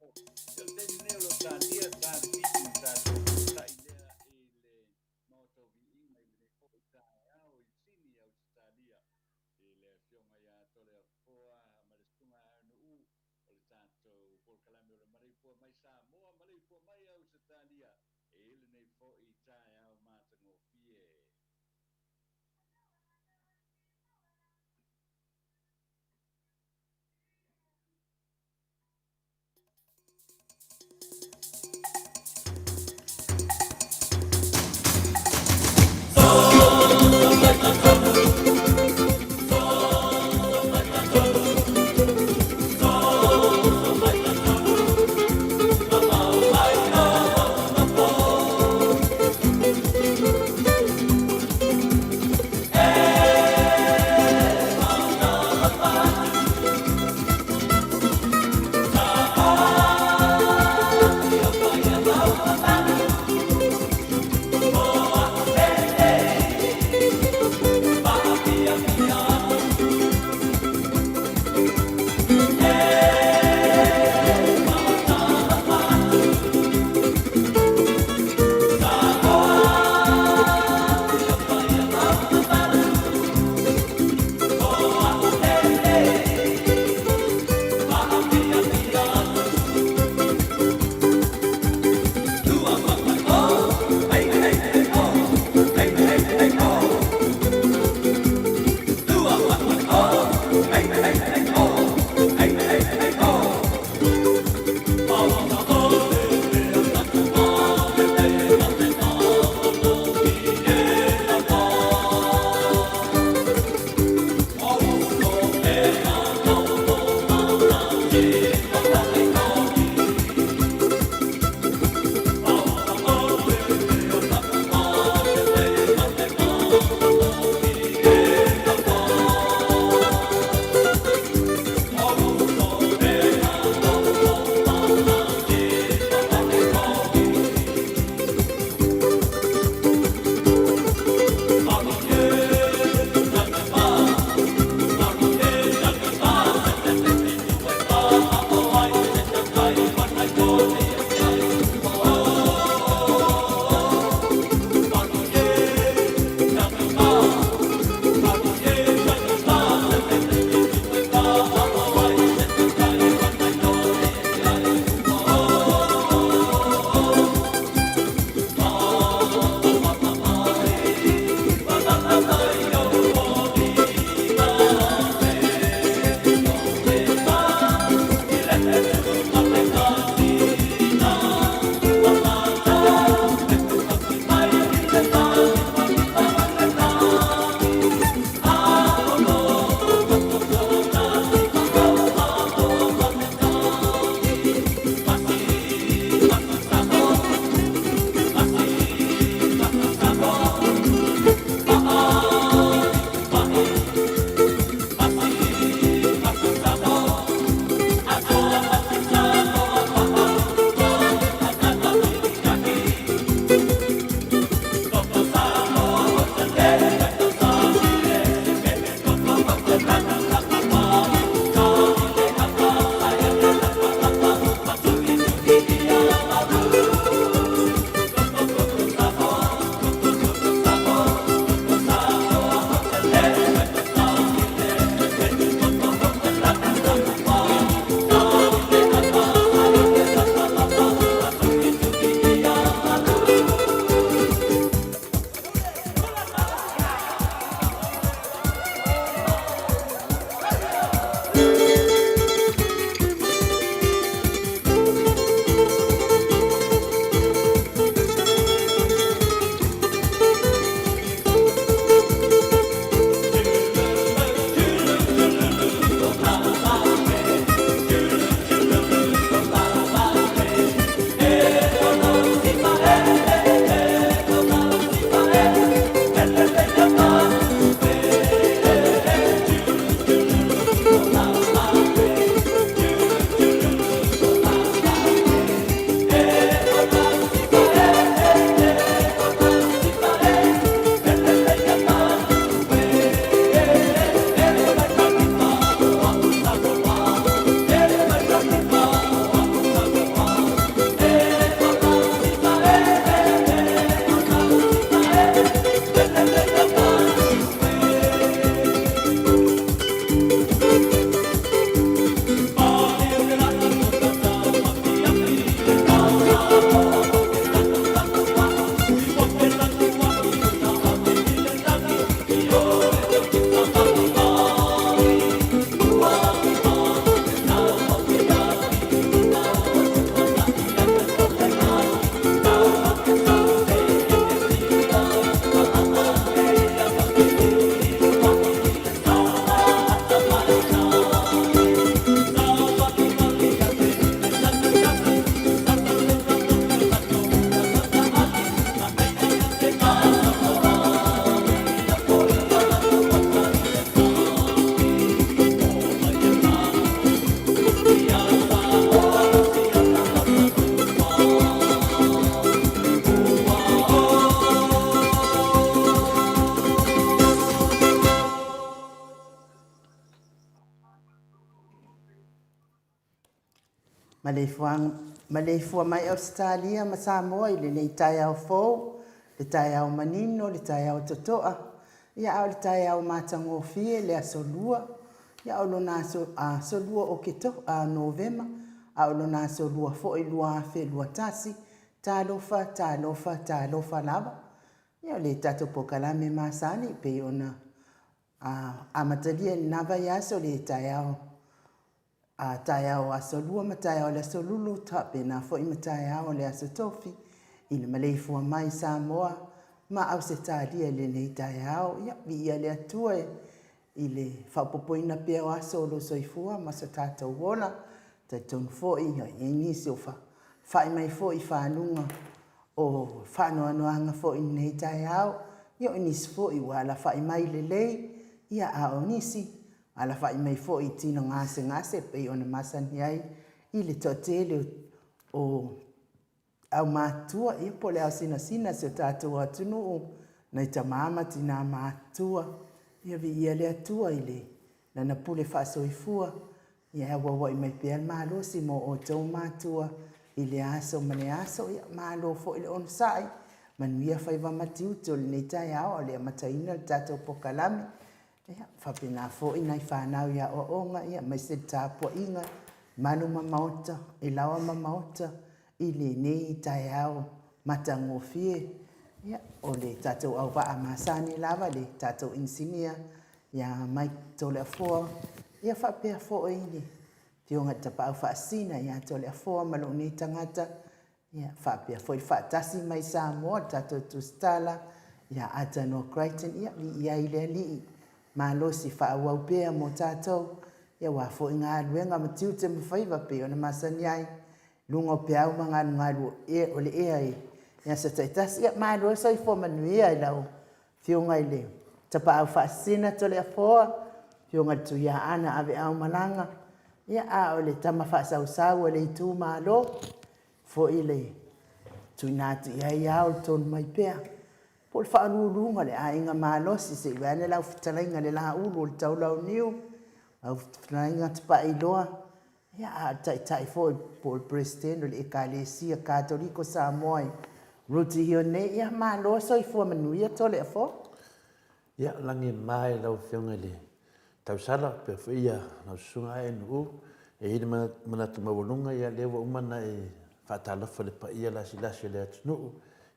O le taimi nei o lo o talia le 4:15 ona tatou fesootai lea i le Maota o Viiga i lenei foi taeao i Sini, Ausetalia, i le Afioga ia Toleafoa ma le Susuga ia Nu'u o le tatou polokalame o le Maleifua mai Samoa, Maleifua mai Ausetalia i lenei foi taeao matagofie. Maleifua mai Ausetalia ma Samoa i lenei taeao fou, le taeao manino, le taeao totoa, ia a o le taeao matagofie, le aso Lua, ia o lona aso, aso Lua Oketo, a, Novema, a o lona aso Lua foi 2021. Talofa, talofa, talofa lava. Ia o le tatou polokalame masani pei ona amatalia i lena vaiaso le taeao a taeao aso Lua ma taeao le aso Lulu, faapena foi ma taeao le aso Tofi i le maleifua mai Samoa ma Ausetalia i lenei taeao. Ia, viia le Atua i le faaopoopoina pea o aso o lou soifua ma so tatou ola. Talitonu foi e i ai nisi o fa'i mai foi i faluga o faanoanoaga foi i lenei taeao. Ia o nisi foi ua alafa'i mai lelei, ia a o nisi alafa'i mai foi i tino gasegase e pei ona masani ai i le toatele o aumatutua, ia po o le aosinasina o si o tatou atunuu, nai tama ma tinā matutua. Ia viia le Atua i le Lana pule faasoifua, ia e auauai mai pea le malosi mo outou matua i lea aso ma lea aso. Ia malo foi le onosai, manuia faiva ma tiute o lenei taeao a o le amataina le tatou polokalame. Ia, faapena foi nai fanau i aoaoga, ia aemaise le tapuaiga malu ma maota, e laoa ma maota i lenei taeao matagofie. Ia, o le tatou auvaa masani lava, le tatou inisinia ia Mike Toleafoa, ia faapea foi le Afioga i le Tapaau Faasisina ia Toleafoa ma lou nei tagata, Ia, faapea foi le faatasi mai Samoa, le tatou tusitala ia Atanoa Crichton, ia, viia ai le Alii, malosi faaauau pea mo tatou, ia aua foi galuega ma tiute ma faiva pei ona masani ai, luga o peau ma galugalu o le ea i aso taitasi. Ia, malo le soifua manuia i lau Afioga i le Tapaau Faasisina Toleafoa, Afioga i le Tuiaana Aveaomalaga, ia, a o le tama faasausau a le itumalo, foi le tuuina atu i ai ao le tonu mai pea, po o le faauluuluga o le aiga malosi se i vaeane lau fetalaiga i le Laulu o le Taulauniu, lau fetalaiga Tapailoa, ia a o le taitai foi po o le Peresetene o le Ekalesia Katoliko Samoa i Rooty Hill nei, ia malo soifua manuia Toleafoa. Ia, lagi e mama i lau Afioga i le tausala, faapea foi ia lau Susuga ANU. E i ai le manatu maualuga, ia lea ua uma ona e faatalofa i le paia lasilasi o le atunuu,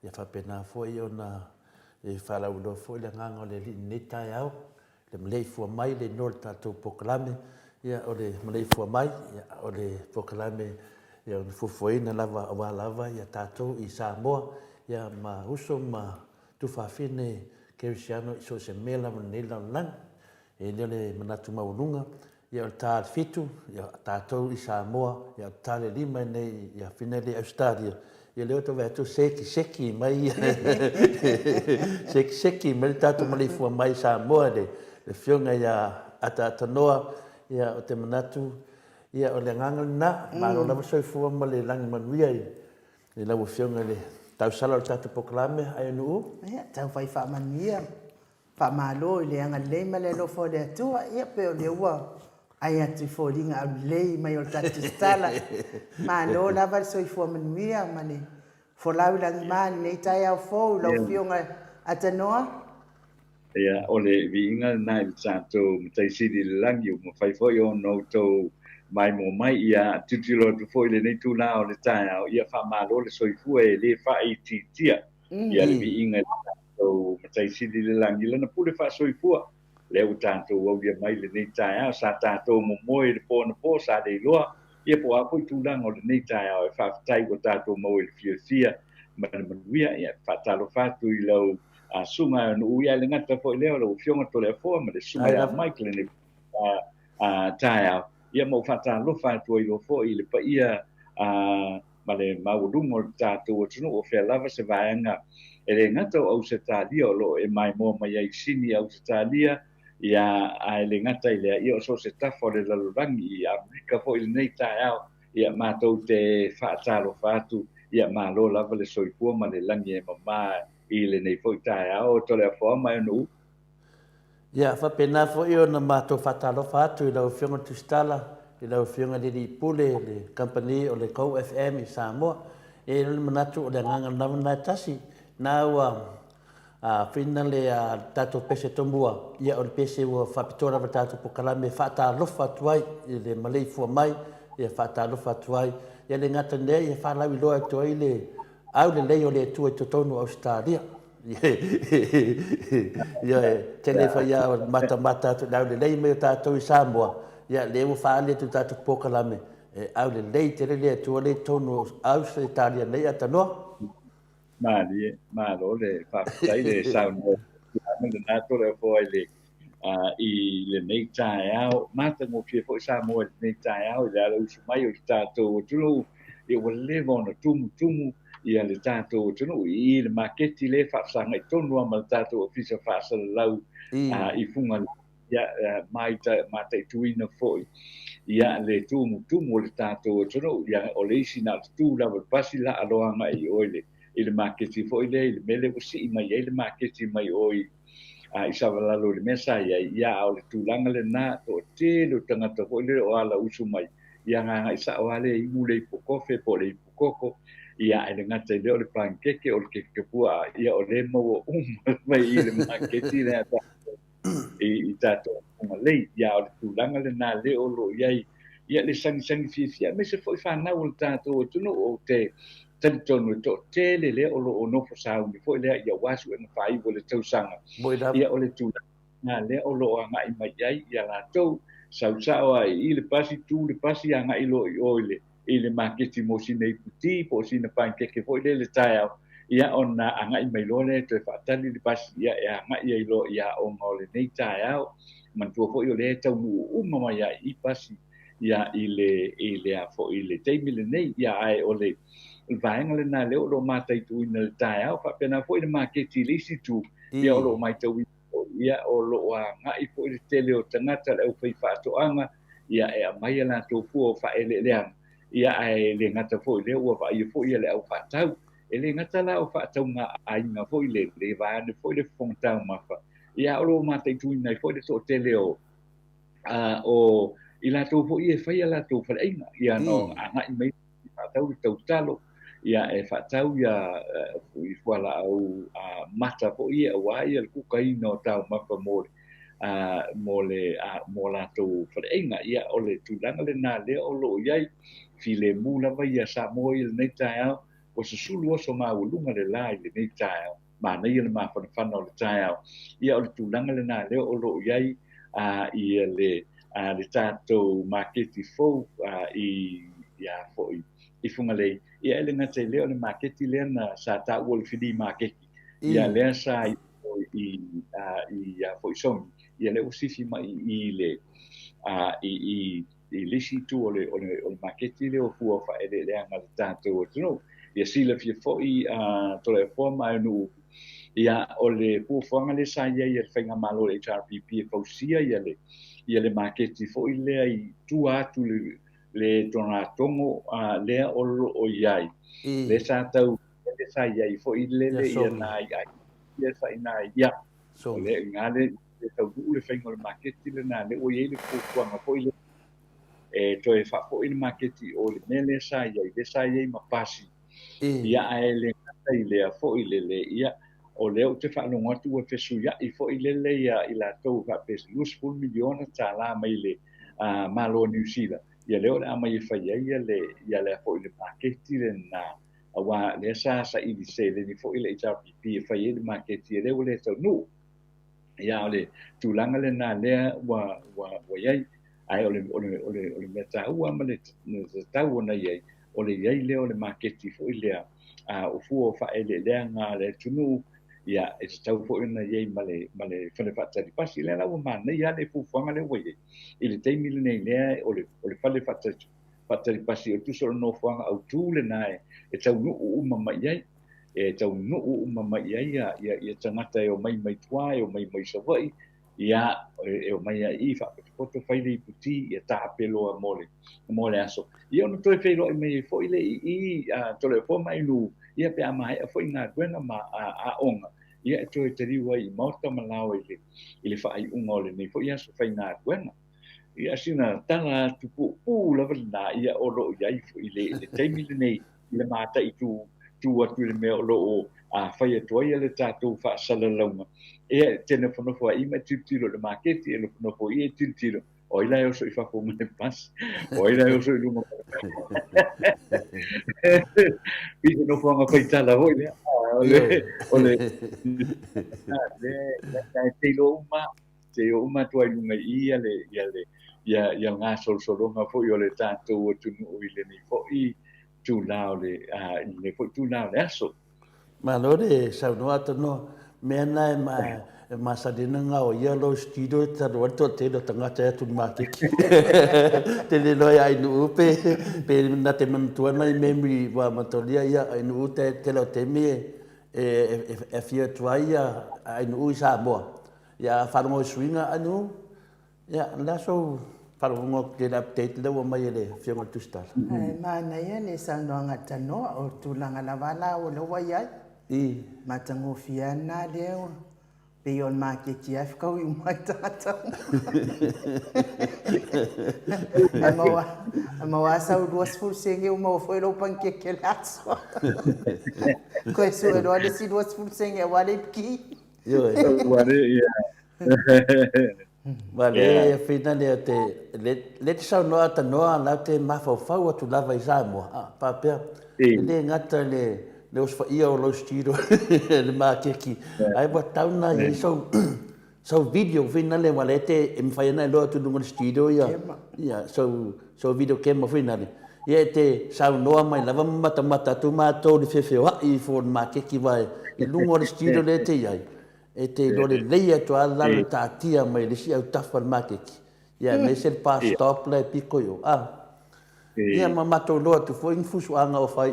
ia faapena foi ona e faalauiloa foi le agaga o le Alii i lenei taeao, le maleifua mai le igoa o le tatou polokalame, ia o le maleifua mai, ia o le polokalame ia na fuafuaina lava aua lava ia tatou i Samoa, ia ma uso ma Tuafafine Kerisiano i so o se mea lava o lenei lalolagi. E le o le manatu maualuga, ia o le ta le 7, ia tatou i Samoa, ia o le ta le 5 i inei i Afina i Ausetalia, ia lea ua tau vaai atu seki seki mai seki seki mai le tatou maleifua mai i Samoa le Afioga ia Ataatanoa, ia o te manatu, ia o le agaga lena, malo lava soifua ma le lagi manuia i I lau Afioga i le tausala o le tatou polokalame, Aionuu. Ia, tau fai faamanuia, faamalo i le agalelei ma le alofa o le Atua. Ia, pei o lea ua ai atu i foliga aulelei mai o le tatou tusitala. Malo lava le soifua manuia ma le folau i lagima i lenei taeao fou i lau Afioga Atanoa. Ia, o le viiga lena i le tatou Matai Sili i le lagi, ua mafai foi ona outou maimoa mai, ia tilotilo atu foi i lenei itula o le taeao, ia faamalo le soifua e le faaitiitia ia le viiga i le tatou Matai Sili i le lagi, i Lana pule faasoifua, lea ua tatou aulia mai i lenei taeao, sa tatou momoe i le po anapo, sa le iloa, ia po o a foi tulaga o lenei taeao, e faafetai ua tatou maua i le fiafia ma le manuia. Ia, faatalofa atu i lau a susuga Nu'u, ia le gata foi lea o lau Afioga Toleafoa ma le susuga ia Mike lenei taeao, ia ma ou faatalofa atu ai loa foi i le paia ma le maualuga o le tatou atunuu, o fea lava se vaega e le gata o Ausetalia o lo o e maimoa mai ai i Sini Ausetalia, ia ae le gata i lea, ia o so o se tafa o le lalolagi i Amerika foi i lenei taeao, ia matou te faatalofa atu, ia malo lava le soifua ma le lagi e mama i lenei foi taeao, Toleafoa ma Eunu'u. Ia, faapena foi ona matou faatalofa atu i lau Afioga Tusitala, i lau Afioga i le Alii Pule o le Kamupani o le Go FM i Samoa. E i ai le manatu o le agaga lava lena e tasi, na ua fina le tatou pese tomua, ia o le pese ua faapitoa lava i le tatou polokalame e faatalofa atu ai i le maleifua mai, ia faatalofa atu ai. Ia le gata i lea, ia faalauiloa atu ai le aulelei o le Atua i totonu o Ausetalia. Ioe, tele foi lava matamata atu i le aulelei mai o tatou i Samoa, ia lea ua faaali atu i le tatou polokalame, e aulelei tele le Atua lea i totonu o Ausetalia nei atanoa. Malie, malo le faafetai le saunoa lena Toleafoa i le i lenei taeao. Matagofie foi Samoa i lenei taeao i le alausu mai o le tatou atunuu. Ia ua leva ona tumutumu ia le tatou atunuu i le maketi lea e faafesagai tonu lava ma le tatou ofisa faasalalau i Fugalei, ia mataituina foi ia le tumutumu o le tatou atunuu. Ia o le isi na o le tu lava i le pasi laa loa agai i o i le maketi foi lea, i le mea lea ua sii mai ai le maketi mai o i Savalalo i le mea sa i ai. Ia a o le tulaga lena, toatele o tagata foi lea o ala usu mai, ia agai sao lava lea inu le ipu kofe po o le ipu koko, ia ae le gata i lea o le panikeke, o le keke puaa, ia o lea e maua uma mai i le maketi lea i tatou Fugalei. Ia o le tulaga lena lea o lo o i ai ia le sagisagi fiafia, aemaise foi fanau o le tatou atunuu. Ou te talitonu e toatele lea o lo o nofo sauni foi lea ia aua suega faaiu o le tausaga. Ia o le tulaga lena lea o lo o agai mai ai ia latou, sau sao lava i le pasi, tu le pasi agai loa i o i le maketi mo sina iputi po o sina panikeke foi lea i le taeao, ia ona agai mai loa lea e toe faatali le pasi, ia e agai ai loa i aoga o lenei taeao. Manatua foi o lea e taunuu uma mai lava i i pasi ia i le i le a foi i le taimi lenei. Ia ae o le vaega lena lea o lo o mataituina i le taeao, faapena foi le maketi i le isi itu, ia o lo o matauina foi, ia o lo o agai foi le tele o tagata, le aufaifaatoaga, ia e aumai a latou fua o faaeleeleaga, ia ae le gata foi i lea ua vaaia foi le au faatau. E le gata la o faatauga aiga foi le le vaeane foi le fofoga taumafa, ia o lo o mataituina ai foi le toatele o o i latou foi e fai a latou faleaiga, ia no agai mai e faatau le tautalo, ia e faatau ia i fualaau mata foi ia aua ia le kukaina o taumafa mo le mo le mo latou faleaiga. Ia o le tulaga lena lea o lo o i ai filemu lava ia Samoa i lenei taeao. Ua susulu oso maualuga le la i lenei taeao, manaia le mafanafana o le taeao. Ia o le tulaga lena lea o lo o i ai ia le le tatou maketi fou i ia foi i Fugalei. Ia e le gata i lea o le maketi lea na sa taua o le flea maketi, ia lea sa i i ia foi Sogi, ia lea ua sifi mai i le i i i le isi itu o le o le o le maketi lea o fua o faaeleeleaga a le tatou atunuu. Ia silafia foi Toleafoa ma Aenuu, ia o le fuafuaga lea sa i ai a le faigamalo o le HRPP e fausia ia le ia le maketi foi lea i tua atu le le togatogo lea o lo o i ai. Lea sa tau lea sa i ai foi lele ia nai ai ia sa i nai ia o le ina le taunuu le faiga o le maketi lena, lea ua i ai le fuafuaga foi lea e toe faafoi le maketi o le mea lea sa i ai, lea sa i ai ma pasi. Ia ae le gata i lea foi lele, ia o lea ou te faalogo atu ua fesuiai foi lele ia i latou faapea se $20 miliona tala mai le Malo o Niu Sila, ia lea o le a aumai e fai ai ia le ia le foi le maketi lena, aua lea sa saili seleni foi le HRPP e fai ai le maketi, e lea ua le taunuu. Ia o le tulaga lena lea ua ua ua i ai. Ae o le o le o le o le mea taua ma le tatau ona i ai, o le i ai lea o le maketi foi lea o fua o faaeleeleaga a le atunuu, ia e tatau foi ona i ai ma le ma le fale faatali pasi. Lea la ua manaia lava le fuafuaga lea ua i ai i le taimi lenei lea o le o le fale faatali pasi, o tusa o le nofoaga autu lena e taunuu uma mai i ai, e taunuu uma mai i ai ia ia ia tagata e omai mai tua, e omai mai Savaii, ia e omai ai i faapotopoto fai le iputi, ia taape loa mo le mo le aso. Ia ona toe feiloai mai ai foi le i Toleafoa ma Ainu, ia pe a maea foi galuega ma aoga, ia e toe taliu ai i maota ma laoa i le faaiuga o lenei foi aso faigaluega. Ia, sina tala atu puupuu lava lena, ia, o lo o i ai foi i le taimi lenei i le mataitu tu atu i le mea o lo o fai atu ai le tatou faasalalauga. Ia, e te nofonofo ai ma e tilotilo i le maketi, e nofonofo i e tilotilo, o ai la e oso i fafo ma le pasi, o ai la e oso i luga ma le pasi. Pei se nofoaga faitala foi lea. O le, o le, le, le, te iloa uma, te iloa uma atu ai i luga i i ia le, ia le, ia, ia gasolosologa foi o le tatou atunuu i lenei foi itula o le, i lenei foi itula o le aso. Malo le saunoa Tanoa. Mea na e ma e masani ana gaoia lou studio e talu ai le toatele o tagata e atu i le maketi. Te le iloa ia Ainuu pe pe na te manatua nai memory ua amatalia ia Ainuu te tele o taimi e e e afio atu ai ia Ainuu i Samoa. Ia a faalogo i suiga Ainuu, Ia, o le a sou faalogo atu i le update lea ua aumai e le Afioga i le Tusitala? E manaia le saunoaga a Tanoa, o tulaga lava la o lea ua i ai. I. Matagofie lava lena lea ua pei o le maketi lava e fetaui uma ai tagata uma. Ae maua lava sau 20 sene ua maua foi lou panikeke i le aso. Toe sue loa le isi 20 sene aua le ipiki. Ioe. Ua le, ia. Ma le whina lea te, le, le te saunoa atanoa la te mafaufau atu lava i Samoa, a, faapea, e le gata le, le osofaia o lou studio le makeki, ae ua tau na i ai sau, sau video whina le, wa le te, e mawhai ana e loa atu lunga le studio ia, ia, sau, sau video cam whina le. Ia e te saunoa mai lava ma matamata atu matou i le feofeoai ifo o le makeki wa i luga o le studio lea e te i ai. E te iloa lelei atu lava lalo e taatia mai le isi autafa o le maketi, ia aemaise le bus stop la e pito i o. A, ia ma matou iloa atu foi ni fusuaga o fai.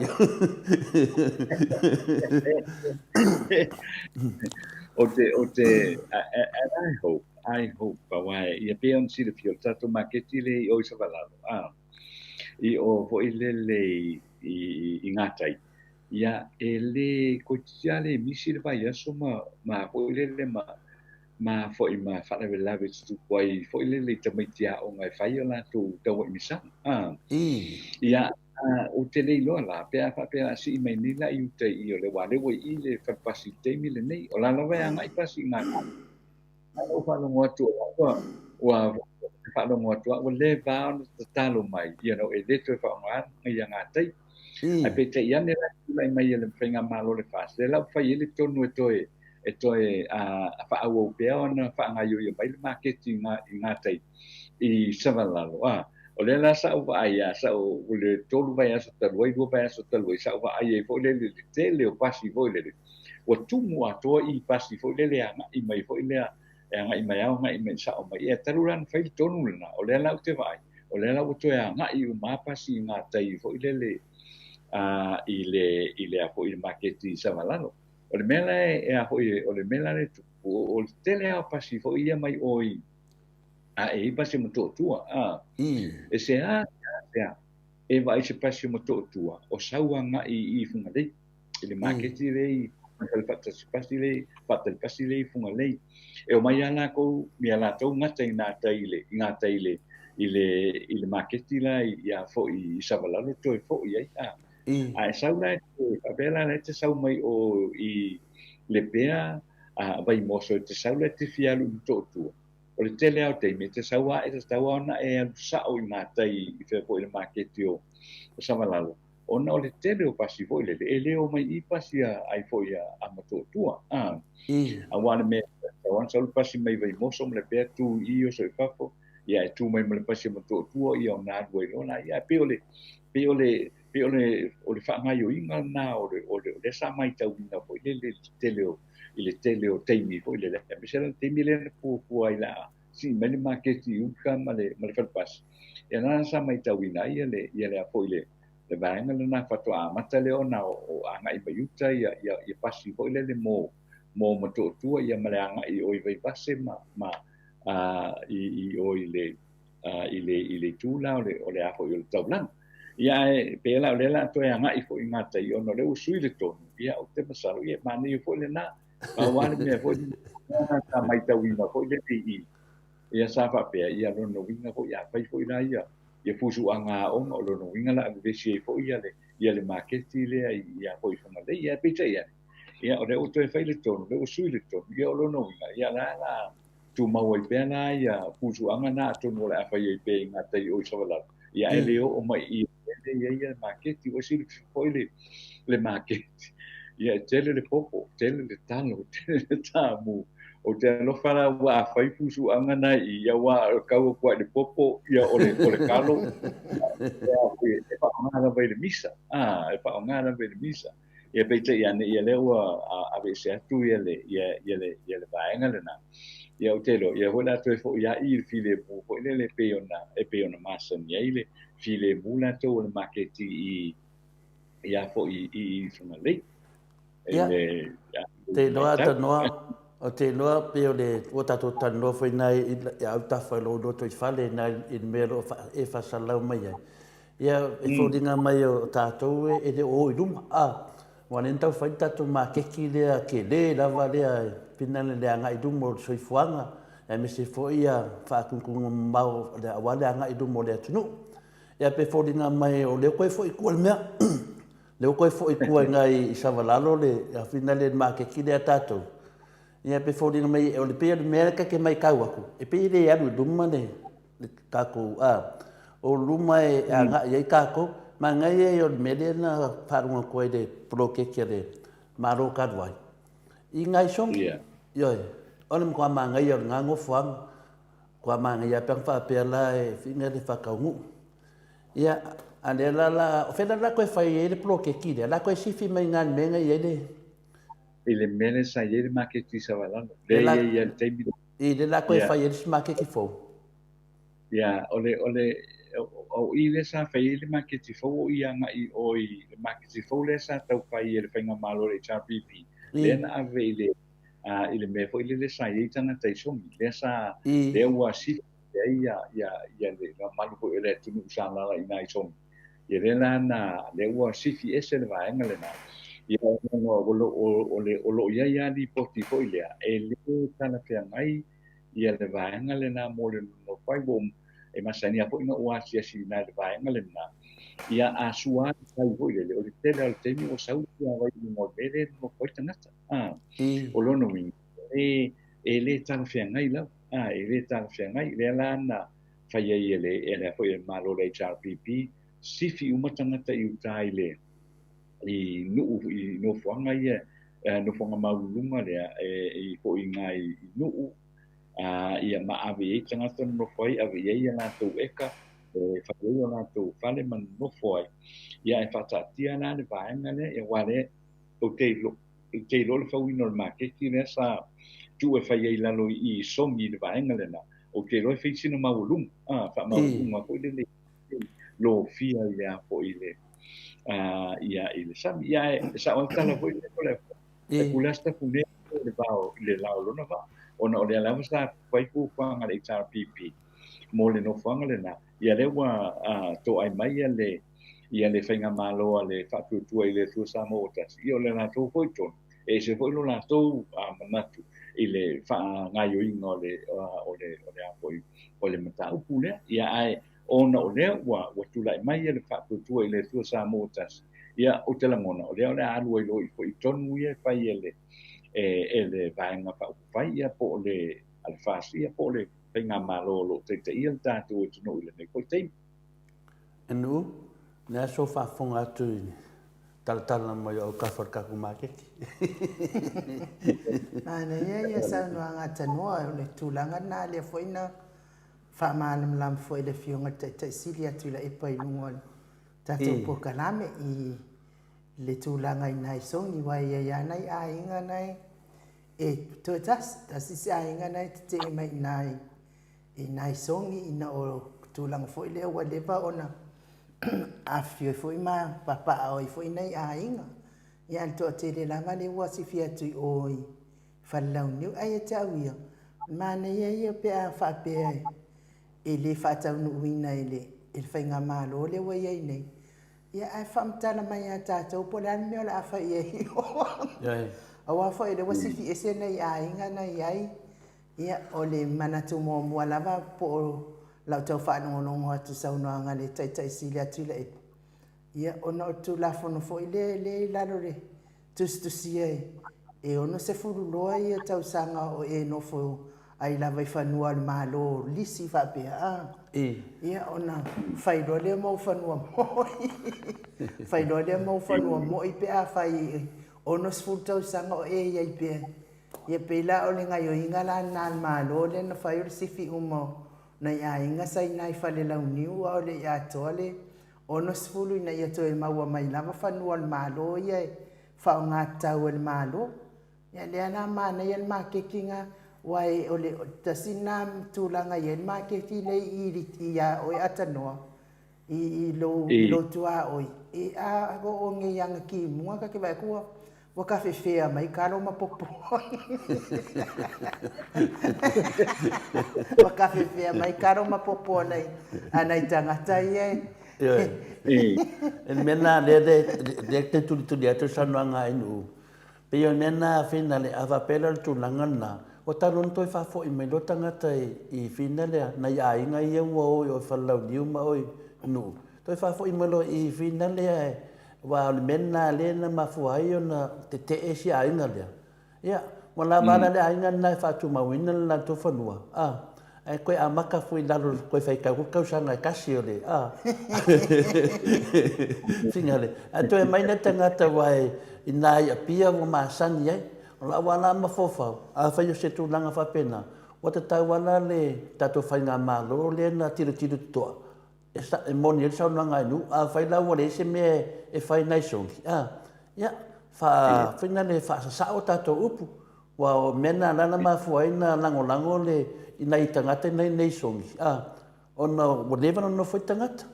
O te, o te, and I hope, I hope, aua ia pei ona silafia, o le tatou maketi lea i o i Savalalo, a, i o foi lele i, i, i Gatai, Ia, e le toeitiiti lava le misi le vaiaso ma, ma foi lele ma, ma foi ma faalavelave tutupu ai foi lele i tamaiti aoga e fai a latou tauaimesaga. Ah. I. Ia, ou te le iloa la, pe a faapea a sii mai nei la i uta i i o le wā lea ua i i le fale pasi i le taimi lenei. O la lava e agai pasi i ngā Ae ou faalogo atu o la ua, ua faalogo atu ua leva ona tatalo mai, you know, e le toe faaaogaina ia gatai. Ae peitai ane la tulai mai e le faigamalo le FAST, lea la ua fai ai le tonu e toe e toe faaauau pea ona faagaioia mai le maketi i i gatai i Savalalo. O lea la sa ou vaai a sa ou le tolu vaiaso talu ai, lua vaiaso talu ai, sa ou vaai ai foi lele i le tele o pasi foi lele. Ua tumu atoa i pasi foi lele e agai mai foi lea, e agai mai ao agai mai sao mai. Ia talu la ona fai le tonu lena, o lea la ou te vaai, o lea la ua toe agai uma pasi i gatai foi lele i le i le a foi i le maketi i Savalalo. O le mea la e a foi o le mea la le tupu, o le tele lava o pasi foi ia mai o i a e i pasi o Motootua. E se a, se a, e vaai se pasi o Motootua, o sau agai i Fugalei. I le maketi lea i fale faatasi pasi lea faatali pasi lea i Fugalei. E omai lava latou ia latou gata i gatai i le i gatai i le i le i le maketi la ia foi i Savalalo toe foi ai a. A e sau la e faapea la e te sau mai o i Lepea a Vaimoso e te sau la e te fia alu i Motootua. O le tele lava o taimi e te sau lava e tatau lava ona e alu sao i gatai i fea foi i le maketi o Savalalo. Ona o le tele o pasi foi lele, e le omai i pasi a ai foi a Motootua. A, aua le mea, tatau ona sau le pasi mai Vaimoso ma Lepea tu i i oso i fafo, ia e tu mai ma le pasi a Motootua, ia ona alu ai loa lea. Ia, pei o le, pei o le, pei o le, o le faagaoioiga lena o le, o le, o lea sa matauina foi lele i le tele o, i le tele o taimi foi lele. Aemaise la le taimi lea na fuafua ai la sii mai le maketi i uka ma le, ma le fale pasi. Ia na sa matauina ai ia le, ia le a foi le, le vaega lena faatoa amata lea ona o agai mai uta ia, ia, ia pasi foi lele mo, mo Motootua ia ma le agai o i Vaivase ma, ma i, i o i le, i le, i le itu la o le, o le a foi o le taulaga. Ia ae pei la o lea la toe agai foi i gatai ona o lea ua sui le tonu, ia ou te masalo, ia manaia foi lena. Pau lava le mea foi sa matauina foi lele i i. Ia sa faapea, ia lona uiga foi a fai foi la ia ia fusuaga aoga, o lona uiga la vevesi ai foi ia le ia le maketi lea i ia foi Fugalei. Ia peitai ane, ia o lea ua toe fai le tonu, lea ua sui le tonu, ia o lona uiga, ia la la tumau ai pea la ia fusuaga na atonu o le a fai ai pea i gatai o i Savalalo. Ia ae le oo mai i i le i ai ia maketi, ua silafia foi le le maketi. Ia e tele le popo, tele le talo, tele le tāmu. Ou te alofa la ua a fai fusuaga na i ia ua kau atu ai le popo, ia o le, o le kalo. Ia, e faaaoga lava i le misa. Ah, e faaaoga lava i le misa. Ia peitai ane, ia lea ua aveese atu ia le, ia, ia le, ia le vaega lena. Ia ou te iloa, ia foi la toe foi lava i le filemu foi lele e pei ona, e pei ona masani ai le filemu latou o le maketi i, ia foi i, i Fugalei. Ia, te iloa tanoa, o te iloa pei o le ua tatou talanoa foi na i autafa i lou lotoifale na i le mea o lo o e faasalalau mai ai. Ia, e foliga mai o tatou e le o o i luma. A, ua lea na tau fai le tatou maketi lea tele lava lea e pina le agai i luma o le soifuaga, aemaise foi ia faatunutunu mamao aua le agai i luma o le atunuu. Ia, pe foliga mai o lea toe foi i tua le mea. Lea ua toe foi tua i ina i Savalalo le afina lea i le maketi lea a tatou. Ia pe foliga mai o le pei o le mea lea ta te maitau atu, e pei e le alu i luma le le tatou a o luma e agai ai tatou. Manaia ia o le mea lea na faalogo atu ai i le poloketi a le Malo talu ai i nai sogi. Ioe, o le matua manaia o lena nofoaga. Matua manaia pe ana faapea la e fina le faataunuu. Ia, a lea la la, o fea la la toe fai ai le poloketi lea? La toe sifi mai i le mea na i ai le... I le mea lea sa i ai le maketi i Savalalo. Lea i ai i le taimi. I le la toe fai ai le isi maketi fou. Ia, o le, o le, o i lea sa fai ai le maketi fou o i agai o i le maketi fou lea sa tau fai e le Faigamalo le HRPP. Lea na ave i le, i le mea foi lele sa i ai tagata i Sogi. Lea sa, lea ua sifi ai ia, ia, ia le mamalu foi o le atunuu sa alaala i ina i Sogi. Ia lea la na, lea ua sifi ese le vaega lena. Ia ona o lo o, o le, o lo o i ai lava lipoti foi lea, e le talafeagai ia le vaega lena mo le nonofo ai. Ua e masani lava foi ona ou asiasi i ina i le vaega lena. Ia a sua lava le tai foi lele, o le tele lava o le taimi ua sau le suavai i luga o le mea lea e nonofo ai tagata. O lona uiga, e, e le talafeagai lava. A, e le talafeagai. Lea la na fai ai e le, e le foi e le Malo le HRPP, sifi uma tagata i uta i le, i nuu, i nofoaga ia, nofoaga maualuluga lea, e, i foi i ina i nuu, a, ia ma ave i ai tagata nonofo ai, ave i ai a latou eka, e fai ai o latou fale ma nonofo ai. Ia e faataatia la le vaega lea, ia aua lea, ou te iloa, ou te iloa le fauina o le maketi lea sa tuu e fai ai i lalo i i Sogi i le vaega lena, ou te iloa e fai sina maualuga, a, faamaualuga foi lele lofia i le a foi i le, a, ia, i le sami. Ia, e sao ai tala foi lea, o le, e pule lava Sitafune i le vao, i le la o lona vaa, ona o lea lava sa fai fuafuaga a le HRPP mo le nofoaga lena. Ia lea ua toai mai ia le ia le faigamalo a le Faatuatua i le Atua Samoa ua Tasi, ia o le latou foi tonu, e ese foi lo latou manatu i le faagaoioiga o le o le o le a foi o le mataupu lea. Ia ae ona o lea ua ua tulai mai ia le Faatuatua i le Atua Samoa ua Tasi, ia ou te lagona o lea o le a alu ai loa i foi tonu ia e fai e le e le Vaega Faaupufai ia po o le a le FAST ia po o le faigamalo o lo o taitaia le tatou atunuu i lenei foi taimi. Enu, le aso faafofoga atu i talatala mai o autafa o le tatou maketi. Manaia ia saunoaga a Tanoa, o le tulaga lena lea foi na faamalamalama foi e le Afioga i le Taitai Sili ia Tuilaepa i luga o le tatou polokalame i le tulaga i nai sogi, aua e i ai lava nai aiga na e E toe tasi, tasi se aiga na e tetee mai i ina i nai sogi ina o tulaga foi lea ua leva ona afifio ai foi ma papaaao ai foi nai aiga. Ia ae o le toatele lava lea ua sifi atu i o i Falelauniu. Ae ia te au ia, o le manaia ia pe a faapea e le faataunuuina e le faigamalo lea ua i ai nei, Ia, ae faamatala mai ia tatou po o le a le mea o le a fai i ai. Aua foi o lea ua sifi ese nai aiga na i ai. Ia, o le manatu muamua lava po o lau tau faalogologo atu i saunoaga a le Taitai Sili a Tuilaepa, ia, ona o le Tulafono foi lea lea i lalo o le tusitusia e 60 loa ia tausaga o e nofo ai lava i fanua o le Malo lisi faapea a. Ia ona fai loa lea ma ou fanua moi. Fai loa lea ma ou fanua moi pe afai e 60 tausaga o e i ai pea. Ia pei la o le gaioiga la lena a le Malo lea na fai o le sifi uma o nai aiga sa i ina i Falelauniu a o le i atoa le 60 ina ia toe maua mai lava fanua o le Malo ia e faaaoga tatau e le Malo. Ia lea la manaia le maketi na aua o le tasi lena tulaga e i ai le maketi lea i ia oe Atanoa i lou i lou tuaoi e a oo nei ia timuga ta te vaai atu ua tafefea mai talo ma popo. Ua tafefea mai talo ma popo a nai a nai tagata ia e. Ioe. E le mea lena lea lea te tulituli atu le saunoaga a Nu'u. Pei o le mea lena finale, a faapea la o le tulaga lena, ua talu ona toe faafoi mai loa tagata i finale nai aiga ia ua o i o i Falelauniu ma o i Nu'u, toe faafoi mai loa i finale aua o le mea lena lea na mafua ai ona tetee si aiga lea. Ia, ua lava la le aiga lena e faatumauina le latou fanua, a, ae toe amata foi i lalo toe faitau foi le tausaga e tasi o le, a, finale. Ae toe aumai nai tagata aua i na i Apia ua masani ai. O lau lava la mafaufau, afai o se tulaga faapena, ua tatau lava la le tatou faigamalo lea na tilotilo totoa, E moni ai le saunoaga a Nu'u, afai la ua leai se mea e fai nai songi, a, ia, fai na le faasasao tatou upu, aua o mea na la na mafua ai na lagolago le, i nai tagata nei nei songi, a, ona ua leva ona nonofo ai tagata.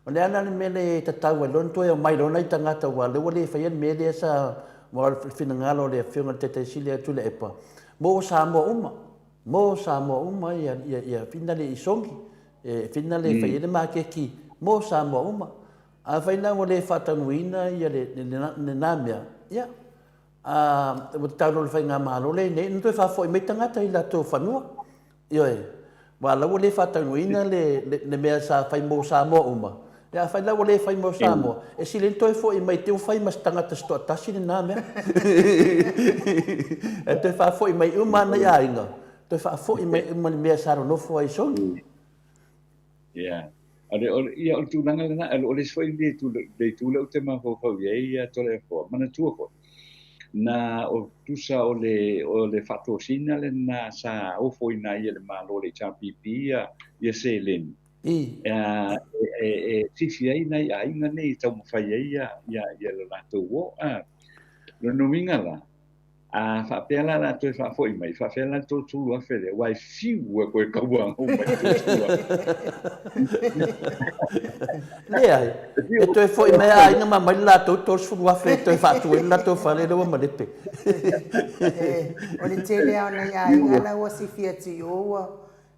O le a la le mea le tatau ai loa ona toe omai loa nai tagata aua o lea ua le faia le mea lea sa, aua o le finagalo o le Afioga i le Taitai Sili ia Tuilaepa, mo Samoa uma. Mo Samoa uma ia ia ia finale i Songi, e finale e fai ai le maketi mo Samoa uma. Afai la ua le faataunuuina ia le lena mea, ia, a, ua tatau loa i le faigamalo lea nei ona toe faafoi mai tagata i latou fanua. Ioe, aua o la ua le faataunuuina le le mea sa fai mo Samoa uma. Ia afai la ua le fai mo Samoa, e sili ai ona toe foi mai te i ua fai ma se tagata se toatasi lena mea. Ae toe faafoi mai uma lava nai aiga, toe faafoi mai uma le mea sa nonofo ai i Songi. Ia, o le, o le, ia, o le tulaga lena, o le isi foi le itu, le itu lea ou te mafaufau i ai, ia Toleafoa, manatua foi, na o tusa o le, o le faatosina lena sa ofoina ai e le Malo le HRPP ia, ia seleni. I. E sifi ai nai aiga nei e taumafai ai ia, ia, ia le latou o. A, lona uiga la, a faapea la la toe faafoi mai, faapea la le 30,000 lea, aua e fiu e koe kauaga mai le 30,000. Leai, e toe foi mai a aiga ma aumai le latou 30,000 e toe faatu ai le latou fale lea ua malepe. O le tele lava o nai aiga la ua sifi atu i o ua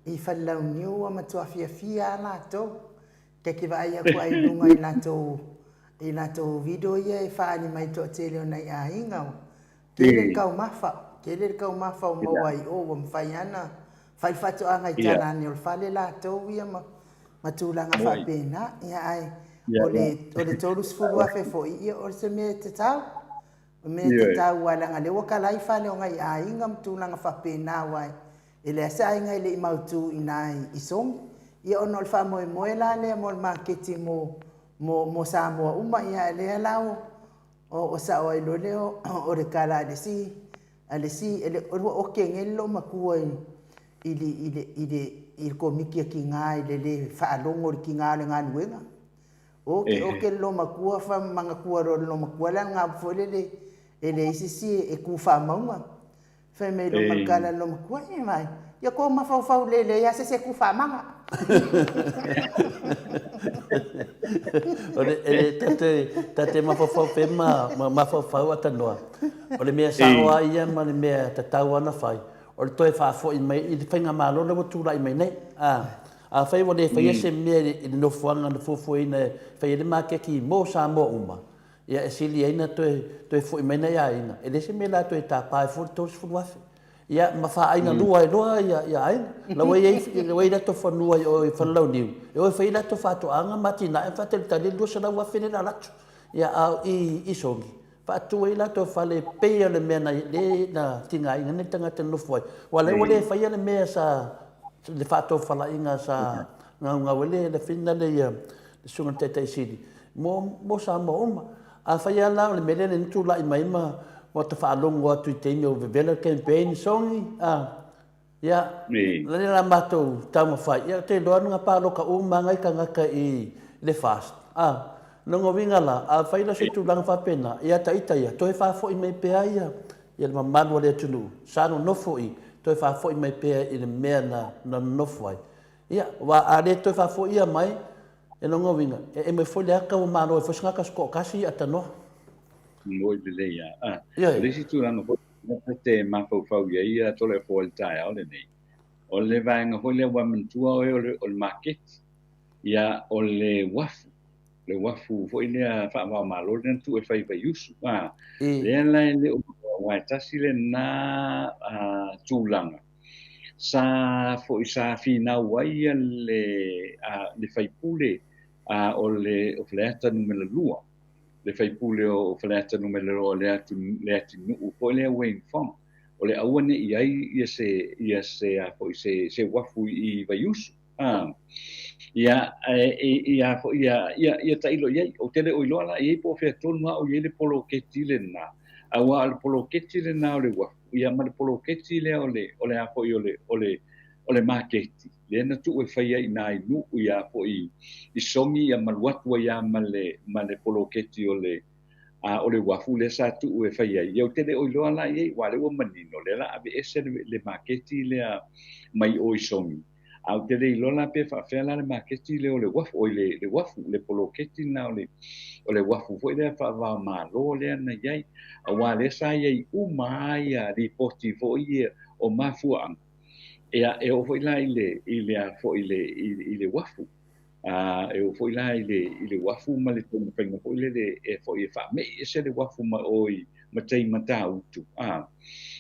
I Falelauniu ua matua fiafia a latou. Ta te vaai atu ai i luga i latou i latou video ia e faaali mai toatele o nai aiga ua tele le taumafa, tele le taumafa ua maua ai i o ua mafai lava ona fai le faatoaga i tala ane o le fale latou ia ma ma tulaga faapena. Ia ae o le o le 30,000 foi ia o se mea e tatau. O mea e tatau aua leaga o lea ua talai fale o nai aiga ma tulaga faapena aua e leai se aiga e le i mautu i ina i Sogi. Ia ona o le faamoemoe la lea mo le maketi mo, mo, mo Samoa uma, ia a lea la o, o, o sao ai loa lea o, o le tala a le isi, a le isi, ua oke nei le loomatua i, i le, i le, i le, i le Komiti a Tina i le le faalogo i le tina o le galuega. Oke, oke le loomatua, fa manatua loa e le loomatua le alagapu foi lele e leai se isi e tu faamauga. Fai mai loa ma le tala a le loomatua, e mai, ia tou mafaufau lelei leai lava se isi e tu faamaga. O le, e, ta te, ta te mafaufau pea ma, ma mafaufau Atanoa, o le mea sao lava ia ma le mea tatau lava ona fai, o le toe faafoi mai i le faigamalo lea ua tulai mai nei. A, afai ua le faia se mea i le nofoaga na fuafuaina e fai ai le maketi mo Samoa uma, ia e sili ai ona toe, toe foi mai nai aiga, e leai se mea o le a toe tapa ai fua le 30,000. Ia, ma faaaiga lua ai loa ia, ia aiga. La ua i ai, la ua i ai latou fanua i o i Falelauniu, e o e fai ai latou faatoaga ma atinae ma faatalitali le 200,000 lea o le a alu atu. Ia, a o i i Sogi, faatu ai latou fale e pei o le mea na, le na tigaina nei le tagata e nonofo ai. Aua o lea ua le faia le mea sa, le faatofalaiga sa gaugau ai le, le fina lea ia, le Susuga i le Taitai Sili, mo, mo Samoa uma. Afai lava la o le mea lea na tulai mai ma ua ta faalogo atu i taimi o vevela le campaign, Sogi, a, ia, la lea la matou taumafai, ia ou te iloa na palota uma lava nai tagata i le FAST, a. Lona uiga la, afai la o se tulaga faapena, ia ta ita ia, toe faafoi mai pea ia le mamalu o le atunuu sa nonofo i, toe faafoi mai pea i le mea na nonofo ai. Ia, aua a le toe faafoia mai, e lona uiga, e aumai foi le ata ua malo ai foi se tagata se toatasi atanoa. Moi lelei lava. Ah, o le isi tulaga foi ta te mafaufau i ai Toleafoa i le taeao lenei, o le vaega foi lea ua manatua oe o le, o le maketi, ia, o le uafu, le uafu foi lea faava-o-Malo lea na tuu e fai i Vaiusu. Ah, lea la e le o, aua e tasi lena tulaga sa foi sa finau ai le le faipule o le o Faleata numera 2, le faipule o Faleata numera 2 le atu le atunuu foi lea Wayne Fong, o le aua ne i ai ia se ia se a foi se se uafu i Vaiusu. A ia ia foi ia ia ia tailo i ai. Ou te le o iloa la i ai po o fea tonu a o i ai le poloketi lena, aua o le poloketi lena o le uafu, ia ma le poloketi lea o le o le a foi o le o le o le maketi lea na tuu e fai ai iina i Nuu ia foi i Sogi ia ma alu atu ai lava ma le ma le poloketi o le a o le uafu lea sa tuu e fai ai. Ia ou te le o iloa la i ai, aua o lea ua manino lea la aveese le, le maketi lea mai o i Sogi. A ou te le iloa la pe faafefea la le maketi lea o le uafu, oi le, le uafu, le poloketi lena o le, o le uafu foi lea faava-o-Malo lea na i ai. Aua lea sa i ai uma lava ia lipoti foi ia o mafuaaga, ia, e oo foi la i le, i le a foi i le, i, i le uafu. A e oo foi la i le, i le uafu ma le taumafaiga foi lele e foi e faamei ese le uafu ma o i matai Matautu. A,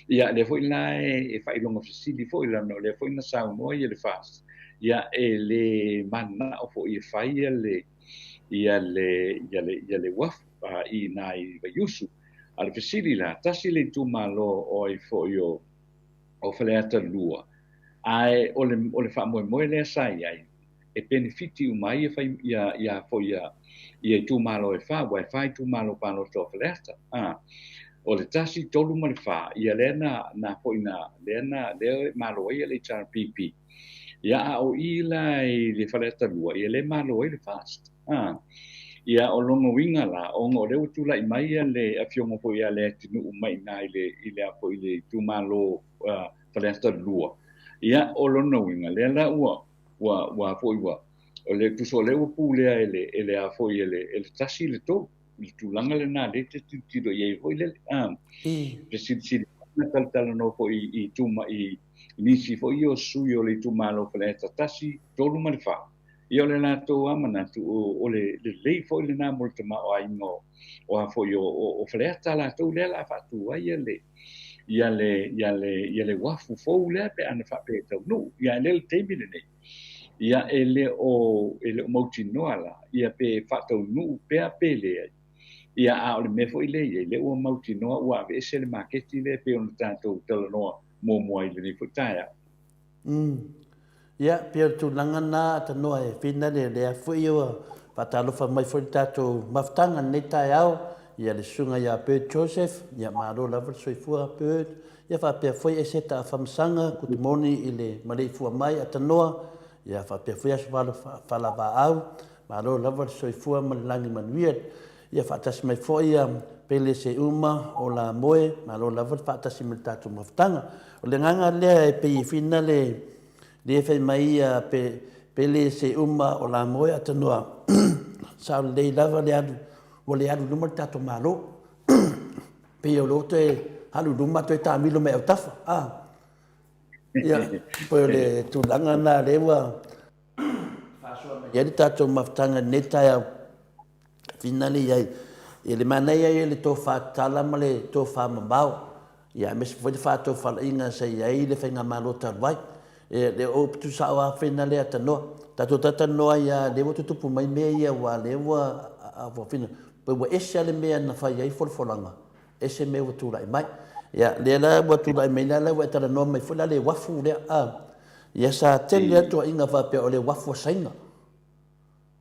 ia, lea foi la e, e faailoga fesili foi lana, o lea foi na saunoa ia le FAST, ia, e le mananao foi e fai ia le, ia le, ia le, ia le uafu a, i nā i Vaiusu. A le fesili la, tasi le itumalo o ai foi o, o Faleata 2, ae o le, o le faamoemoe lea sa i ai, e penefiti uma ai ia fai ia ia foi ia ia itumalo e fa, ua e fa itumalo palota o Faleata. A o le tasi, tolu ma le fa, ia lea na na foi na lea na lea e malo ai le HRPP. Ia a o i la i le Faleata 2, ia lea e malo ai le FAST. A ia o lona uiga la, ona o lea ua tulai mai ia le afioga foi ia Leatinuu mai iina i le i le a foi i le itumalo uh, Faleata 2. Ia o lona uiga lea la ua ua ua foi ua o le tusa o lea ua pulea e le e le a foi e le e le tasi le tolu i le tulaga lena lea e te tilotilo i ai foi lele a fesilisili na talatalanoa foi i tuma i nisi foi o sui o le itumalo Faleata 1, 3 ma le 4. Ia o le latou lava manatu o le lelei foi lena mo le tamaoaiga o o a foi o o Faleata latou lea o le a faatu ai le ia le ia le ia le uafu fou lea pe ana faapea e taunuu. Ia ae lea le taimi lenei, ia e le o e le o mautinoa la ia pe faataunuu pea pe leai. Ia a o le mea foi lea e i ai, lea ua mautinoa ua aveese le maketi lea e pei ona tatou talanoa muamua ai i lenei foi taeao. Umm. Ia, pei o le tulaga lena Atanoa e finale o lea foi ua faatalofa mai foi le tatou mafutaga i lenei taeao, ia le susuga ia Bert Joseph, ia malo lava le soifua Bert, ia faapea foi Eseta Afamasaga, Kutumoni i le maleifua mai Atanoa, ia faapea foi Aso Falavaau, malo lava le soifua ma le lagi manuia. Ia faatasi mai foi ia Pele Seuma o Lamoe, malo lava le faatasi mai le tatou mafutaga. O le agaga lea e pei e fina le le fai mai ia Pele Seuma o Lamoe atanoa sao lelei lava le alu ua le alu i luma le tatou Malo. Pei o lea ua toe alu i luma toe taamilo mai autafa. A. Ia, pei o le tulaga lena lea ua faasoa mai ai le tatou mafutaga i lenei taeao. Finale i ai. I le manaia ia le tofa tatala ma le tofa mamao. Ia, aemaise foi le faatofalaiga sa i ai le faigamalo talu ai. E le o upu tuusao lava fena lea tanoa. Tatou talatalanoa ai lava lea ua tutupu mai mea ia aua lea ua fina, pei ua ese lava le mea na fai ai folafolaga, ese mea ua tulai mai. Ia, lea la ua tulai mai la ua e talanoa mai foi la le uafu lea, a. Ia sa tele lava tuuaiga faapea o le uafu a Saina.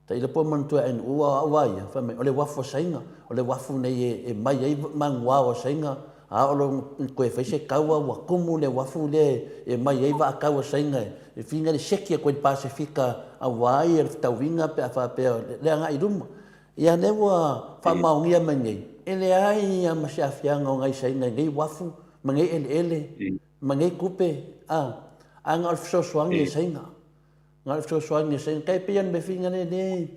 Tailo po o manatua e Nu'u a o a'u a ia, fai mai, o le uafu a Saina, o le uafu nei e mai ai manuao a Saina, a oo loa ina toe fai se taua ua tumu le uafu lea e mai ai vaa tau a Saina e fina le seki atu ai i le Pasefika aua le fetauiga pe a faapea le agai i luma. Ia lea ua faamaonia mai nei, e leai lava ma se aafiaga o nai Saina i nei uafu ma nei eleele ma nei tupe, a, ae na o le fesoasoani a Saina. Na o le fesoasoani a Saina. Tai pei o le mea fina lea, le,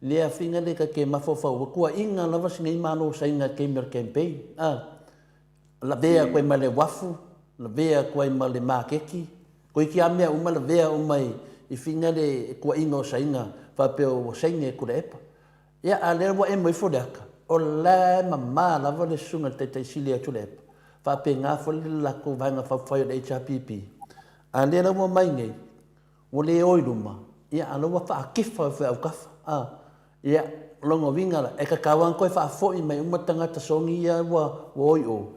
le afiga lea ta te mafaufau ai, tuuaiga lava si nei Malo o Saina i le taimi o le campaign, a, lavea atu ai ma le uafu, lavea atu ai ma le maketi, toeitiiti lava mea uma lavea uma i fina le tuuaiga o Saina faapea ua saini e Tuilaepa. Ia, a o lea ua emo ifo le ata, o la e mama lava le susuga i le Taitai Sili ia Tuilaepa, faapena foi le latou Vaega Faaupufai o le HRPP, a o lea la ua omai nei, ua le o i luma, ia a o la ua faatifa ifo i autafa. A, ia, o lona uiga la, e tatau lava ona toe faafoi mai uma tagata sogi ia ua o i o,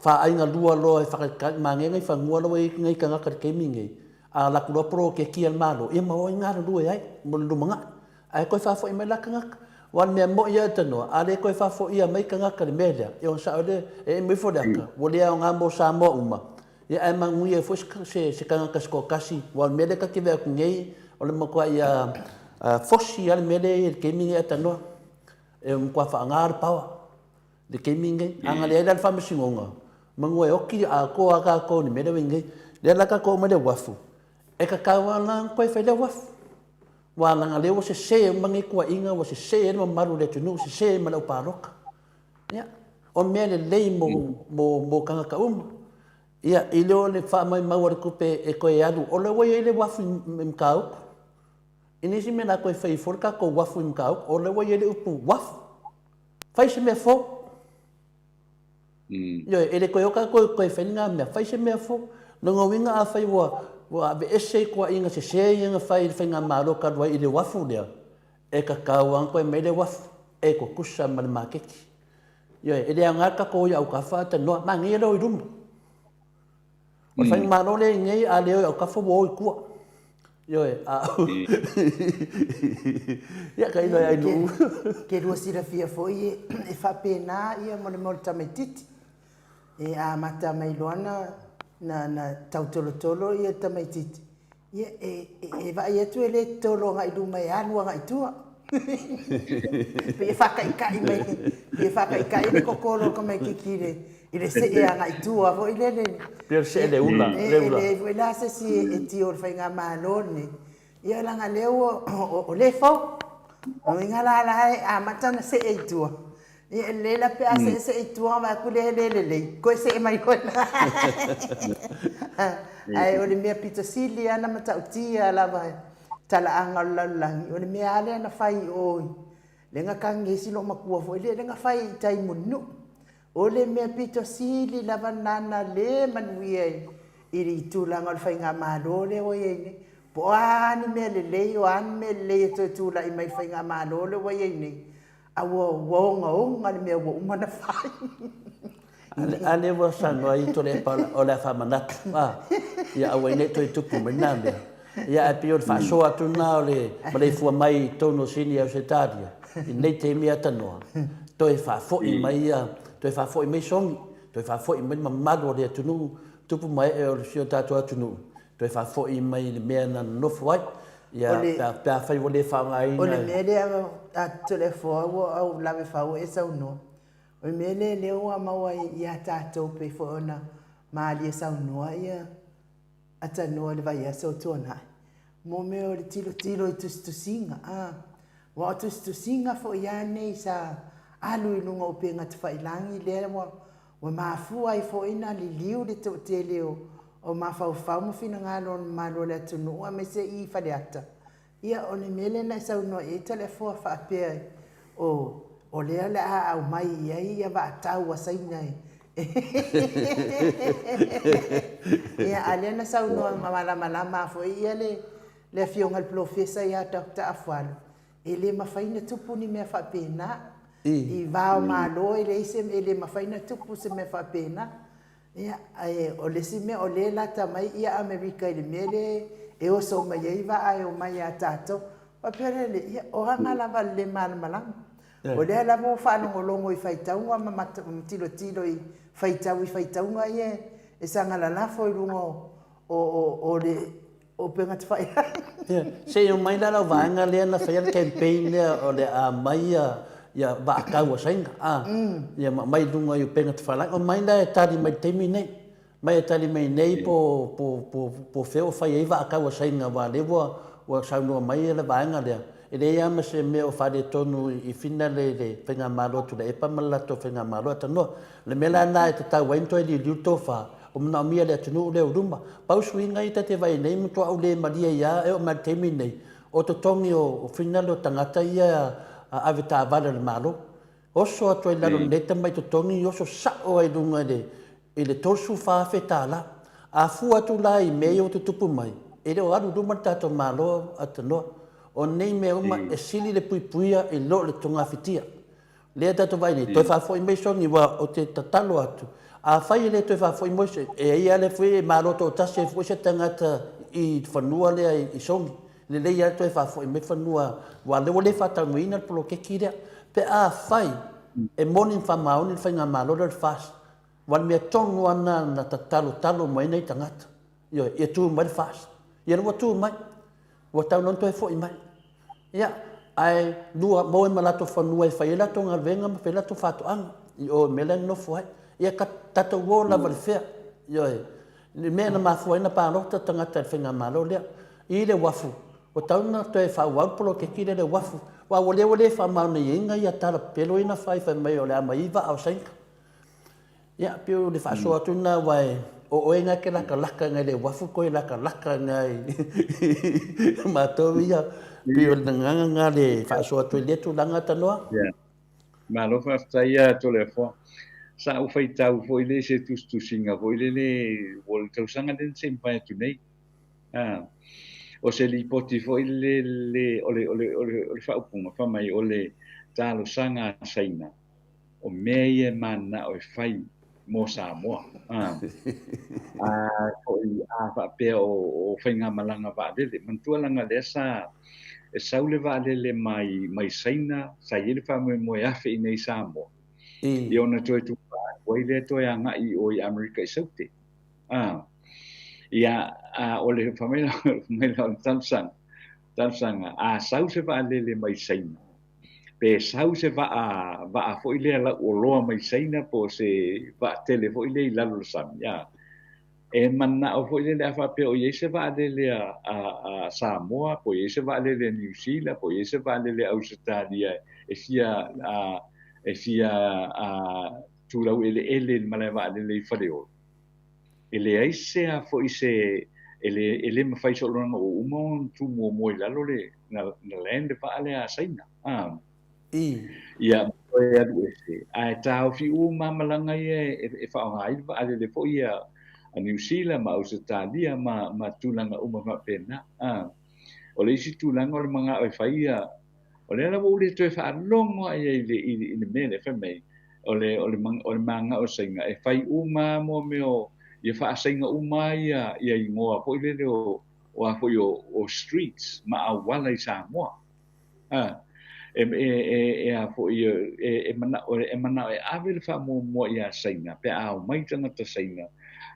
faa-aigalua loa e faatalitali, manaia nai fanua la ua i ai nai tagata i le taimi lenei, a alu atu loa poloketi a le Malo, ia ma o ai galulue ai mo le lumanai. Ae toe faafoi mai la tagata. Aua o le mea moni lava tanoa, a le toe faafoia mai tagata i le mea lea, ia ona sao lea, e emo ifo le ata, ua le aoga mo Samoa uma, Ia ae manuia ai foi se tagata se toatasi, aua o le mea lea ta te vaai atu nei, o le matuai fosi lava le mea lea e i ai i le taimi lenei Atanoa. E matua faaaoga le power i le taimi lenei. A na leai la le faamasinoga, manu e oti atoa lava tatou i le mea lea ua i ai nei. O lea la tatou omai i le uafu, e tatau lava la ona toe fai le uafu. Aua leaga o lea ua sese uma nei tuuaiga, ua sese ai le mamalu o le atunuu, sese ma le aupalota. Ia, o mea lelei mo, mo, mo tagata uma. Ia, i le o le faamaumau a le tupe e toe alu, o lea ua i ai le uafu i Matautu. I nisi mea o le a toe fai fua le tatou uafu i Matautu, o lea ua i ai le upu uafu. Fai se mea fou. Ioe, e le toe o tatou e toe fai ni mea, fai se mea fou. Lona uiga afai ua, ua aveese i tuuaiga sese ia na fai i le faigamalo talu ai i le uafu lea, E tatau lava ona toe aumai le uafu e tutusa ma le maketi. Ioe, e le aoga le tatou o i autafa ae talanoa, manaia le o i luma. O le faigamalo lea i nei, a le o i autafa ua o i tua. Ioe, a Ia, tailo e Ainuu. Ke lua silafia foi e faapena ia mo le mea o le tamaititi. E amata mai loa na, na tautolotolo ia le tamaititi, Ia, e, e vaai atu e le tolo agai i luma e alu agai i tua. Pei e faataitai mai, pei e faataitai le totolo o le tamaitiiti i le, i le see agai i tua foi lele. Pei o le see le ula, le ula. E leai foi la se isi e tio o le faigamalo lenei. Ia leaga lea ua, o lea e fou. O uiga la la e amata ona see i tua. Ia e lelei la pe a seesee i tua ona vaai atu lea e le lelei, toe see mai loa. Ae o le mea pito sili lava ona matautia lava i talaaga o le lalolagi, o le mea lava lea na fai i o i lea na tagi ai si loomatua foi lea, lea na fai i tai i Mulinuu. O le mea pito sili lava lena na le manuia i le tulaga o le faigamalo lea ua i ai nei. Po o a ni mea lelei, o a ni mea lelei e toe tulai mai i le faigamalo lea ua i ai nei, A ua ua ogaoga le mea ua uma ona fai. A lea ua saunoa ai Tuilaepa o le a faamanatu, a, ia aua ai ne i toe tupu mai lena mea. Ia ae pei o le faasoa atu lena o le maleifua mai i totonu o Sini Ausetalia i lenei taimi atanoa, toe faafoi mai ia, toe faafoi mai sogi, toe faafoi mai le mamalu o le atunuu, tupu ma ee o si o tatou atunuu, toe faafoi mai i le mea na nonofo ai. Ia, pe a, pe afai ua le faaaogaina. O le mea lea a Toleafoa ua ou lave fau e saunoa, o le mea lea lea ua maua ia tatou pei foi ona malie saunoa ia Atanoa i le vaiaso o tuanai, mo mea o le tilotilo i tusitusiga, a, aua o tusitusiga foi a nei sa alu i luga o upega tafailagi lea ua Ua mafua ai foi ona liliu le toatele o mafaufau ma finagalo o le mamalu o le atunuu aemaise i Faleata. Ia, o le mea lea na e saunoa i ai Toleafoa faapea o, o lea o le a aumai i ai ia vaatau a Saina e Ia, a lea na saunoa malamalama foi ia le afioga i le polofesa ia Dr. Afualo, e le mafai ona tupu ni mea faapena. I va o Malo e leai se, e le mafai ona tupu se mea faapena. Ia, ae o le isi mea o lea e lata mai ia Amerika i le mea lea e oso mai ai vaa e omai ia tatou. Faapea lea, ia, o aga lava le malamalama. O lea lava ua faalogologo i faitauga ma tilotilo i faitau i faitauga ia e saga lalafo i luga o le upega tafailagi. Ia, se i omai la lau vaega lea na faia le campaign lea o le a aumai ia vaatau a Saina, a, ia ma aumai i luga i upega tafailagi. Omai la e tali mai i le taimi lenei. Mai e tali mai nei po po po po fea o fai ai vaatau a Saina aua lea ua ua saunoa mai le vaega lea. E leai lava ma se mea o faaletonu i Finale i le Faigamalo a Tuilaepa ma le latou Faigamalo Atanoa. O le mea la lena e tatau ai ona toe liuliu le tofa, o manaomia e le atunuu lea o luma. Pau suiga ia ta te vaai nei matua ou le malie ai lava e oo mai i le taimi lenei, o totogi o Finale o tagata ia avetaavale a le Malo. Oso atu ai i lalo o lenei tamai totogi, oso sao ai i luga i le i le $34,000. A fua atu la i mea ia ua tutupu mai, e le o alu i luma le tatou Malo Atanoa. O nei mea uma e sili le puipuia i lo le togafitia. Lea tatou vaai nei, toe faafoi mai Sogi, aua ou te tatalo atu, afai e le toe faafoi mai, e i ai lava le foi e malo toatasi ai foi se tagata i fanua lea i Sogi. Lelei lava le toe faafoi mai fanua, aua o lea ua le faataunuuina le poloketi lea. Pe afai e moni ma faamaoni le faigamalo lea o le FAST, Aua o le mea tonu lava lena na tatalotalo mai ai nai tagata, ioe, ia tu mai le FAST. Ia lea ua tu mai, ua tau loa ona toe foi mai. Ia, ae lua, maua ai ma latou fanua e fai ai latou galuega ma fai ai latou faatoaga i o i le mea la e nonofo ai. Ia, tatou o lava i le fea, ioe, i le mea na mafua ai ona palota tagata i le faigamalo lea. I le uafu, ua tau ona toe faaauau le poloketi lea i le uafu, aua ua le ua le faamaoniaina ia tala pepelo ia na fai fai mai o le a aumai ai vaa o Saina. Ia, pei o le faasoa atu lena aua o oe na e te latalata i le uafu toe latalata i ina i matou ia. Pei o le agaga lena le faasoa atu i lea tulaga Tanoa. Ia. Malo faafetai ia Toleafoa. Sa ou faitau foi lea i se tusitusiga foi lele o le tausaga lea na se i mavae atu nei. A, o se lipoti foi lele o le, o le, o le, o le faaupuga fai mai o le talosaga a Saina o mea ia e mananao e fai mo Samoa. A, a foi a faapea o faigamalaga vaalele. Manatua leaga lea sa e sau le vaalele mai mai Saina, sa i ai le faamoemoe e afe i nei Samoa. Ia ona toe tufa atu ai lea toe agai i o i Amerika i Saute. A, ia, a o le fai mai mai la o le talosaga, talosaga, a sau se vaalele mai Saina, pe sau se vaa, vaa foi lea lau oloa mai Saina po o se vaatele foi lea i lalo o le sami, a, e manao foi lele a faapea o i ai se vaalele a, a, a Samoa, po o i ai se vaalele a Niu Sila, po o i ai se vaalele a Ausetalia e fia, a, e fia a, tulau eleele i le malae vaalele i Faleolo. E leai se a foi se, e le, e le mafai sologa ua uma ona tu muamua i lalo le, na, na land le vaa lea a Saina. A. Ia, toe alu ese. Ae taofi uma malaga ia e, e faaaoga ai le vaalele foi ia a Niu Sila ma Ausetalia ma, ma tulaga uma faapena. A. O le isi tulaga o le manao e fai ia, o lea la ua ou le toe faalogo lava i ai i le, i le, i le mea lea fai mai, o le, o le, o le manao o Saina e fai uma mo mea o, ia faasaina uma ia, ia igoa foi lele o, o a foi o, o streets ma auala i Samoa. A, e, e, e, e a foi, e, e manao, e manao e ave le faamuamua iā Saina, pe a omai tagata Saina,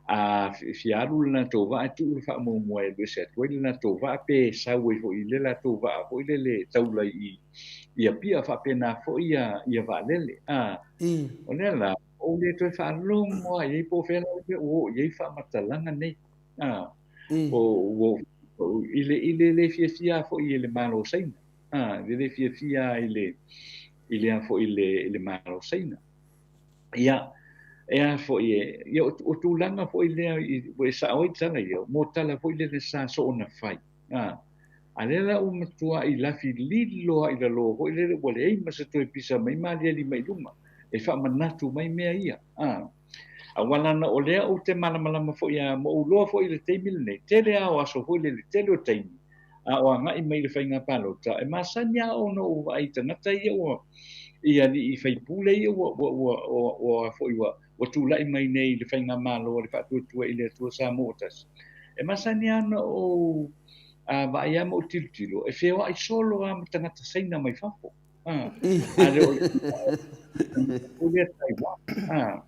a fia alu le latou vaa e tuu le faamuamua e alu ese atu ai le latou vaa pe sau ai foi i le latou vaa foi lele taula i i Apia faapena foi ia ia vaalele. A, o lea la, ou le toe faalogo lava i ai po o fea la le mea ua oo i ai faamatalaga nei. A, o, ua, i le, i le le fiafia foi e le Malo o Saina. A, i le le fiafia i le, i le a foi i le, i le Malo o Saina. Ia, e a foi e, ia, o, o tulaga foi lea i, e sao ai tala ia, mo tala foi lele sa soona fai. A, a lea la ua matuai lafi lilo lava i lalo foi lele ua leai ma se toe pisa mai ma aliali mai i luga e faamanatu mai mea ia. A. Aua leaga o lea ou te malamalama foi a ma ou iloa foi i le taimi lenei, tele lava o aso foi lele, tele o taimi a o agai mai i le faiga palota, e masani lava ona ou vaai i tagata ia ua, i alii faipule ia ua, ua, ua, ua, ua, foi ua, ua tulai mai nei i le faigamalo a le Faatuatua i le Atua Samoa ua Tasi. E masani lava ona ou a vaai lava ma ou tilotilo, e feoai solo lava ma tagata Saina mai fafo. A, a le o le lea Taiwan. A,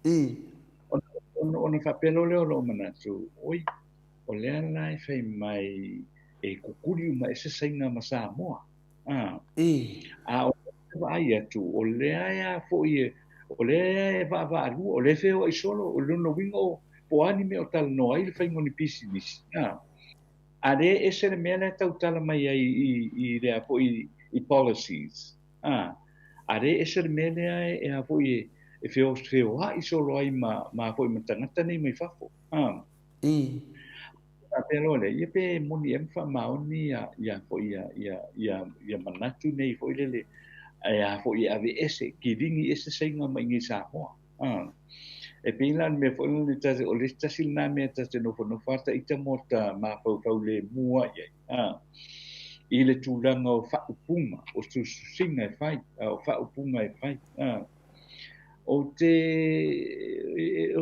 ona, ona, ona faapea loa lea o lou manatu, oi, o lea la e fai mai e kukuli uma ese Saina ma Samoa. A, a o le vaai atu, o lea e a foi e, o lea e vaavaalua, o lea e feoai solo, o lona uiga o, po o a ni mea o talanoa ai le faiga o ni pisinisi. A, a lea e ese le mea lea e tautala mai ai i, i lea foi i policies. A, a lea e ese le mea lea e, e a foi e, e feo, feoai solo ai ma, ma foi ma tagata nei mai fafo. A. I. Faapea loa lea, ia pe moni ea ma faamaoni ia, ia foi ia, ia, ia, ia manatu nei foi lele, e a foi e aveese, kiligi ese Saina mai i inei i Samoa. A. E pei la o le mea foi lele ta te, o le isi tasi lena mea ta te nofonofo lava ita ma ta mafaufau lemu lava i ai, a, i le tulaga o faaupuga, o tusitusiga e fai, a, o faaupuga e fai, a. Ou te,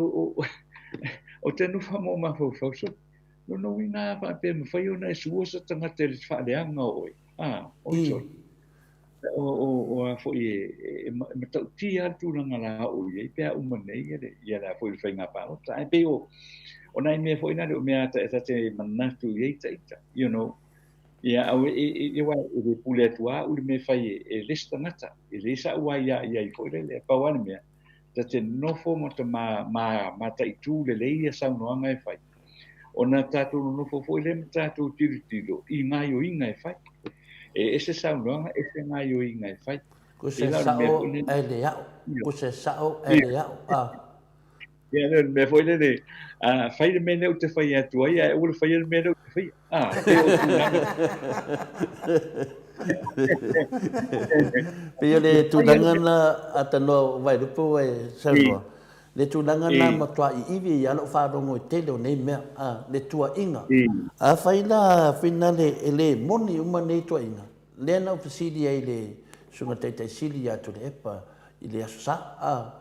ou te nofo ma ou mafaufau, so, lona uiga a faapea e mafai ona e sua se tagata i le faaleaga o oe, a, oi sole. O, o, o a foi e, e, e matautia lava le tulaga la oo i ai pe a uma nei ia le, ia le a foi le faiga palota. Ae pei o, o nai mea foi na le o mea ta, ta te manatu i ai taita, you know. Ia, aua e, e, e, aua e le pule atu lava au i le mea e fai e, e le isi tagata. E leai sa'u aia i ai foi lele. Pau lava le mea, ta te nofo ma ta ma, ma, mataitu lelei ia saunoaga e fai. Ona tatou nonofo foi lea ma tatou tilotilo i gaoioiga e fai. E ese saunoaga, ese gaoioiga e fai. Ko se sa'o ae le a'o. Ko se sa'o ae le a'o. A. Ia, le mea foi lele, a, fai le mea lea ou te fai atu ai, ae aua le faia le mea lea ou te faia. A, pei o tulaga. Pei o le tulaga na atanoa o Vaelupe ua e saunoa, le tulaga na matua iivi ai lava lou faalogo i tele o nei mea, a, le tuuaiga. Afai la finale e le moni uma nei tuuaiga, lea na ou fesili ai i le Susuga Taitai Sili ia Tuilaepa i le Aso Sa, a,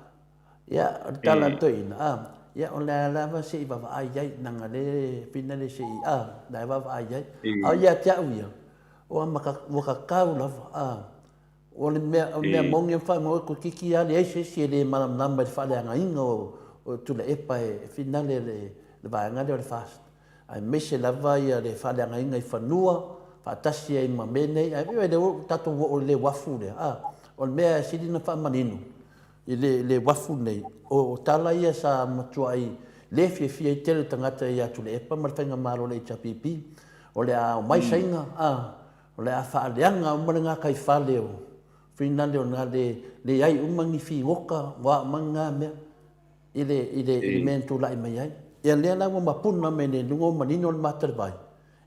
Ia, o le tala a le toeaina, a, ia, o le a lava se i vaavaai i ai, leaga le finale se i, a, la e vaavaai i ai. A o ia te au ia, ua maka, ua kakau lava, a, o le mea, o le mea moni e faanoe toeitiiti lava leai se isi e le malamalama i le faaleagaina o, o Tuilaepa e finale le, le vaega lea o le FAST. Aemaise lava ia le faaleagaina i fanua, faatasi ai ma mea nei, ae o lea ua tatou oo i le uafu lea, a, o le mea e sili ona faamanino, I le le uafu nei, o tala ia sa matuai le fiafia ai tele tagata ia Tuilaepa ma le faigamalo a le HRPP, o le a omai Saina, a, o le a faaleaga uma le gataifale o finale o na le leai uma ni figota, o a uma ni na mea i le i le i le mea na tulai mai ai. Ia lea la ua mapuna mai nei i luga ua manino le mata o le vai,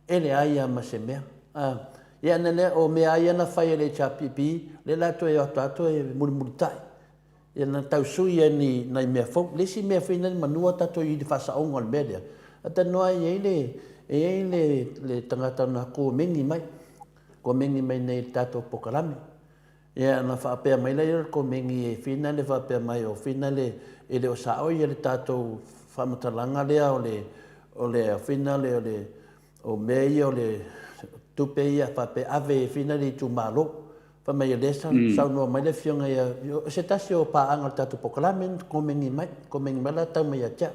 e leai lava ma se mea. A, ia na lea, o mea lava ia na fai e le HRPP, lea la toe o atu lava toe mulimulitai. Ia na tau sui ai ni nai mea fou. Le isi mea foi na manua tatou i le faasaoga o le mea lea, talanoa e i ai le, e i ai le, le tagata na komeni mai, komeni mai nei i le tatou polokalame. Ia ona faapea mai lea o le komeni e Fina le faapea mai o Fina le e le o sao ia le tatou faamatalaga lea o le o le Fina le o le o mea ia o le tupe ia faapea ave e Fina le itumalo. Fai mai o lea saunoa mai le afioga ia o se tasi o paaga o le tatou polokalame komeni mai, komeni mai la tau mai ia te au.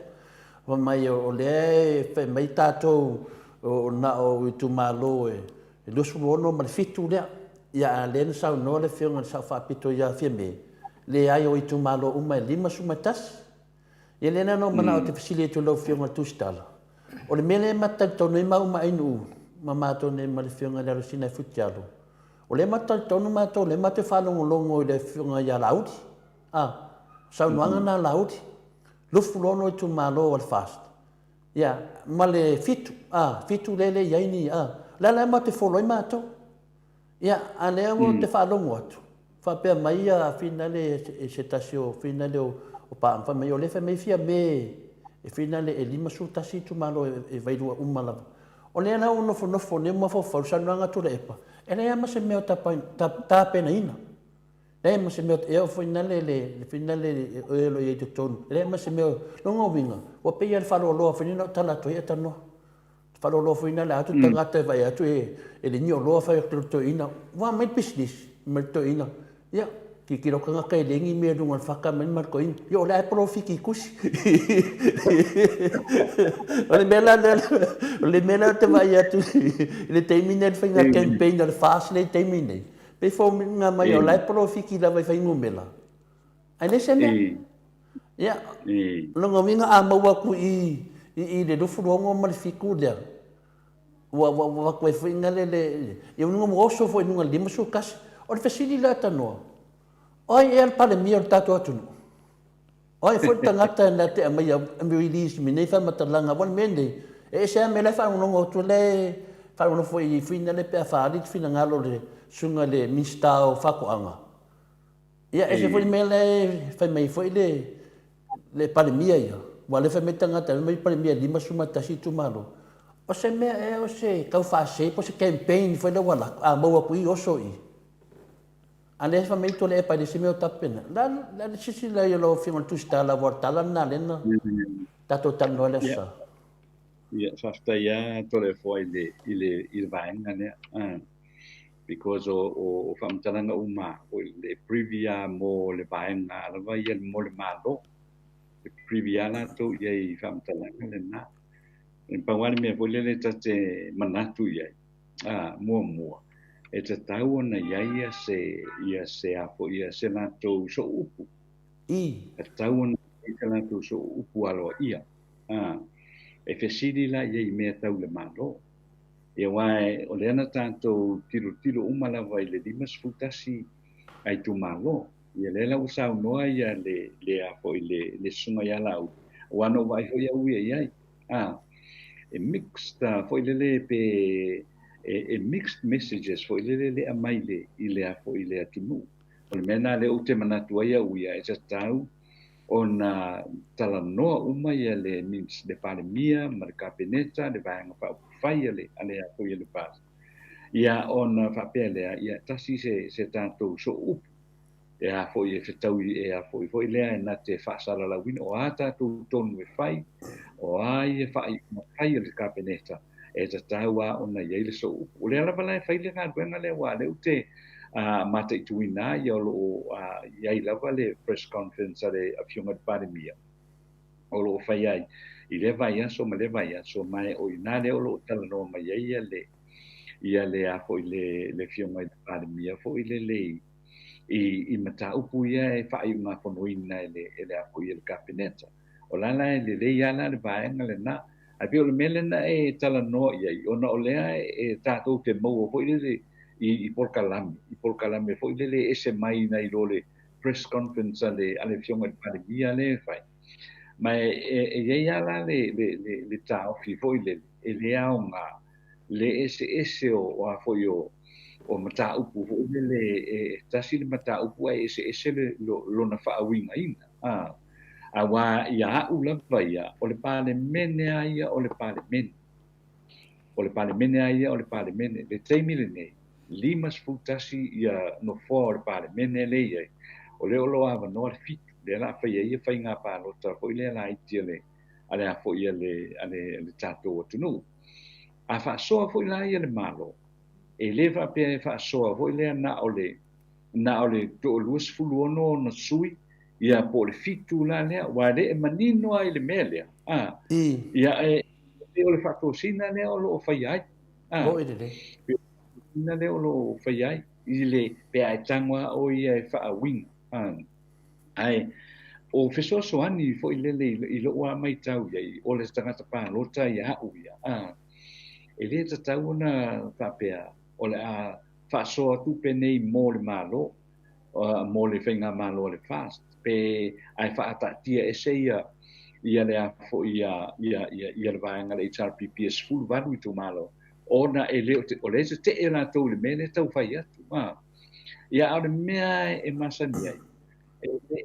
Fai mai o lea e fai mai tatou o na o itumalo e 26 ma le 7 lea. Ia a lea na saunoa le Afioga i le Sao Faapito ia Fiame, leai o itumalo uma e 51. Ia lea na ou manao ou te fesili atu i lau Afioga i le Tusitala, o le mea lea e ma te talitonu ai maua ma Ainuu ma matou nei ma le Afioga i le Alosina e Futialo, o lea ma te talitonu matou, o lea matou te faalogologo i le Afioga ia Laauli, a, saunoaga na a Laauli, 26 itumalo o le FAST, ia, ma le 7, a, 7 lea e le i ai ni, a, o le a la e matou te follow ai matou? Ia, a lea ua te faalogo atu, faapea mai ia finale e se tasi o finale o, o paaga fai mai o lea fai mai Fiame e finale e 51 itumalo e vailua uma lava. O lea la ua nofonofo nei ma mafaufau i le saunoaga a Tuilaepa, e leai lava ma se mea o tapenaina. Leai ma se mea e oo foi nale le finale o e o lo o i ai i totonu, e leai ma se mea. O lona uiga, ua pei lava le faaloaloa foi lea na ou tala atu ai e talanoa. Faaloaloa foi lea a atu tagata e vaai atu e le ni oloa fai atu le toeaina, ua aumai le pisinisi mai le toeaina. Ia, tilotilo atu tagata e leai ni mea i luga o le fata aumai le toeaina. Ia, o lea e polofiti i tusi. O le mea la lea, o le mea lea ou te vaai atu i le taimi lenei i le faiga campaign a le FAST lea i le taimi lenei, pei e foliga mai o la e polofiti lava i fuainumera, ae leai se mea. Ia, o lona uiga a maua atu i i le 26 ma le 7 lea, ua ua avatu ai foi lea le, ia ua oso foi i luga i le 51. O le fesili la Tanoa, o ai ea le Palemia o le tatou atunuu? O ai foi le tagata na te aumaia release mai nei faamatalaga aua le mea lenei, e ese lava mea la e faalogologo atu la e faalogologo foi i fuina lea pe a faaali le finagalo o le susuga i le Minisita o Faatoaga. Ia, ese foi le mea la e fai mai foi le le Palemia ia, aua o lea e fai mai le tagata, fai mai le Palemia e 51 itumalo. O se mea ea o se tau faasee po o se campaign foi lea ua alu atu, a maua atu i i, oso i i. A lea fai mai Tuilaepa e leai se mea o tapena. O le a le silasila ai o lau Afioga i le Tusitala aua o le tala lena lea na tatou talanoa ai i le Aso Sa. Ia, faafetai lava Toleafoa i le, i le, i le vaega lea. Because o, o, o faamatalaga uma o le privy lava mo le vaega lava ia mo le Malo. E privy lava latou i ai i faamatalaga lena. E pau lava le mea foi lele ta te manatu i ai, muamua, e tatau ona i ai ia se, ia se a foi, ia se latou sooupu. E tatau ona i ai se latou sooupu aloaia. E fesili la i ai i mea tau le Malo. Ia aua o lea na tatou tilotilo uma lava i le 51 a itumalo. Ia lea la ua saunoa ia le, le a foi le, le susuga ia Laauli, aua na ou vaai foi au ia i ai. E mixed foi lele pe e, e mixed messages foi lele le aumai le, i le a foi le atunuu. O le mea lena lea ou te manatu ai au ia, e tatau ona talanoa uma ia le, le Palemia ma le Kapeneta, le Vaega Faaupufai a le, a le, a foi a le FAST. Ia ona faapea lea, ia tasi se, se tatou sooupu e a foi e fetaui e a foi foi lea e na te faasalalauina o a tatou tonu e fai, o a ia faaiuga fai a le Kapeneta, e tatau lava ona i ai le sooupu. O lea lava la e fai le galuega lea, aua o lea ou te mataituina ai o lo o i ai lava le press conference a le Afioga i le Palemia o lo o fai ai i lea vaiaso ma lea vaiaso, ma o i ina lea o lo o talanoa mai ai ia le ia le a foi le le Afioga i le Palemia foi lele i mataupu ia e faaiugafonoina e le e le a foi e le Kapeneta. O la la e lelei lava la le vaega lena. Ae pei o le mea lena e talanoa i ai, ona o lea e tatou te maua foi lele i polokalame, i polokalame foi lele e ese mai nai lo le press conference a le, a le Afioga i le Palemia lea e fai. Ma e i ai lava la le, le, le, le taofi foi lele, e le aoga le eseese o, o a foi o, o mataupu foi lele, e tasi le mataupu ae eseese le, lo, lona faauigaina. Aua ia a'u lava ia, o le Palemene a ia o le Palemene. O le Palemene a ia o le Palemene. Le taimi lenei, 51 ia nofoa o le Palemene lea e i ai, o lea o lo o avanoa le 7, lea o le a fai ai ia faiga palota foi lea laiti a le, a le a foi a le, a le, a le tatou atunuu. A faasoa foi la ia le Malo, e le faapea e faasoa foi lea na o le, na o le 26 ona sui, ia po o le 7 la lea, aua e le e manino lava i le mea lea, a, ia e pei o le faatosina lea o lo o faia ai, a, Moni lelei. Pei o le faatosina lea o lo o faia ai, i le, pe a e tago lava oe ia e faauiga, a, ae o fesoasoani foi lele i lou lava matau i ai, o le tagata palota ia au ia, a, e le tatau ona faapea o le a faasoa atu penei mo le Malo, mo le faigamalo a le FAST, pe ae faataatia ese ia ia le a foi ia ia ia ia le vaega a le HRPP e 18 itumalo, ona e le o te, o lea e tetee latou i le mea lea e tau fai atu. Ia, a o le mea e masani ai,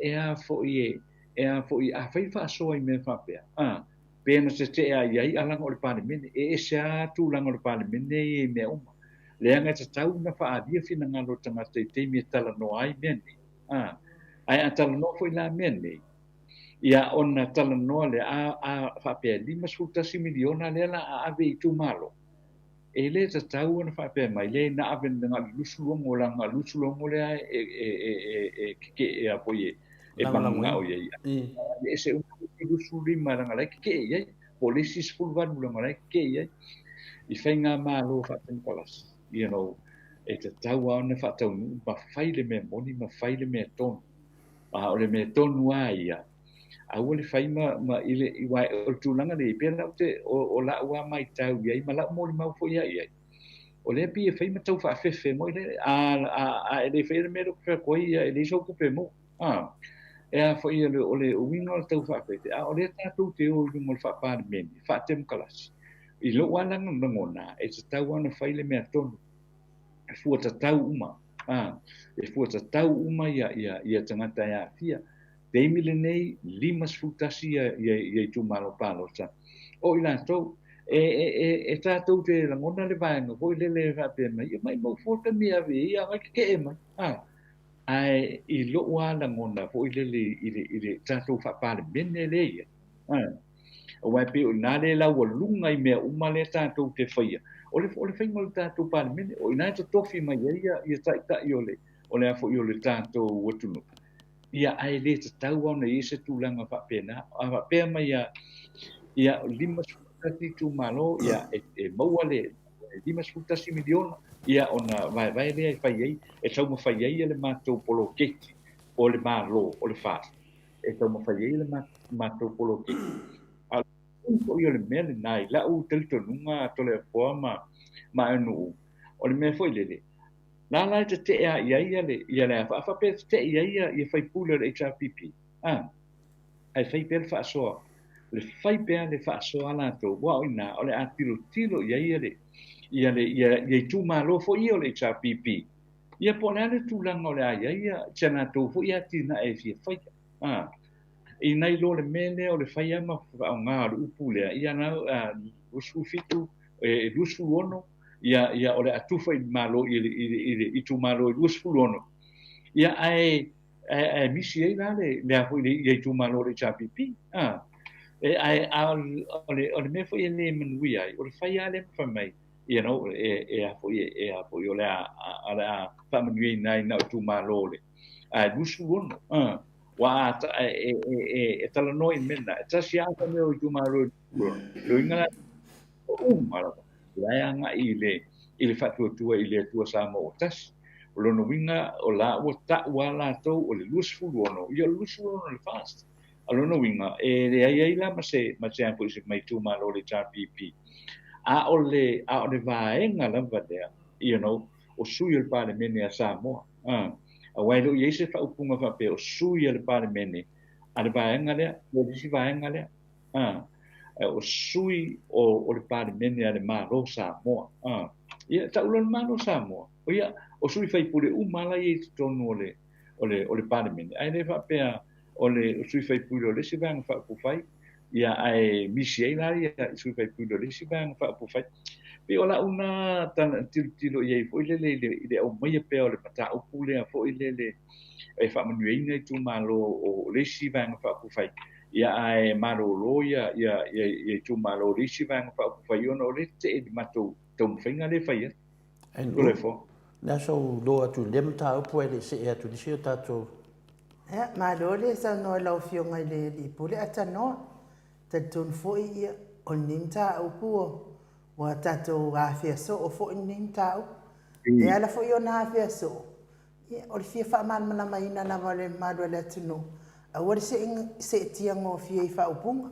e a foi e E a foi, afai faasoa i mea faapea, a, pe na tetee lava i ai alaga o le Palemene, e ese lava tulaga o le Palemene ia i mea uma. Leaga e tatau ona faaalia finagalo o tagata i taimi e talanoa ai mea nei, a. Ae a talanoa foi la mea nei, ia ona talanoa lea, a, a faapea e $51 miliona lea la a ave i itumalo, E le tatau ona faapea mai, leai na ave na o le 26 leaga o le 26 lea e e e e keke'e a foi e e mananao i ai. E ese uma le 25 leaga la e keke'e i ai, po o le isi 18 leaga la e keke'e i ai. I faigamalo faatemokarasi, you know, e tatau lava ona faataunuu ma fai le mea moni ma fai le mea tonu. A o le mea tonu lava ia, Aua le fai ma, ma i le, i, o le tulaga lea, pei la ou te, o, o la'u lava maitau i ai ma la'u molimau foi lava i ai, o lea pei e fai ma tau faafefe moi le, a, a, a e le faia le mea lea ou te fai atu ai, ia, e leai sau tupe e maua. A, e a foi o le, o le uiga o le tau faafefe, a o lea tatou te o i luga o le faa-Palemene, faa-Temokarasi. I lou lava lagona, e tatau lava ona fai le mea tonu, e fua tatau uma, a, e fua tatau uma ia, ia, ia tagata e aafia. Taimi lenei, 51 ia, ia, ia itumalo palota. O i latou, e, e, e, e tatou te lagona le vaega foi lele e faapea mai, ia maimau fua le taimi e ave i ai, agai keke'e mai. A, ae i lou lava lagona foi lele i le, i le tatou faa-Palemene lea ia, a, aua e pei o i ina lea e laualuga i mea uma lea tatou te faia. O le, o le faiga o le tatou Palemene, o i ina e totofi mai ai ia, ia taitai o le, o le a foi o le tatou atunuu. Ia, ae le tatau lava ona i ai se tulaga faapena. A faapea mai ia, ia 51 itumalo, ia, e, e maua le 51 miliona, ia, ona vaevae lea e fai ai, e taumafai ai le matou poloketi o le Malo, o le FAST, e taumafai ai le matou poloketi. A o foi o le mea lena i lau talitonuga Toleafoa ma, ma Aunuu, o le mea foi lele, La la e tetee lava i ai ia le, ia le a, a faapea e tetee i ai ia, ia faipule o le HRPP, a, ae fai pea le faasoa, le fai pea le faasoa a latou, aua o i ina, o le a tilotilo i ai ia le, ia le, ia, ia itumalo foi ia o le HRPP, ia po o le a le tulaga o le a i ai ia si a latou foi atinae e fia faia, a. I nai lo le mea lea o le fai lava ma faaaoga o le upu lea, ia na, 27, e 26, ia, ia o le a tufa i le Malo i le, i le, i le itumalo e 26, ia ae, ae, ae misi ai la le, le a foi le, ia itumalo o le HRPP. A, e, ae, a o le, o le mea foi e le manuia ai, o le fai lava lea ma fai mai, you know, e, e a foi, e, e a foi, o le a, o le a faamanuiaina ai na o itumalo o le, ae 26, a, ua a, e, e, e, e talanoa i mea na, e tasi lava ka mea o itumalo e 26, le uiga la, uma lava, la e agai i le, i le faatuatua i le Atua Samoa ua tasi. O lona uiga, o la ua ta'u lava latou o le 26, ia o le 26 o le FAST. A o lona uiga, e leai ai la ma se, ma se a foi se mai itumalo o le HRPP. A o le, a o le vaega lava lea, you know, o sui o le Palemene a Samoa. Aua e le o i ai se faaupuga faapea o sui a le Palemene a le vaega lea, po o le isi vaega lea. O sui o, o le Palemene a le Malo Samoa. Ia, ta'u loa le Malo Samoa, o ia, o sui faipule uma la ia i totonu o le, o le, o le Palemene, ae le faapea o le sui faipule o le isi vaega faaupufai, ia, ae misi ai la ia sui faipule o le isi vaega faaupufai. Pei o la'u na tilotilo i ai foi lele i le, i le aumaia pea o le mataupu lea foi lele e faamanuiaina itumalo o le isi vaega faaupufai, ia ae malolo ia, ia, ia, ia itumalo o le isi vaega faaupufai ona o lea e tetee i le matou taumafaiga lea e fai atu. Toleafoa. Le aso ua loa atu i lea mataupu ae le i see atu i nisi o tatou. Ia, malo le saunoa i lau Afioga i le Alii Pule Atanoa. Talitonu foi ia, o lenei mataupu ua tatou afea soo foi lenei mataupu. E ala foi ona afea soo, Ia, o le fia faamalamalamaina lava o le mamalu o le atunuu, aua le seetia gofie i faaupuga.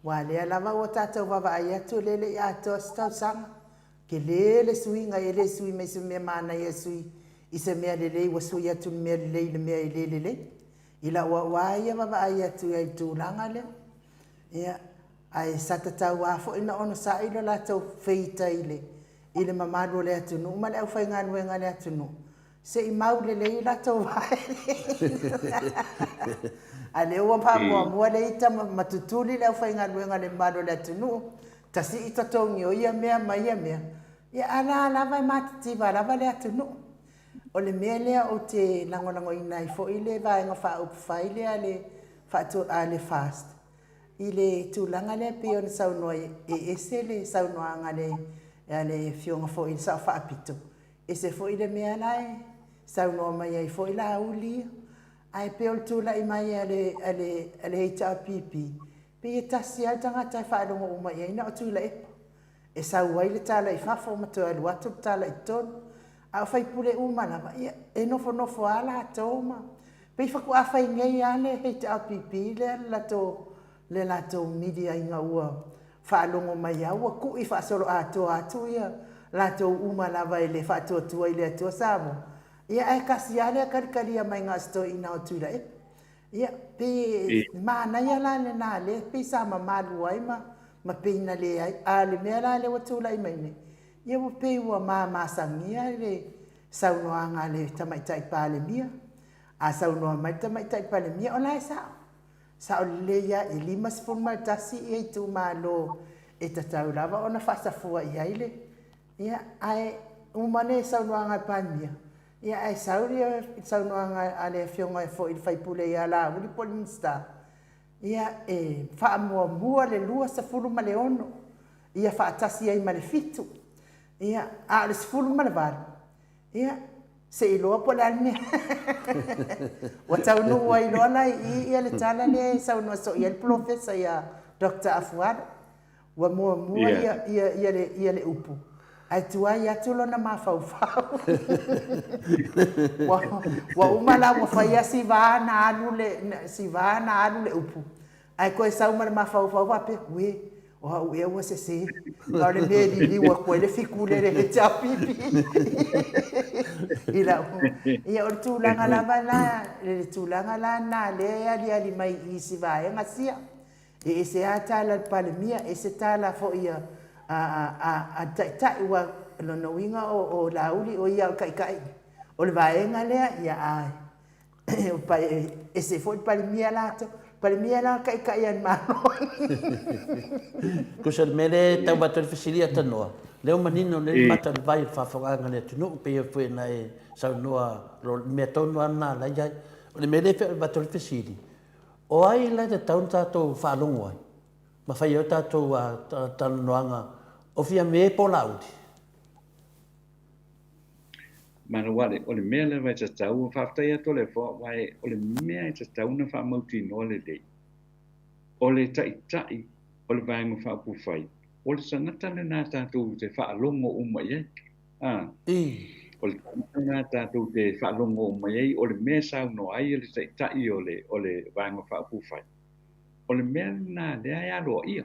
Aua lea lava ua tatou vaavaai atu o lea e le i atoa se tausaga. Tele le suiga, e le sui mai se mea manaia sui i se mea lelei ua sui atu le mea lelei i le mea e le lelei. I lau au lava ia vaavaai atu i ai i le tulaga lea. Ia, ae sa tatau lava foi ona onosai lo latou feita i le i le mamalu o le atunuu ma le aufaigaluega a le atunuu. Se i mau lelei latou vaeleele. A lea ua faamuamua le ita ma tutuli le aufaigaluega a le mamalu o le atunuu, tasii totogi o ia mea ma ia mea, ia a la lava e matitiva lava le atunuu. O le mea lea ou te lagolagoina ai foi le Vaega Faaupufai lea a le a le FAST i le tulaga lea pei ona saunoa ai, e ese le saunoaga a le a le Afioga foi i le Sao Faapito, Ese foi le mea la e saunoa mai ai foi Laauli ia. Ae pei o le tulai mai a le, a le, a le HRPP, pei e tasi lava le tagata e faalogo uma i ai na o Tuilaepa. E sau ai le tala i fafo ma toe alu atu le tala i totonu. A o faipule uma lava, ia, e nofonofo lava latou ma pei faatoa fai nei lava le HRPP lea le latou, le latou media ina ua faalogo mai lava ua kui faasoloatoa atu ia latou uma lava i le Faatuatua i le Atua Samoa, ia ae tasi lava le talitalia mai na o si toeaina o Tuilaepa. Ia, pei e manaia la lena lea pei sa mamalu ai ma ma pei na leai. A o le mea la lea ua tulai mai nei, ia ua pei ua mamasagia le saunoaga a le Tamaitai Palemia. A saunoa mai le Tamaitai Palemia, o la e sao. Sao lelei lava, e 51 ia itumalo e tatau lava ona faasafua i ai le, ia, ae uma le saunoaga a le Palemia, ia ae sau le saunoaga a le Afioga foi i le sui usufono ia Laauli po o le Minisita, ia, e faamuamua le 26 ia faatasi ai ma le 7, ia, a o le 18, Ia, se i iloa po o le a le mea ua taunuu ai loa la i i ia le tala lea e saunoa soo i ai le polofesa ia Doctor Afualo. Ua muamua ia, ia, ia, le, ia le upu, ae tuai atu lona mafaufau. Ua, ua uma la ua fai lava si va na alu le, si va na alu le upu, Ae toe sau ma le mafaufau faapea, ue, o au ea ua sese, a o le mea e liliu atu ai le fiku lea i le HRPP. I lau, ia o le tulaga lava la, le tulaga la lena lea e aliali mai i isi vaega sia. E ese lava tala a le Palemia, ese tala foi a, a, a, a le Taitai, aua o lona uiga o, o Laauli o ia o le Taitai o le vaega lea, ia a ese foi le Palemia latou. Palemia la o le Taitai a le Malo. Tusa o le mea lea e tau avatu ai le fesili ia Tanoa, lea ua manino nei le mata o le vai i le faafofogaaga a le atunuu, pei foi ona e saunoa, o le mea tonu lava lena la e i ai. O le mea lea e fia avatu ai le fesili, o ai la e tatau ona tatou faalogo ai ma fai ai o tatou talanoaga o Fiame po o Laauli? Manawale, o le mea lava e tatau, faafetai atu le Afoa, aua o le mea e tatau ona faamautinoa lelei, o le taitai o le Vaega Faaupufai, o le tagata lena tatou te faalogo uma i ai. A, o le tagata lena tatou te faalogo uma i ai, o le mea e saunoa ai le taitai o le, o le Vaega Faaupufai, o le mea lena lea e aloaia.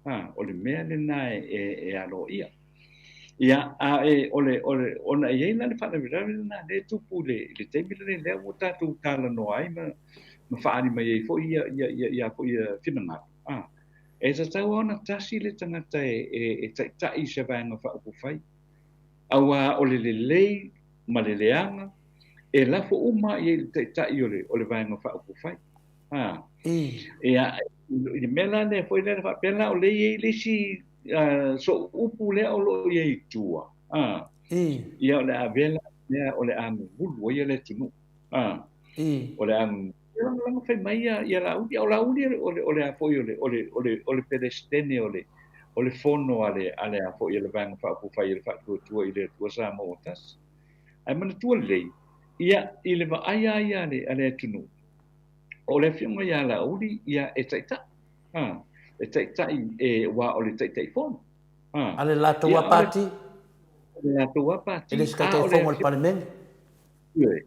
A, o le mea lena e, e, e aloaia. Ia, a e, o le, o le, ona e i ai la le faalavelave lena lea e tupu i le, i le taimi lenei lea ua tatou talanoa ai ma, ma faaali mai ai foi ia, ia, ia, ia, foi ia finagalo. A, e tatau lava ona tasi le tagata e, e, e taitai i se Vaega Faaupufai, auā o le lelei ma le leaga e lafo uma i ai i le taitai o le, o le Vaega Faaupufai. A, ia, i le mea la lea foi lea faapea la o lea e i ai le isi so'u upu lea o lo o i ai i tua, a, ia o le a avea la mea o le a gugulu ai le atunuu, a, o le a lagolago fai mai ia, ia Laauli, a o Laauli o le, o le a foi o le, o le, o le, o le Peresetene o le, o le fono a le, a le a foi a le Vaega Faaupufai a le Faatuatua i le Atua Samoa ua Tasi. Ae manatua lelei, ia, i le vaai lava ia a le, a le atunuu, o le afioga ia Laauli, ia, e taitai, a, e taitai, e, aua o le Taitaifono. A, A le latou a pati? O le latou a pati. E le se Taitaifono o le Palemene? Ioe.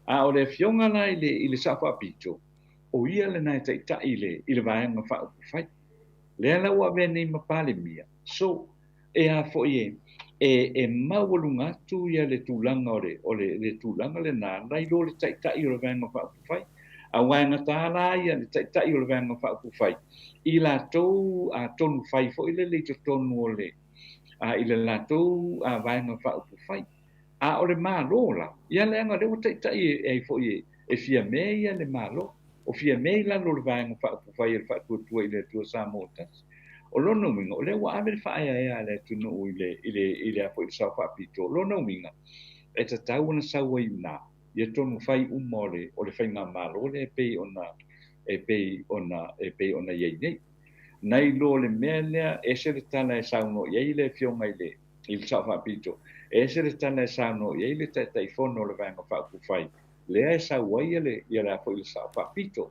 A o le afioga la i le, i le Sao Faapito, o ia lena e taitai i le, i le Vaega Faaupufai. Lea la ua avea nei ma Palemia. So, e a foi e, e, e maualuga atu ia le tulaga o le, o le, le tulaga lena, nai lo le Taitai o le Vaega Faaupufai. Aua e gata la ia le Taitai o le Vaega Faaupufai i latou a tonu fai foi lele i totonu o le, a, i le latou a, Vaega Faaupufai. A o le Malo la, ia leaga o lea ua taitai e ai foi e Fiame ia le Malo. O Fiame i lalo o le Vaega Faaupufai a le Faatuatua i le Atua Samoa Tasi. O lona uiga, o lea ua ave le faaeaea a le atunuu i le, i le, i le a foi, i le Sao Faapito. O lona uiga, e tatau ona sau ai i ina ia tonu fai uma o le, o le faigamalo lea e pei ona, e pei ona, e pei ona i ai nei. Nai lo le mea lea, ese le tala e saunoa i ai le Afioga i le, i le Sao Faapito, ese le tala e saunoa i ai le Taitaifono o le Vaega Faaupufai, lea e sau ai le, ia le a foi le Sao Faapito.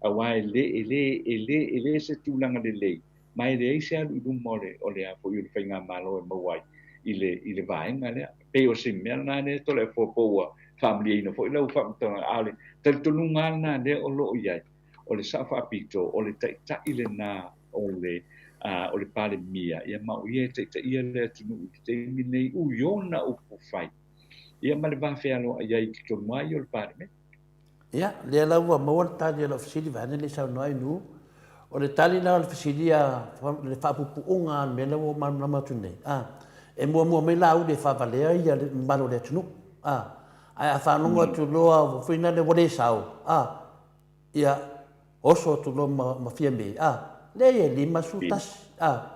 Aua e le, e le, e le, e le se tulaga lelei, ma e leai se alu i luma o le, o le a foi o le faigamalo e maua ai i le, i le vaega lea. E pei o se mea lena lea Toleafoa po ua faamalieina foi lau faamatalaga, a o le talitonuga lava lena lea o lo o i ai, o le Sao Faapito, o le taitai lena o le, o le Palemia, ia ma o ia e taitaia le atunuu i le taimi lenei i ona upu fai, ia ma le va fealoai ai i totonu lava ia o le Palemene. Ia, lea la ua maua le tali a lau fesili vaeane le i saunoa ai Nu'u. O le tali la o le fesili a le faapuupuuga a le mea lea ua ou malamalama atu nei, a, e muamua mai Laauli e faavalea ia le mamalu o le atunuu, a, ae a faalogo atu loa foi lea ua le sao, a, ia, oso atu loa ma, ma Fiame, a, leai e 51, a,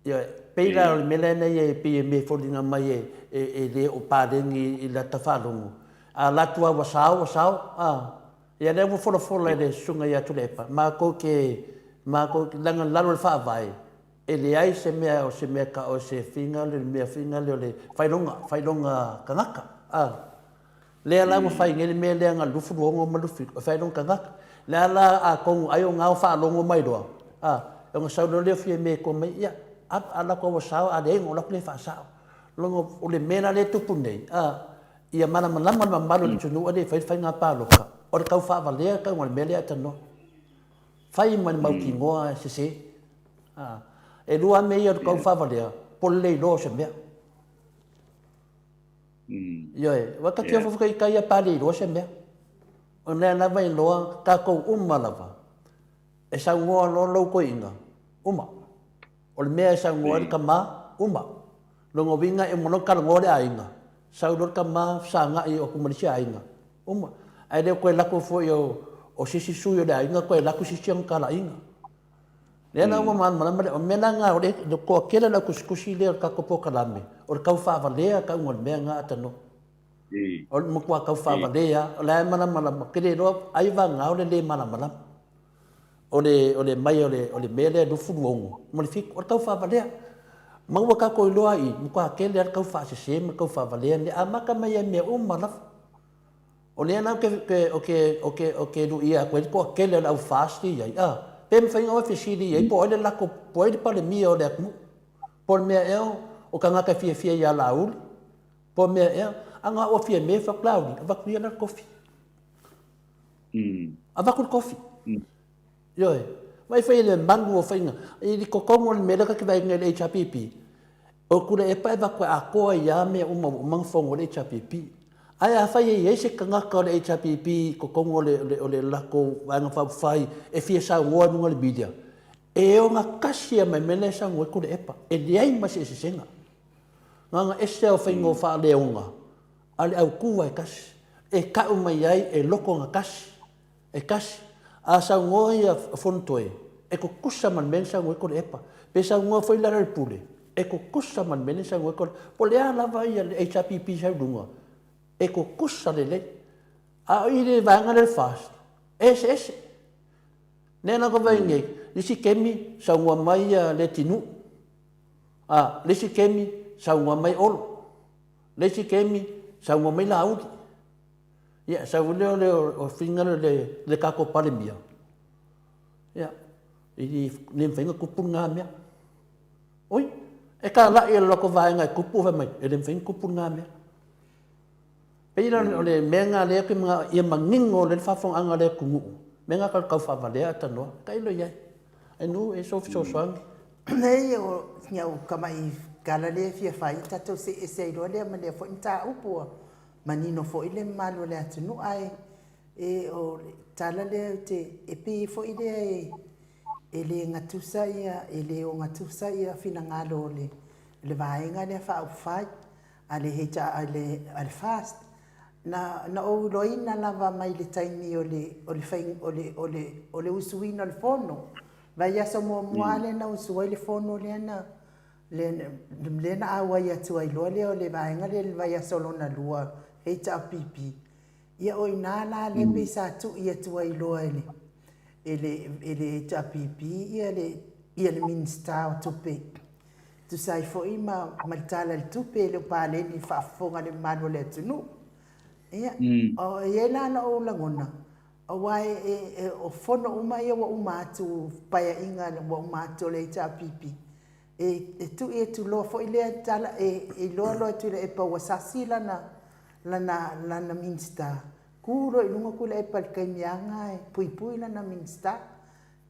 Ioe, pei la o le mea lea ia e pei e me foliga mai e, e, e le o paleni i lata faalogo. A latu lava ua sao, ua sao, a. Ia lea ua folafola e le Susuga ia Tuilaepa, matou te, matou te, leaga i lalo o le Faavae, e leai se mea o se mea ta o se figa le mea figa lea o le failoga, failoga tagata, a. Lea la ua fai nei le mea lea na 26 ma 27, o failoga tagata. Lea la atonu ai o na o faalogo mai loa, a, ona sau loa lea o Fiame e to mai, ia, a, a latou ua sao, a leai ona o latou lea e faasao. Lono, o le mea la lea e tupu nei, a, ia malamalama le mamalu o le atunuu e le i fai le faiga palota, o le tau faavalea tau o le mea lea a tanoa. Fai ma le mautinoa e sese. A, e lua lava mea ia o le tau faavalea, po o le le iloa o se mea. Ioe, ua ta tio foi i ia pa le iloa se mea. O lea lava e iloa tatou uma lava. E saunoa loa lou toeaina, uma. O le mea e saunoa ai le tama, uma. Lona uiga e uma loa ona talanoa le aiga, sau loa le tama fesagai atu ma le isi aiga, uma. Ae le o toe alu atu foi o se isi sui o le aiga toe alu atu se isi ana talaiga. Lea la ua malamalama lea, o le mea la lena, o le toatele o le au tusitusi lea o le tatou polokalame, o le tau faavalea tauga o le mea lena a Tanoa. O le matua tau faavalea, o la e malamalama, ou te le iloa ai vagana o le le malamalama. O le, o le mai o le, o le mea lea 26 ma le 7, o le tau faavalea. Ma ua tatou iloa ai i, matua tele lava le tau faasese ma le tau faavalea lenei, amata mai lava i mea uma lava. O lea la ou te luia atu ai le toatele o le au FAST i ai, a, pe mafai ona oe fesili i ai po o ai le lako, po o ai le Palemia o le atunuu, po o le mea ea o tagata e fiafia ia Laauli, po o le mea ea, a na o Fiame fai atu, Laauli, avatu ia la le tofi. Avatu le tofi. Ioe. Vai fai le malu o faiga. I totonu o le mea lea ta te vaai nei i le HRPP, o Tuilaepa e avatu e atoa ai lava mea uma ua uma ona fono le HRPP. Ae afai e i ai se tagata o le HRPP i totonu o le, o le latou Vaega Faaupufai e fia saunoa i luga o le media, e ogatasi lava ma le mea lea e saunoa ai Tuilaepa. E leai ma se eseesega. Na ona ese lava o faiga o faaleoga a le autu lava e tasi, e tau mai ai e loto ogatasi. E tasi. A saunoa ia Fonotoe, e tutusa ma le mea na saunoa ai Tuilaepa. Pe saunoa foi Lealailepule, e tutusa ma le mea na saunoa ai Tuilaepa. Po o le a lava ia le HRPP sau i luga, e tutusa lelei. A o i le vaega lea o le FAST, e eseese. Lea la ua vaai nei, le isi taimi saunoa mai Leatinuu, a, le isi taimi saunoa mai Olo, le isi taimi saunoa mai Laauli. Ia, sau lea o le o finagalo i le, le tatou Palemia, ia, i le mafai ona tupu lena mea. Oi, e talai e le latou vaega e tupu, fai mai, e le mafai ona tupu lena mea. Pei la o le mea lena lea ou te manao ia manino lelei le faafofogaaga a le atunuu, mea lena tau faavalea a tanoa, tailo i ai. Ai nuu e so fesoasoani. Leai, o si au tamai tala lea e fia fai, tatou see ese ai loa lea ma lea foi mataupu ua manino foi le mamalu o le atunuu, ae e o le tala lea ou te, e pei foi lea e, e le gatusa ia, e le ogatusa ia finagalo o le, le vaega lea faaupufai. a le a le a le FAST. Na na ou iloaina lava mai le taimi o le o le fai o le o le o le usuina o le fono. Vaiaso muamua lea na usu ai le fono lea na lea, lea na auai atu ai loa lea o le vaega lea i le vaiaso lona lua HRPP. Ia o i ina la lea pei sa tui atu ai loa e le e le e le HRPP ia le ia le Minisita o Tupe tusa ai foi ma ma le Tala i le Tupe e le o paleni i le faafofoga a le mamalu o le atunuu. Ia, o i ai la lou lagona, aua e, e, e, o fono uma ia ua uma atu paeaiga ua uma atu o le HRPP, e, e tui atu loa foi lea tala, e, e iloa loa e Tuilaepa ua sasi lana, lana, lana Minisita, tu loa i luga Tuilaepa i le taimi lava lena e puipui lana Minisita.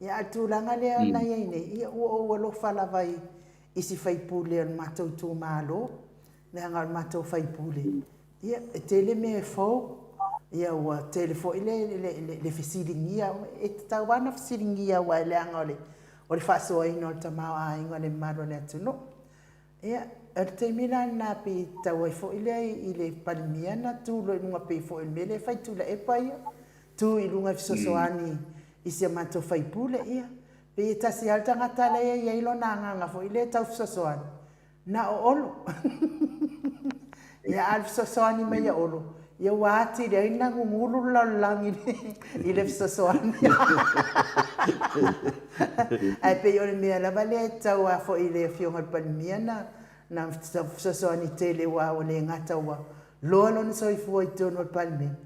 Ia, a o le tulaga lea na i ai nei, ia ua ou alofa lava i, i si faipule o le matou itumalo, leaga o le matou faipule, ia, e tele mea e fou, ia ua tele foi le, le, le, le fesiligia, e tatau lava ona fesiligia aua e leaga o le, o le faasoaina o le tamaoaiga o le mamalu o le atunuu. Ia, o le taimi la lena pei e tatau ai foi lea i le Palemia na tu loa i luga pei foi o le mea lea e fai Tuilaepa ia, tu i luga e fesoasoani i si a matou faipule, ia, pei e tasi lava le tagata lea e i ai lona agaga foi lea e tau fesoasoani, na o Olo. Ia, a o le fesoasoani mai a Olo, ia ua atili ai ona gugulu le lalolagi i le fesoasoani. Ae pei o le mea lava lea e tatau lava foi i le Afioga i le Palemia na na fesoasoani tele aua ua le gata ua loa lona soifua i totonu o le Palemene,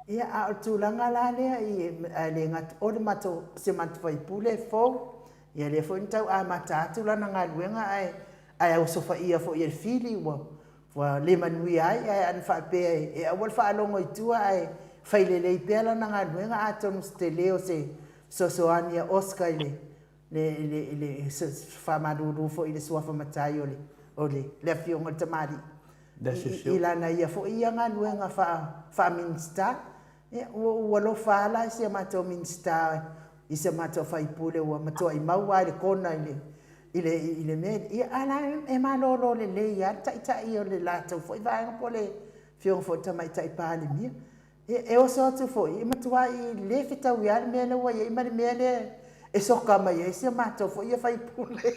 ia a o le tulaga la lea i ae le gata o le matou si o matou sui usufono e fou, ia lea foi na tau amata atu lana galuega ae ae osofaia foi e le Fili ua ua le manuia ai, ae ana faapea e aua le faalogo i tua ae fai lelei pea lana galuega, atonu o se tele o se fesoasoani a Oscar i le le le le faamalulu foi i le suafa matai o le o le le afioga i le tamalii i, i lana ia foi ia galuega faa faa-Minisita. Ia, ua ou alofa lava la i si a matou Minisita i si a matou faipule ua matuai mau lava i le kona i le i le i le mea ia a la e malolo lelei lava le taitai o le latou foi vaega po o le afioga foi i le Tamaitai Palemia. Ia, e oso atu foi, e matuai le fetaui lava le mea lea ua i ai ma le mea lea e soka mai ai si a matou foi ia faipule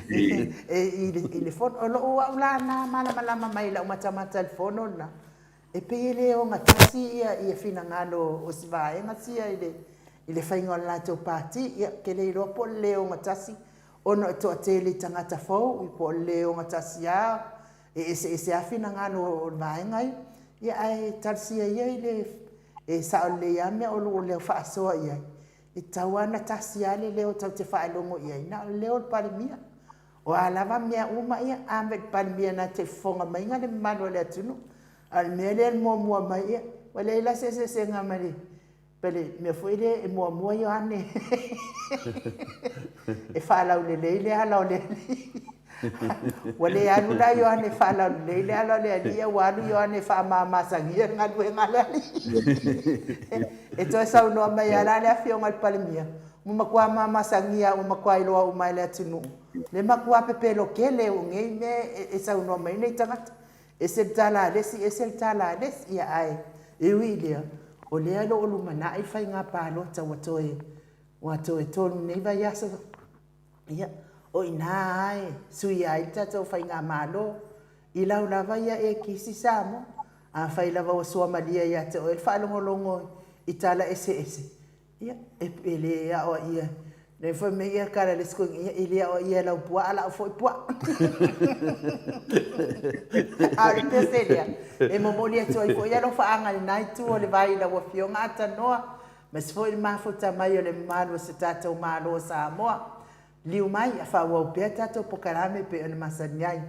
i le, i le fono. O lou au la na malamalama mai i lau matamata i le fono lena, e pei e le ogatasi ia, ia finagalo o si vaega sia i le, i le faiga o le latou pati. Ia, ou te le iloa po o le le ogatasi ona e toatele i tagata fou, po o le le ogatasi lava e eseese lava finagalo o le vaega ia. Ia ae talosia ia i le e sao lelei lava mea o lo o leo faasoa i ai. E tatau lava ona tasi lava le leo tatou te faalogo i ai, na o le leo o le Palemia. O a lava mea uma, ia, a mea le Palemia na te fofoga maiga le mamalu o le atunuu. A o le mea lea e muamua mai, ia, ua leai la se eseesega ma le Pele, mea foi lea e muamua Ioane e faalaulelei le ala o le Alii. Ua le alu la Ioane e faalaulelei le ala o le Alii, a ua alu Ioane e faamamasagia le galuega a le Alii. E toe saunoa mai lava la le Afioga i le Palemia, ua matua mamasagia, ua matua iloa uma e le atunuu le matua pepelo tele o nei mea e saunoa mai ai nei tagata. Ese le tala a le isi, ese le tala a le isi. Ia ae e ui i lea, o lea o lo o lumanai le faiga palota ua toe ua toe tolu nei vaiaso. Ia, o i ina lava e suia ai le tatou faigamalo i lau lava ia e kisi Samoa. Afai lava ua suamalie ia te oe le faalogologo i tala eseese, Ia, e le aoaia, lea fai mai ia tala le isi toeaina, ia e le aoaia e lau puaa lau foi puaa. A o le pese lea, e momoli atu ai foi alofaaga i lena itu o le vai i lau Afioga Atanoa, aemaise foi le mafuta mai o le mamalu o si o tatou Malo o Samoa. Liliu mai, a faaauau pea tatou polokalame e pei ona masani ai,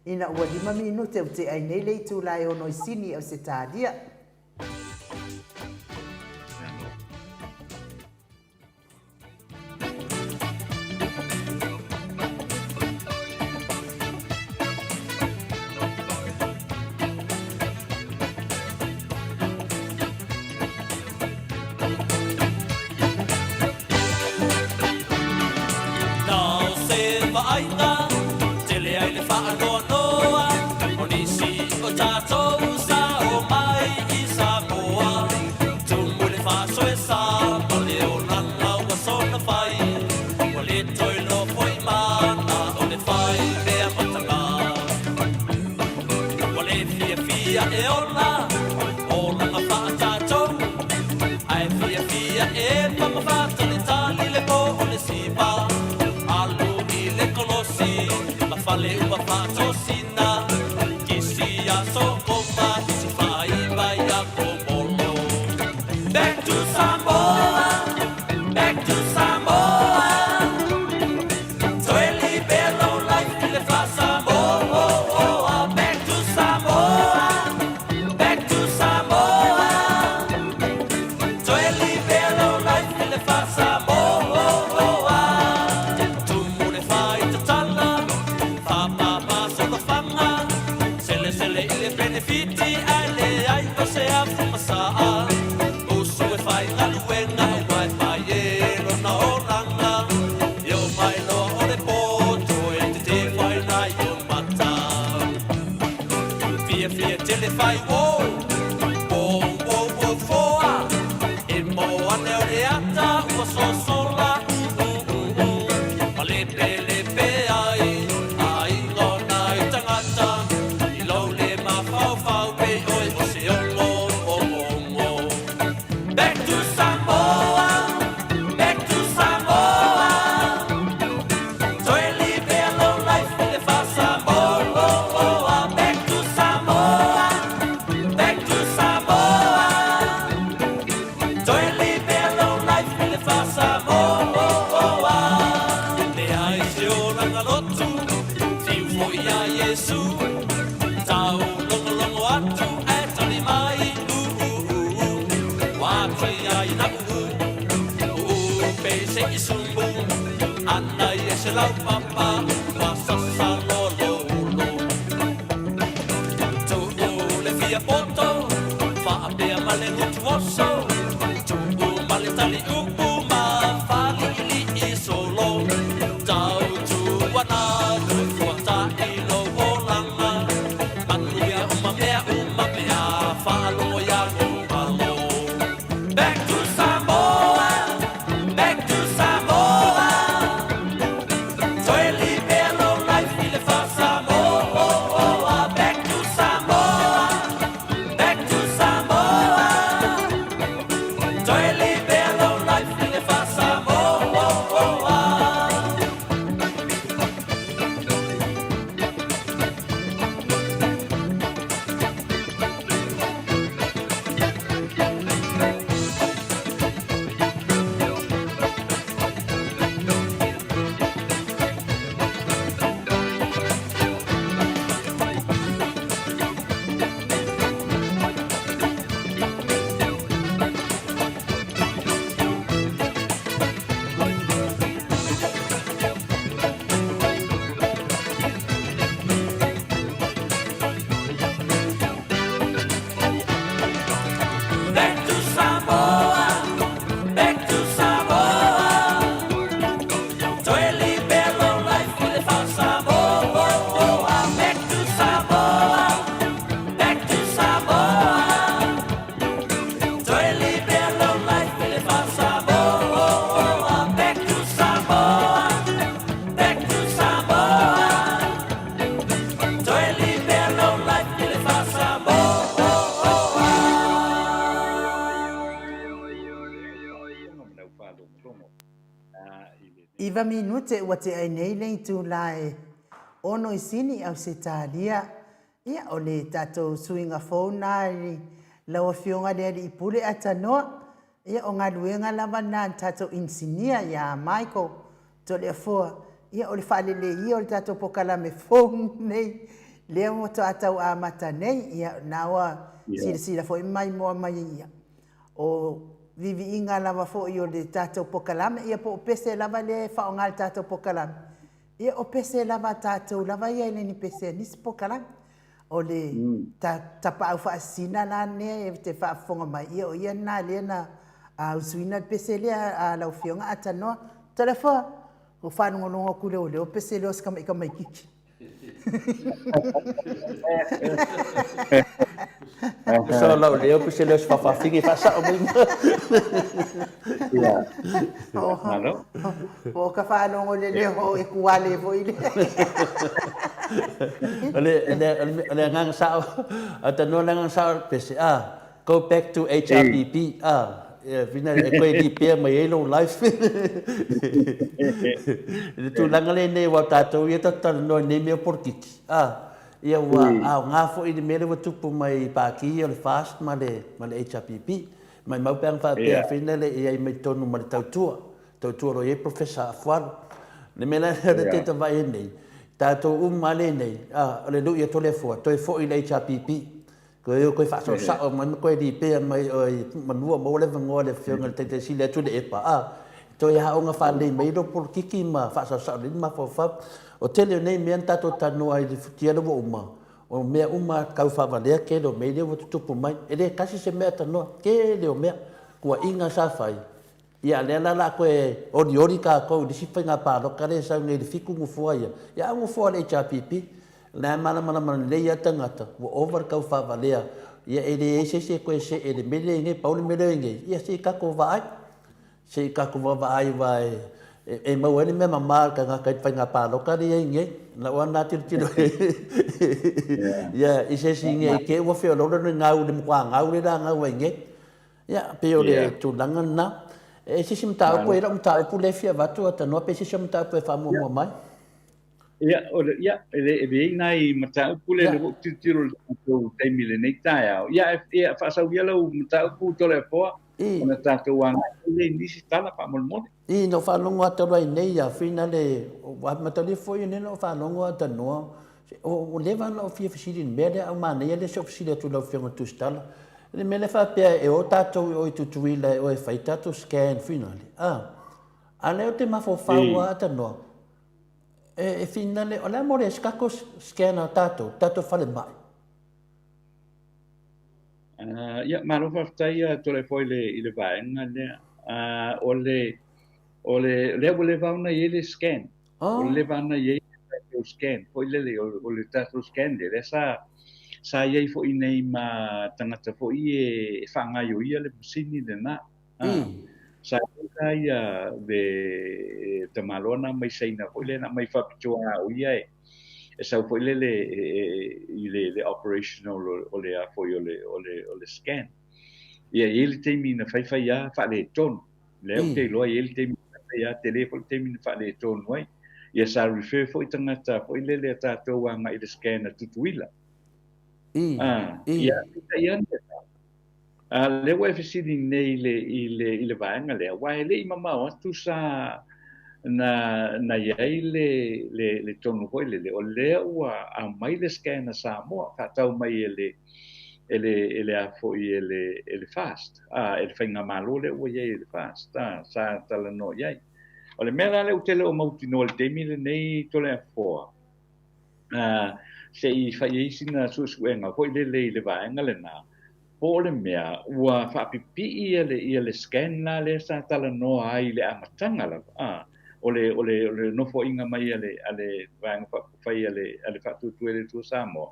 ina ua 5 minute ua tea ai nei le itula e 6 i Sini, Ausetalia. Na o se vaaiga, tele ai le faanoanoa, o nisi. uso e sa ma le olaga ua soona fai ua le toe iloa foi mana o le fai mea mataga ua le fiafia e ola olaga faa-tatou ae fiafia e mamafa talitali le po o le siva alu i le kolosi ma fale ua faatosina kisi aso koma kisi faaiva ia komolo. Back to Samoa, back to Samoa. Toe live low life i le faa-Samoa. Back to Samoa, back to Samoa. Toe live low life i le faa-Samoa. Tumu le faitatala, faapapa solofaga, selesele i le penefiti ae leai o se afu masaa. Usu e faigaluega ua e fai e lona olaga. E oo mai loa o le poto e tetefaina i o mata. Fiafia tele fai wo, wo, wo, wo, foa. E mo ane o le ata ua sosola, Ma lepe lepe ai, aiga o nai tagata. I lou le mafaufau pei oe o se ongo, ongo, ongo. Back to Samoa, back to Samoa. Toe live low life i le faa-Samoa. Back to Samoa, back to Samoa. Toe live low life i le faa-Samoa. Leai se olaga lotu, fiu foi ia Iesu. Tau logologo atu ae tali mai, u, u, u, u. Ua ati ai na uu, uu pei se isumu. Ana ia se laupapa, ua sasa loa loulo. Tuu le fia poto, faapea ma le gutu oso. Tuu ma le tali upu ma faliilii solo. Tau tuana toe fuata'i lou olaga. Manuia uma mea uma pe a faalogo iā Malo. Back to Samoa, back to Samoa. Toe live low life i le faa-Samoa. Back to Samoa, back to Samoa. Toe live low life i le faa-Samoa. Back to Samoa, back to Samoa. Toe live low life i le faa-Samoa. Back to Samoa, back to Samoa. Toe live low life i le faa-Samoa. Back to Samoa, back to Samoa. Toe live low life i le faa-Samoa. 9 minute ua tea nei le itula e 6 i Sini, Ausetalia. Ia, o le tatou suiga fou na i lau Afioga le Alii Pule Atanoa. Ia, o galuega lava na a le tatou inisinia ia Michael Toleafoa. Ia, o le faaleleia o le tatou pokalame fou nei, lea ua faatoa tau amata nei. Ia, na ua silasila foi mai moa mai ia. O viviiga lava foi o le tatou pokalame, ia po o pese lava lea e faaaoga i le tatou pokalame. Ia, o pese lava a tatou lava ia e le ni pese a nisi pokalame. O le tapaau faasisina la lea e te faafofoga mai, ia o ia lena lea na usuina le pese lea a lau Afioga Atanoa. Toleafoa, ua faalogologo atu i le leo pese lea o si tamaikamaititi. Tusa o lau leo pe se leo o se faafafine e faasao mai. Ia. Malo. Po o ka faalogo i le leo o Ekuale foi lea. O le, le, o le agaga sao, a tanoa le agaga sao, pe se, ah, go back to HRPP, ah, fina e koe lipea mai ai lou life. I le tulaga lenei aua o tatou ia tatou talanoa i nei mea o polokiki, ah, ia ua aoga foi i le mea lea ua tupu mai i Paki o le FAST ma le, ma le HRPP. Maimau pe ana faapea fina le i ai mai totonu ma le tautua, tautua o lo o i ai Professor Afualo. O le mea la lea o lea e te vaai ai nei, tatou uma lava lenei, ah, o le lui a Toleafoa, toe foi i le HRPP. Toe o toe faasaosao mai ma toe lipea mai oe manu o maua le avanoa le Afioga i le Taitai Sili a Tuilaepa, a, toe aoga faalelei mai lou polokiki ma faasaosao lelei le mafaufau. O tele o nei mea na tatou talanoa ai i le futia lea ua uma, o mea uma tau faavalea tele o mea ia ua tutupu mai. E le tasi se mea tanoa, tele o mea, tuuaiga sa fai, Ia, lea la o le a toe olioli tatou i le isi faiga palota lea e sau nei i le 7 nofoa ia. Ia, a o nofoa o le HRPP, o lena e malamalama lelei lava tagata, ua ova le taufaavalea, ia e leai se isi e toe see i le mea lea e i ai nei. Pau le mea lea e i ai nei, ia se i tatou vaai, se i tatou vaavaai aua e maua ai le mea mama a le tagata i le faiga palota lea e i ai nei. O lau lava lena tilotilo ia, i se isi ne i te i ua feoloolo le gau i le matua gau lea o le a gau ai nei. Ia, pei o le tulaga lena. E se isi mataupu, e i ai lau mataupu lea e fia avatu Tanoa, pe se isi o mataupu e faamuamua mai? Ia, o le, ia, e le, e i ai nai mataupu lea ua ou tilotilo i le tatou taimi i lenei taeao. Ia, ia, faasau ia lau mataupu Toleafoa, ona tatou agai lea i nisi tala faamolemole. I, na ou faalogo atu ai nei ia Whina le, ua amatalia foi nei na ou faalogo a Tanoa, ua leva ona ou fia fesili i le mea lea, a ua manaia lea se ou fesili atu i lau Afioga i le Tusitala. I le mea lea faapea e o tatou i o i Tutuila e o e fai tatou scan finale, a, a lea ou te mafaufau lava Tanoa, e finale, o le a mo le se tatou scan a tatou, tatou falemai? Ia, malo faafetai Toleafoa i le, i le vaega lea. O le, o le, lea ua leva ona i ai le scan. Oh. Ua leva ona i ai le tatou scan foi lele, o le tatou scan lea, lea sa, sa i ai foi nei ma tagata foi e faagaioia le masini lena. Sa i ai la ia le tamaloa na mai Saina foi lea na aumai faapitoa o ia e, e sau foi lele i le, le operational o le a foi o le, o le, o le scan. Ia, e i ai le taimi na faifai a faaletonu. Lea ou te iloa e i ai le taimi na faifai a, tele foi le taimi na faaletonu ai. Ia sa refer foi tagata foi lele a tatou agai i le scan a Tutuila. Ia, peitai ane, A lea ua e fesili nei i le, i le, i le vaega lea, aua e le i mamao atu sa na, na i ai le, le, le tonu foi lele, o lea ua aumai le scan a Samoa, faatau mai e le, e le, e le a foi e le, e le FAST, a, e le faigamalo lea ua i ai e le FAST, a, sa talanoa i ai. O le mea la lea ou te le o mautinoa i le taimi lenei Toleafoa, a, se i fai ai sina suesuega foi lele i le vaega lena, po o le mea ua faapipii ia le, ia le scan la lea sa talanoa ai i le amataga lava, a, o le, o le, o le nofoaiga mai a le, a le Vaega Faaupufai a le, a le Faatuatua i le Atua Samoa,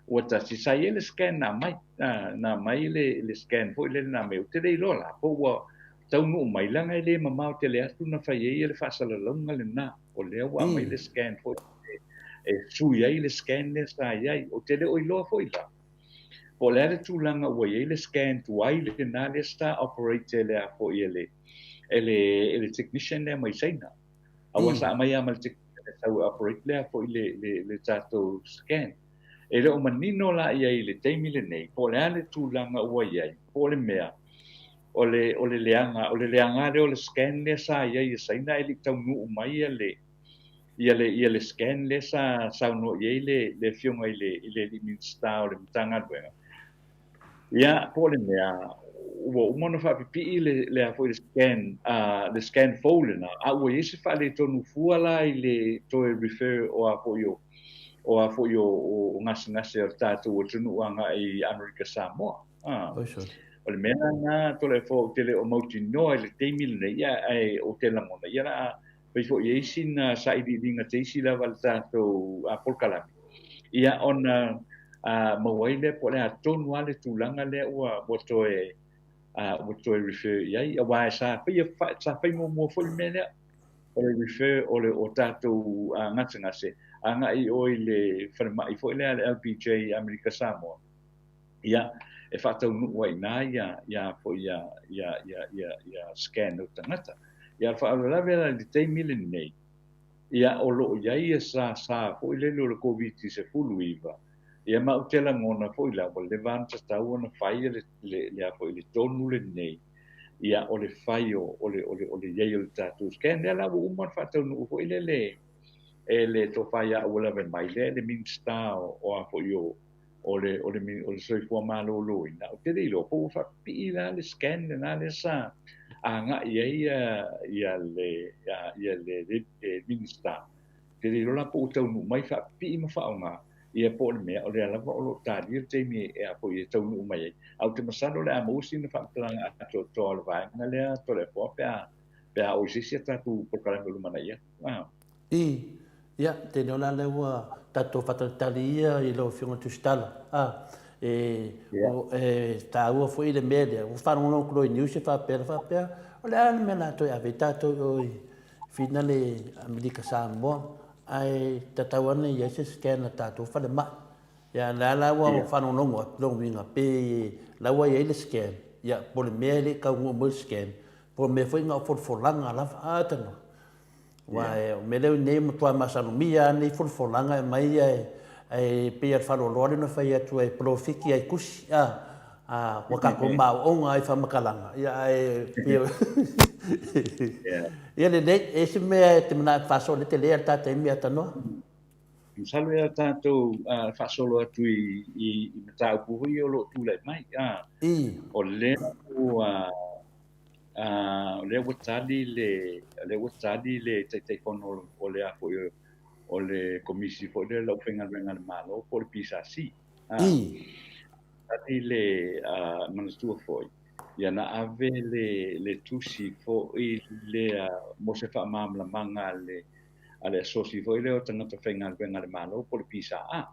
ua tasi, sa i ai le scan na aumai, a, na aumai le, le scan foi lele na aumai, ou te le iloa la po ua taunuu mai, leaga e le mamao tele atu na fai ai le faasalalauga lena. O lea ua aumai le scan foi e sui ai le scan lea sa i ai. Ou te le o iloa foi la, po o le a le tulaga ua i ai le scan tuai lena lea sa operate e le a foi e le, e le, e le technician lea mai Saina. Aua sa aumai lava ma le technician e sau e operate lea foi le, le, le tatou scan. E le o manino la i ai i le taimi lenei, po o le a le tulaga ua i ai, po o le mea, o le, o le leaga, o le leaga lea o le scan lea sa i ai e Saina e le i taunuu mai ia le, ia le, ia le scan lea sa saunoa i ai le, le afioga i le, i le alii Minisita o le Matagaluega. Ia, po o le mea, ua uma ona faapipii le, le a foi le scan, le scan fou lena, a ua i ai se faaletonu fua la i le toe refer o a foi o, o a foi o, o, o gasegase a le tatou atunuu agai i Amerika Samoa. O le mea lena Toleafoa ou te le o mautinoa i le taimi lenei, ia, ae ou te lagona, ia la Fai foi i ai sina sailiiliga teisi lava a le tatou polokalame, ia ona maua ai lea po o le a tonu lava le tulaga lea ua toe ua toe refer i ai. Aua sa faia sa fai muamua foi le mea lea o le refer o le o tatou gasegase agai i o i le falemai foi lea a le LPJ Amerika Samoa, ia e faataunuu ai i ina ia ia foi ia ia ia ia ia scan o tagata. Ia o le faalavelave la i le taimi lenei, ia o lo o i ai ia sa sa foi lele o le Koviti-19, ia ma ou te lagona foi la ua leva ona tatau ona fai le le le a foi le tonu lenei, ia o le fai o o le o le o le i ai o le tatou scan. Lea la ua uma ona faataunuu foi lele e le tofa ia Auelave mai lea le Minisita o a foi o o le o le o le soifua maloloina. Ou te le iloa po ua faapipii la le scan lena lea sa agai ai ia ia le ia le le Minisita. Ou te le iloa la po ua taunuu mai faapipii ma faaaoga ia po o le mea o lea lava o lo o talia le taimi e a foi e taunuu mai ai. Ae ou te masalo o le a maua sina faamatalaga atoatoa o le vaega lea Toleafoa pe a oo i se isi a tatou polokalame o lumanai atu. I, ia, tele o la lea ua tatou faatalitali ia i lau Afioga Tusitala. A, e, o, e taua foi le mea lea, ua faalogologo atu loa i news e faapea na faapea, o le a le mea o le a toe ave ai tatou i o i Fina le Amerika Samoa, ae tatau lava ona i ai se scan a tatou falemai. Ia, lea la ua faalogologo atu, lona uiga, pe la ua i ai le scan, ia, po o le mea e le i taunuu mai le scan, po o le mea foi na o folafolaga lava. A, tanoa. Aua o mea lea nei e matua masalomia lava nei folafolaga e aumai ae e pei lava o le faaaloaloa lea na fai atu ai e polofiti ai tusi a a ua tatou maoaoga ai faamatalaga ia ae pei ia lelei e isi mea e te manao e faasoa le tele a le ta taimi a tanoa. Masalo ia tatou faasolo atu i mataupu foi ia o lo o tulai mai. O lea ua o lea ua tali le o lea ua tali le Taitaifono o le a foi o le Komisi foi lea o le Aufaigaluega a le Malo po o le PSC. Tali le manatua foi ia na ave le tusi foi lea mo se faamalamalamaga a le asosi foi lea o tagata faigaluega a le Malo po o le PSA.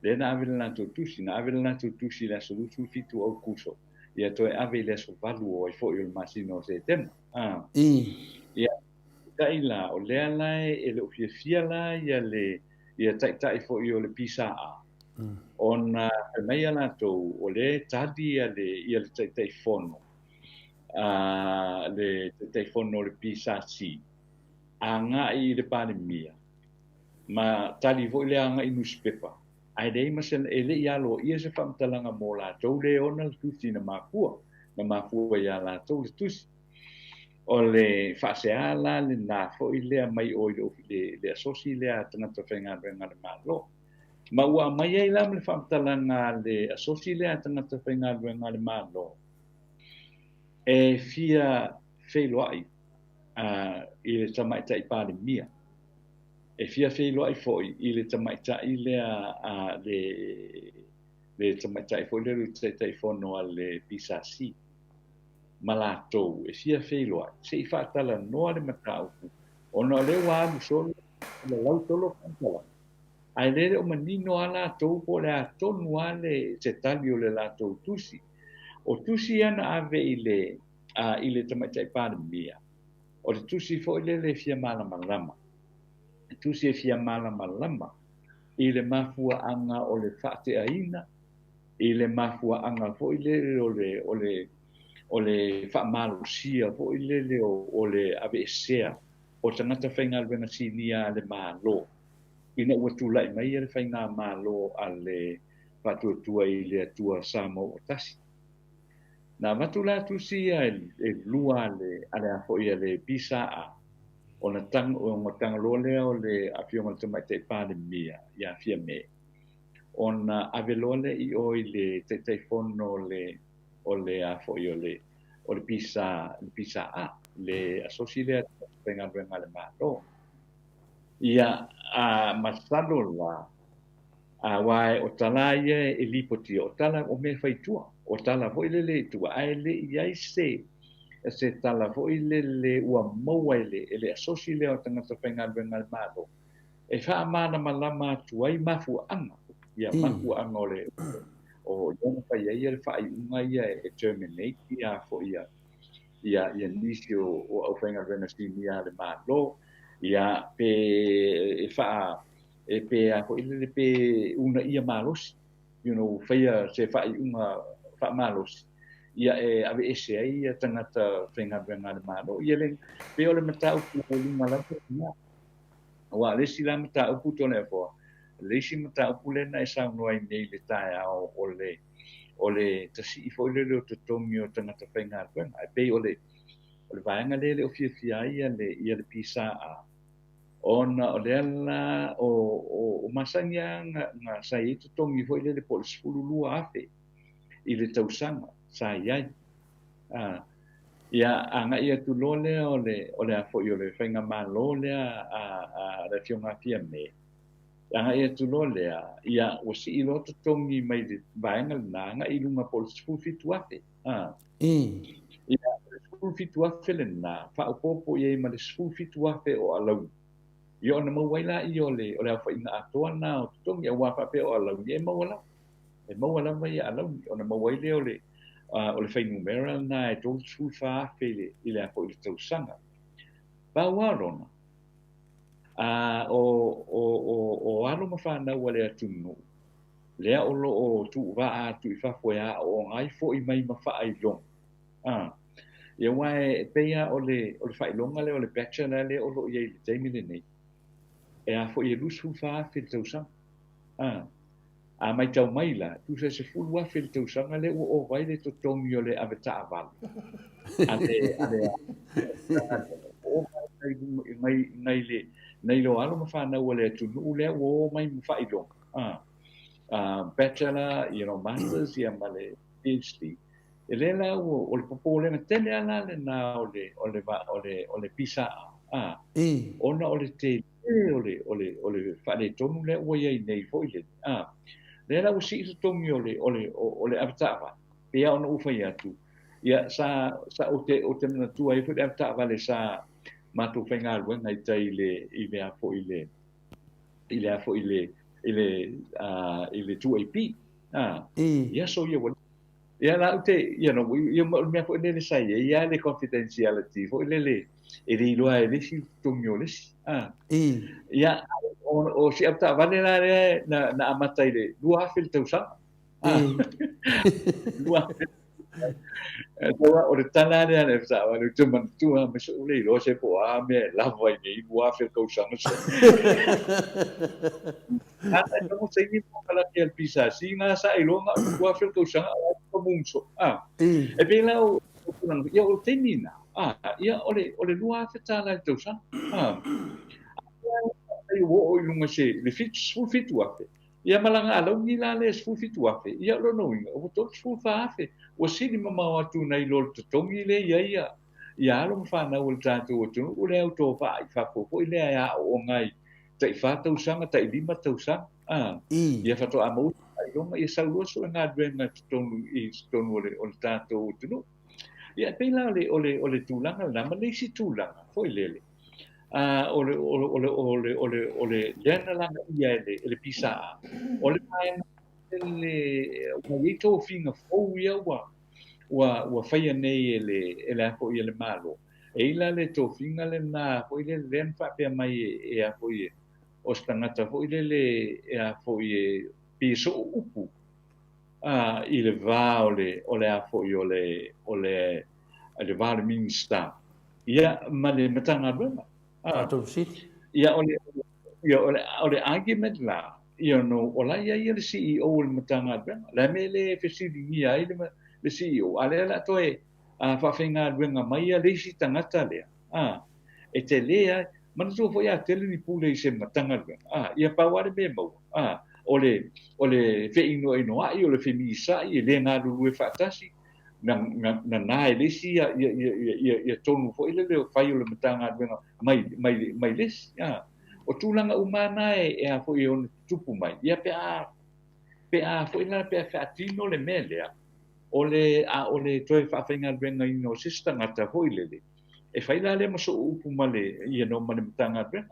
Lea na ave le latou tusi, na ave le latou tusi i le aso 27 o Aokuso, ia toe ave i le aso 8 o ai foi o le masina o Setema. Ia, peitai la, o lea la e le o fiafia la ia le ia taitai foi o le PSA, ona fai mai ia latou o lea e tali ia le ia le Taitaifono, le Taitaifono o le PSC agai i le Palemia, ma tali foi lea agai i nusipepa, ae leai ma se, e le i aloaia se faamatalaga mo latou le ona le tusi na mafua, na mafua iā latou le tusi. O le faasea la lena foi lea mai o i le, le asosi lea a tagata faigaluega a le Malo. Ma ua aumai ai la ma le faamatalaga a le asosi lea a tagata faigaluega a le Malo, e fia feiloai i le Tamaitai Palemia. E fia feiloai foi i le tamaitai lea a le le tamaitai foi lea o le Taitaifono a le PSC ma latou e fia feiloai se i faatalanoa le mataupu ona o lea ua alu solo lalau solo faamatalaga ae le le o manino a latou po o le a tonu a le se tali o le latou tusi. O tusi ia na ave i le i le Tamaitai Palemia, o le tusi foi lele e fia malamalama, e tusi e fia malamalama i le mafuaaga o le faateaina, i le mafuaaga foi lele o le o le o le faamalosia foi lele o le aveesea o tagata faigaluega sinia a le Malo ina ua tulai mai le faigamalo a le Faatuatua i le Atua Samoa ua Tasi. Na avatu la tusi ia e lua a le a foi a le PSA, ona ona tagaloa lea o le Afioga i le Tamaitai Palemia ia Fiame, ona ave loa lea i o i le Taitaifono o le o le a foi o le o le PSA, le PSA, le asosi lea faigaluega a le Malo. Ia, a masalo la, Aua o tala ia e lipotia, o tala o mea e fai i tua, o tala foi lele i tua, ae le i ai se, se tala foi lele ua maua e le, e le asosi lea o tagata faigaluega a le Malo e faamalamalama atu ai mafuaaga, ia mafuaaga o le o lea na fai ai le faaiuga ia e terminate ia foi ia ia ia nisi o, o aufaigaluega sinia a le Malo, ia pe e faa e pe a foi lele pe uunaia malosi, you know, faia se faaiuga faamalosi ia e aveese ai ia tagata faigaluega a le Malo. Ia le pei o le mataupu i luga lava lena. Aua o le isi la mataupu Toleafoa, le isi mataupu lea na e saunoa ai nei i le taeao o le o le tasii foi lele o totogi o tagata faigaluega. E pei o le o le vaega lea e le o fiafia ai ia le ia le PSA ona o lea la o o, o masani lava na sa i ai totogi foi lele po o le 12,000 i le tausaga sa i ai. A, ia agai atu loa lea o le o le a foi o le faigamalo lea a a le Afioga a Fiame, agai atu loa lea, ia ua sii loa totogi mai le vaega lena agai i luga po o le 17,000. A. Ia, o le 17,000 lena, faaopoopo i ai ma le 17,000 o alauni. Ia ona maua ai laia o le o le aofaiga atoa lena o totogi, aua faapea o alauni e maua lava. E maua lava ia alauni, ona maua ai lea o le o le fuainumera lena e 34,000 i le i le a foi i le tausaga. Pau lava o lona, a o o o o alo ma fanau a le atunuu, lea o lo o tuuvaa atu i fafo e aooga ai foi mai ma faailoga. A, ia aua e pei lava o le o le faailoga lea o le Bachelor lea o lo o i ai i le taimi lenei, e a foi e 24,000 i le tausaga. A, a matau mai la, tusa e 10,000 i le tausaga lea ua ova ai le totogi o le avetaavale a le a le ova ai nai nai le nai lo alo ma fanau a le atunuu lea ua o mai ma faailoga. A, bachelor, you know, masters ia ma le PhD. E lea la ua o le popolega tele lava la lena o le o le o le o le PSA. A, ona o le tele o le o le o le faaletonu lea ua i ai nei foi lele. A, lea la ua sii totogi o le o le o le avetaavale. Pei lava ona ou fai atu, ia sa sa ou te ou te manatua ai foi le avetaavale sa matou faigaluega i tai i le i le a foi i le i le a foi i le i le i le 2AP. A, i aso ia ua Ia la ou te, you know, ia o le mea foi lele sa i ai lava le confidentiality foi lele e le iloa ai e le isi le totogi o le isi. A. Ia, o, o si avetaavale la lea na, na amata i le 2000 le tausaga. A. 2000. O le tala lea a le avetaavale, ou te manatua lava, aemaise ou le iloa se po o a mea e lava ai nei 2000 le tausaga. A e noho saini mo ka laki al pisa si nga sa iloa nga o 2000 le tausaga a o ka mungso. A e pei la o o tulaga ia o le taimi na a ia o le o le 2000 tala i le tausaga. A ai ua oo i luga se le 17,000. Ia ma lana alauni la lea 17,000. Ia o lona uiga ua 34,000. Ua sili mamao atu nai lo le totogi lea i ai ia ia alo ma fanau a le tatou atunuu lea au tovaa i fafo foi lea e aooga ai tai fa tausaga, tai lima tausaga, a, ia faatoa maua se faailoga, ia sau loa sue galuega i totonu, i totonu o le, o le tatou atunuu. Ia, e pei la o le, o le, o le tulaga lena, ma le isi tulaga foi lele, a, o le, o le, o le, o le, o le, o le, lea na lagaia e le, e le PSA, o le vaega le, ua i ai tofiga fou ia ua, ua, ua faia nei e le, e le a foi e le Malo. E i la le tofiga lena foi lele lea na faapea mai e, e a foi e, o se tagata foi lele e a foi e pei e soo upu a, i le va o le, o le a foi o le, o le, le va o le Minista ia ma le Matagaluega. A, ia o le, ia o le, o le argument la, you know, o la e i ai ia le CEO o le Matagaluega. O le a le mea e le fesiligia ai le, le CEO, a lea o le a toe a faafaigaluega mai ia le isi tagata lea, a, e tele ai. Manatua foi a tele ni pule i se Matagaluega, a, ia pau lava le mea e maua, a, o le, o le feinoainoa'i, o le femisa'i, e le galulue faatasi, na, na, na na e le isi ia, ia, ia, ia, ia, ia tonu foi lele o fai o le Matagaluega mai, mai, mai le isi, a. O tulaga uma lava na e, e a foi e ono tutupu mai, ia pe a, pe a foi la pe a faatino le mea lea. O le a o le toe faafaigaluegaina o se isi tagata foi lele, e fai la lea ma so'u upu ma le, you know, ma le Matagaluega,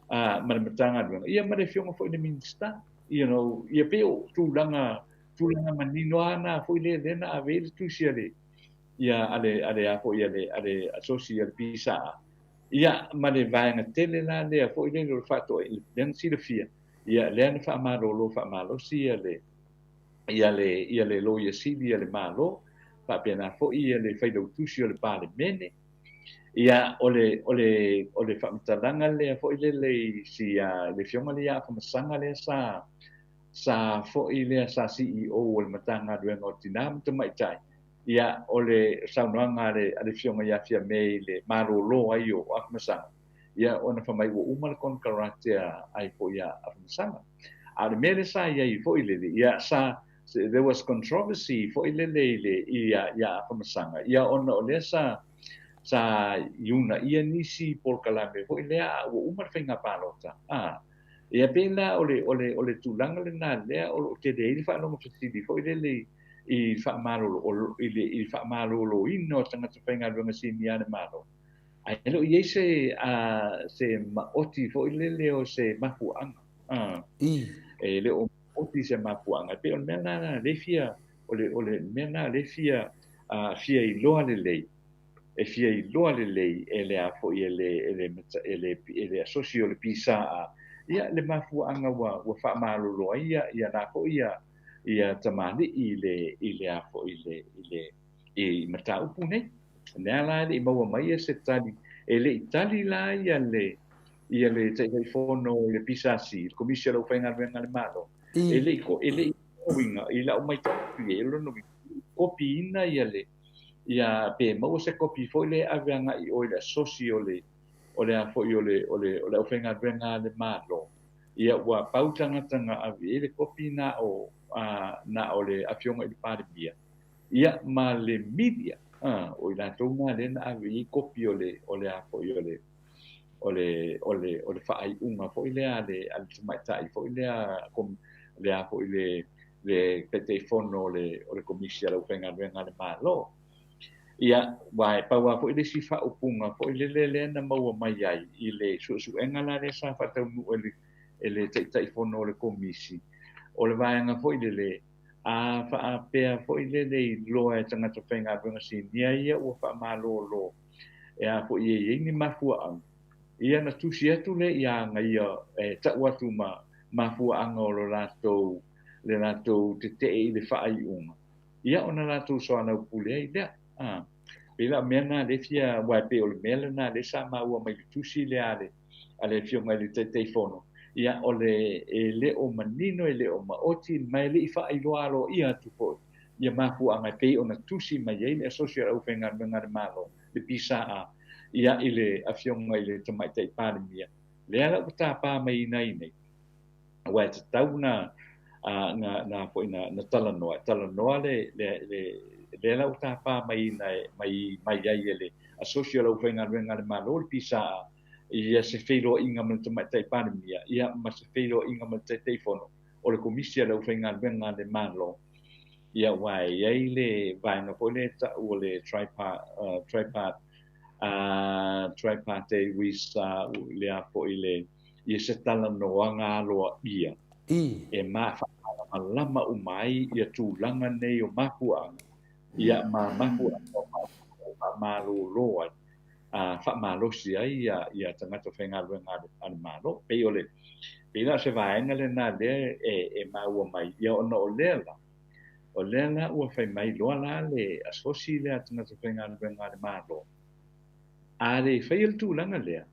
ma le Matagaluega, ia ma le Afioga foi i le Minisita, you know, ia pei o tulaga, tulaga manino lava na foi lea, lea na ave ai le tusi a le, ia, a le, a le, a foi a le, a le asosi a le PSA, ia, ma le vaega tele la lea foi lele o le faatoaiga, lea na silafia, ia, lea na faamalolo faamalosi ia le, ia le, ia le Loia Sili a le Malo, faapena foi ia le Failautusi o le Palemene. Ia, o le, o le, o le faamatalaga lea foi lele i si, a, le Afioga lea ia Afamasaga lea sa, sa foi lea sa CEO o le Matagaluega o Tina ma Tamaitai, ia, o le saunoaga a le, a le Afioga ia Fiame i le malolo ai o Afamasaga, ia, ona fai mai ua uma le konekarate a, ai foi a Afamasaga. A o le mea lea sa i ai foi lele, ia, sa, there was controversy foi lele i le, ia, ia Afamasaga, ia, ona o lea sa, sa iunaia nisi polokalame foi lea a ua uma le faiga palota. A, ia pei la o le, o le, o le tulaga lena lea o lo o tele ai le faalogo fesili foi lele i, i faamalolo, i le, i le faamaloloina o tagata faigaluega sinia a le Malo. Ae le o i ai se, a, se maoti foi lele o se mafuaaga. A, e le o maoti se mafuaaga. E pei o le mea lena lea e fia, o le, o le mea lena lea e fia, a, fia iloa lelei, e fia iloa lelei e le a foi e le, e le, e le, e le asosi o le PSA, ia le mafuaaga ua, ua faamalolo ai ia, ia la foi ia, ia tamalii i le, i le a foi i le, i le, i mataupu nei. Lea la e le i maua mai se tali, e le i tali la ia le, ia le Taitaifono o le PSC, le Komisi o le Aufaigaluega a le Malo, e le i, e le i uiga, i lau matau atu i ai, o lona uiga, kopiina ia le, ia pe maua se kopi foi lea e ave agai i o i le asosi o le, o le a foi o le, o le, o le aufaigaluega a le Malo, ia ua pau tagata na ave i ai le kopi na o, a, na o le Afioga i le Palemia, ia ma le media, a, o i latou na lea na ave i ai kopi o le, o le a foi o le, o le, o le, o le faaiuga foi lea a le, a le tamaitai foi lea, kom, le a foi le, le Taitaifono o le, o le Komisi a le Aufaigaluega a le Malo. Ia, aua e pau lava foi le isi faaupuga foi lele lea na maua mai ai i le suesuega la lea sa faataunuu e le, e le Taitaifono o le Komisi, o le vaega foi lele, a faapea foi lele iloa e tagata faigaluega sinia ia ua faamalolo e a foi e i ai ni mafuaaga, ia na tusi atu lea ia aga ia e tau atu ma mafuaaga o lo latou, le latou tetee i le faaiuga, ia ona latou soalaupule ai lea. A, pei la o mea na lea fia, aua e pei o le mea lena lea sa maua mai le tusi lea a le, a le Afioga i le Taitaifono, ia o le, e le o manino, e le o maoti, ma e le i faailoa aloaia atu foi ia mafuaaga e pei ona tusi mai ai le Asosi o le Aufaigaluega a le Malo, le PSA, ia i le Afioga i le Tamaitai Palemia, lea la ua tapa mai ina i nei, aua e tatau na, na, na foi na, na talanoa, talanoa le, le, le, lea la ua tapa mai ina mai, mai ai e le Asosi o le Aufaigaluega a le Malo, le PSA, ia se feiloaiga ma le Tamaitai Palemia, ia ma se feiloaiga ma le Taitaifono o le Komisi a le Aufaigaluega a le Malo, ia aua e i ai le vaega foi lea e tau o le tripart, tripart, tripartite with, lea foi le, ia se talanoaga aloaia e faamalamalama uma ai ia tulaga nei o mafuaaga, ia ma mafuaaga o faamalolo ai, a faamalosi ai ia, ia tagata faigaluega a le Malo. Pei o le, pei la o se vaega lena lea e, e maua mai, ia ona o lea la, o lea la ua fai mai loa la le asosi lea a tagata faigaluega a le Malo, a le faia le tulaga lea,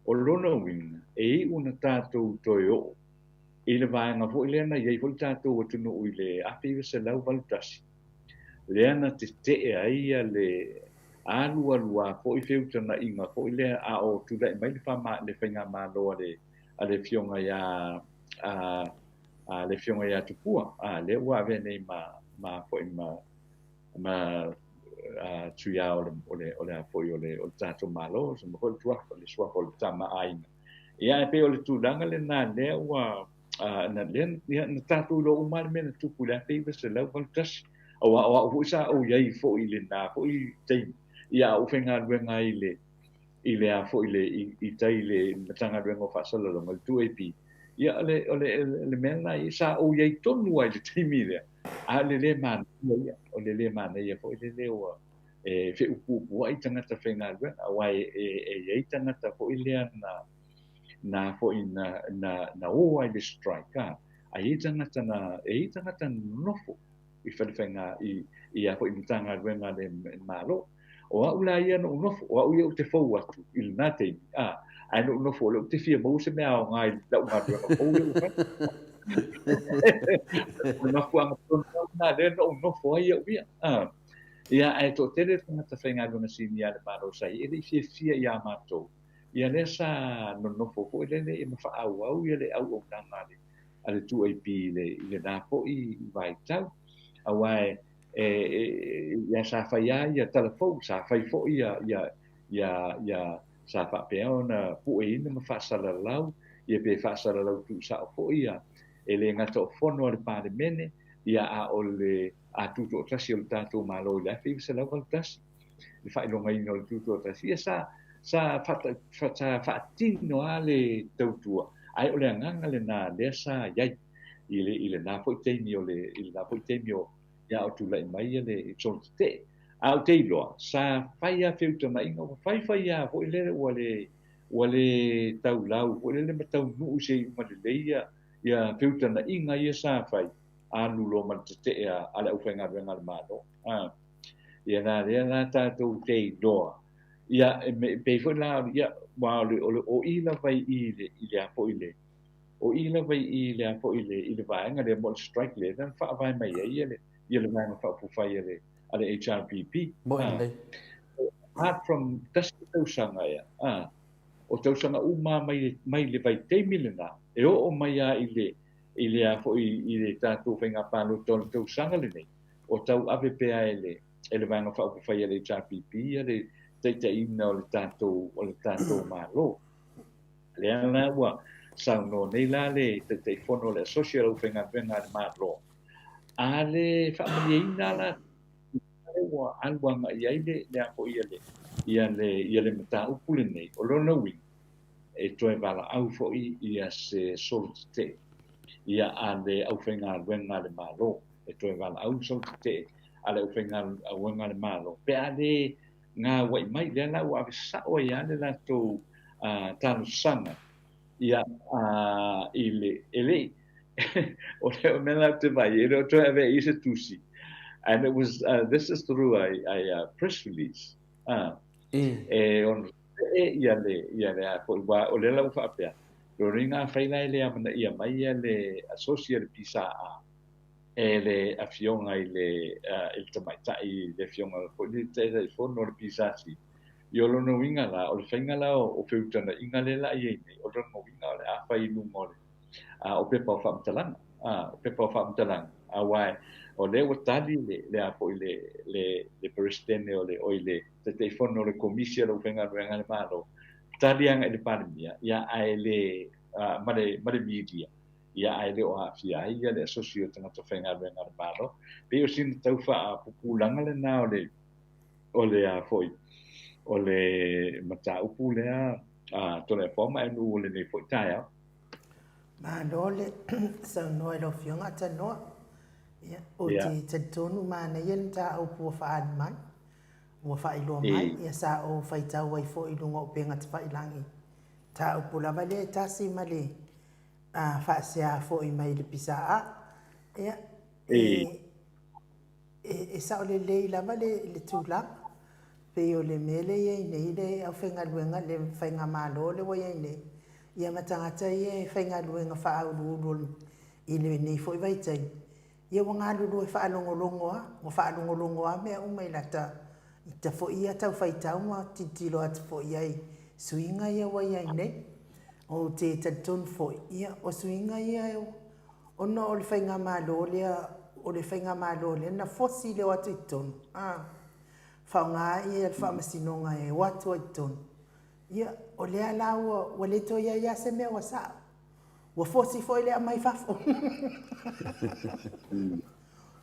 o lona uiga, e iu na tatou toe oo i le vaega foi lea na i ai foi le tatou atunuu i le 1981, lea na tetee ai ia le alualuā foi feutanaiga foi lea a o tulai mai le fama, le faigamalo a le, a le Afioga ia, a, a le Afioga ia Tupua, a lea ua avea nei ma, ma foi ma, ma a, tuiā o le, o le, o le a foi o le, o le tatou Malo, ma foi le tuafa, le suafa o le Tama a Aiga. Ia, e pei o le tulaga lena lea ua, na, lea, ia, na tatou iloa uma le mea na tupu i le 1981. Aua o au foi sa ou i ai foi i lena foi taimi, ia a ou faigaluega ai i le, i le a foi le, i, i tai i le Matagaluega o Faasalalauga, le 2AP, ia o le, o le, le mea lena ia, sa ou i ai tonu lava i le taimi lea, a o le lē manaia ia, o le lē manaia foi lele ua e feupuupuai tagata faigaluega, aua e, e, e i ai tagata foi lea na, na foi na, na, na o ai i le strike, a, a i ai tagata na, e i ai tagata na nonofo i fale faiga, i, i a foi Matagaluega a le Malo. O au la ia na ou nofo, o au ia ou te fou atu i lena taimi, a, ae na ou nofo o lea ou te fia maua se mea aoga i lau galuega fou lea ua fai. O le mafuaaga tonu lava lena lea na ou nofo ai au ia. A, ia, ae toatele tagata faigaluega sinia a le Malo sa i ai, e le i fiafia ia matou, ia lea sa nonofo foi lele ia ma faaauau ia le auaunaga a le, a le 2AP i le, i lena foi vaitau. Aua e, e, e, ia sa fai lava ia tala fou, sa fai foi ia, ia, ia, ia sa faapea ona pueina ma faasalalau, ia pe faasalalau tuusao foi ia, e le gata o fono a le Palemene, ia a o le a tutoatasi o le tatou Malo i le 1981, le faailogaina o le tutoatasi, ia sa, sa, fa, sa faatino lava le tautua, ae o le agaga lena lea sa i ai i le, i lena foi taimi o le, i lena foi taimi o, ia o tulai mai ia le solo tetee. A ou te iloa, sa fai lava feutagaiga, ua fai fai lava foi lele ua le, ua le taulau foi lele ma taunuu i se iuga lelei ia, ia feutagaiga ia sa fai, alu loa ma le tetee a le aufaigaluega a le Malo. A, ia la lea la tatou te iloa, ia, e pei foi la, ia, aua o le, o le, o i lava i i le, i le a foi le, O i lava i i le a foi i le, i le vaega lea mo le strike lea na faavae mai ai ia le, ia le Vaega Faaupufai a le, a le HRPP. Moe lelei. Apart from tasi le tausaga ea, a, o tausaga uma lava mai, mai le vaitaimi lena, e oo mai lava i le, i le a foi i le tatou faiga palota o le tausaga lenei, o tauave pea e le, e le Vaega Faaupufai a le HRPP ia le taitaiina o le tatou, o le tatou Malo. Lea la ua saunoa nei la le Taitaifono o le Asosi o le Aufaigaluega a le Malo, a le faamalieina la ua alu agai i ai le, le a foi ia le, ia le, ia le mataupu lenei, o lona uiga, e toe valaau foi ia se solo tetee ia a le aufaigaluega a le Malo, e toe valaau le solo tetee a le aufaigaluega a le Malo, pe a le gauai mai, lea la ua ave sao ai lava le latou talosaga ia i le, e le i, o le mea la ou te vaai, e le o toe ave i se tusi. And it was, this is through a press release. E ono e ia le, ia le a foi, wa, o lea la ua faapea, lona uiga afai la e le amanaia mai ia le asosi a le PSA, e le Afioga i le, i le Tamaitai, le Afioga foi le Taitaifono o le PSC. Ia o lona uiga la, o le faiga la o feutagaiga lea la i ai nei, o lona uiga o le a fai i luga o le, o pepa o faamatalaga, o pepa o faamatalaga, aua o lea ua tali le, le a foi le, le, le Peresetene o le, oi le Taitaifono o le Komisi a le Aufaigaluega a le Malo, tali agai i le Palemia, ia ae le, ma le, ma le media, ia ae le o aafia ai ia le asosi o tagata faigaluega a le Malo. Pei o sina tau faapupulaga lena o le o le a foi o le mataupu lea a Toleafoa ma Enu o lenei foi taeao. Malo le saunoa i lau Afioga Atanoa. Ia, ou te talitonu manaia le mataupu ua faaali mai, ua faailoa mai, ia sa ou faitau ai foi i luga o upega tafailagi. Mataupu lava lea e tasi ma le a faasea foi mai le PSA. Ia, e, e, e sao lelei lava le, le tulaga. Pei o le mea lea i ai nei le aufaigaluega, le faigamalo lea ua i ai nei, ia ma tagata ia e faigaluega faauluulu i lenei foi vaitaimi, ia ua galulue faalogologo lava, ua faalogologo lava mea uma i lata, i ta foi ia tau faitau ma tilotilo atu foi i ai i suiga ia ua i ai nei. Ou te talitonu foi, ia, o suiga ia ona o le faigamalo lea, o le faigamalo lea na fosi le o atu i totonu, a, faaaoga ia le faamasinoga e o atu ai i totonu. Ia, o lea la ua, ua le toe i ai lava se mea ua sao. Ua fosi foi le aumai fafo.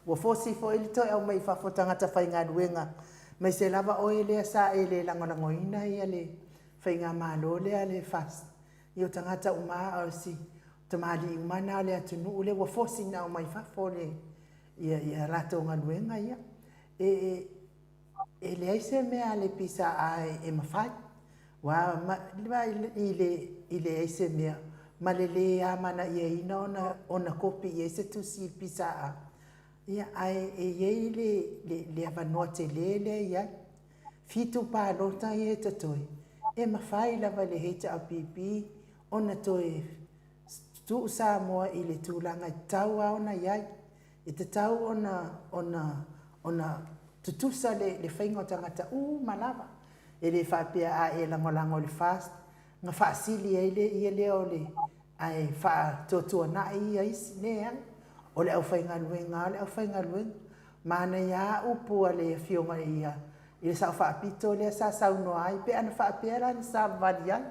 Ua fosi foi le toe aumai i fafo o tagata faigaluega, aemaise lava oe lea sa e le lagolagoina ia le Faigamalo lea a le FAST. Ia o tagata uma lava o si tamalii uma na o le atunuu lea ua fosi ona aumai i fafo le, ia, ia latou galuega ia. E, e, e leai se mea a le PSA e, e mafai. Ua ma, i le, i leai se mea ma le lē amanaiaina ona, ona kopi i ai se tusi i le PSA. Ia, ae e i ai le, le, le avanoa telē lea e i ai. Fitu palota ia e totoe, e mafai lava e le HRPP ona toe tuu Samoa i le tulaga e tatau lava ona i ai. E tatau ona, ona, ona tutusa le, le faiga o tagata uma lava. E le faapea a e lagolago i le FAST ona faasili ai lea lea o le, ae faatuatuanai ia isi. Leai. O le aufaigaluega lava o le aufaigaluega. Manaia lava upu a le Afioga i le Sao Faapito lea sa saunoa ai, pe ana faapea la na savavali ai.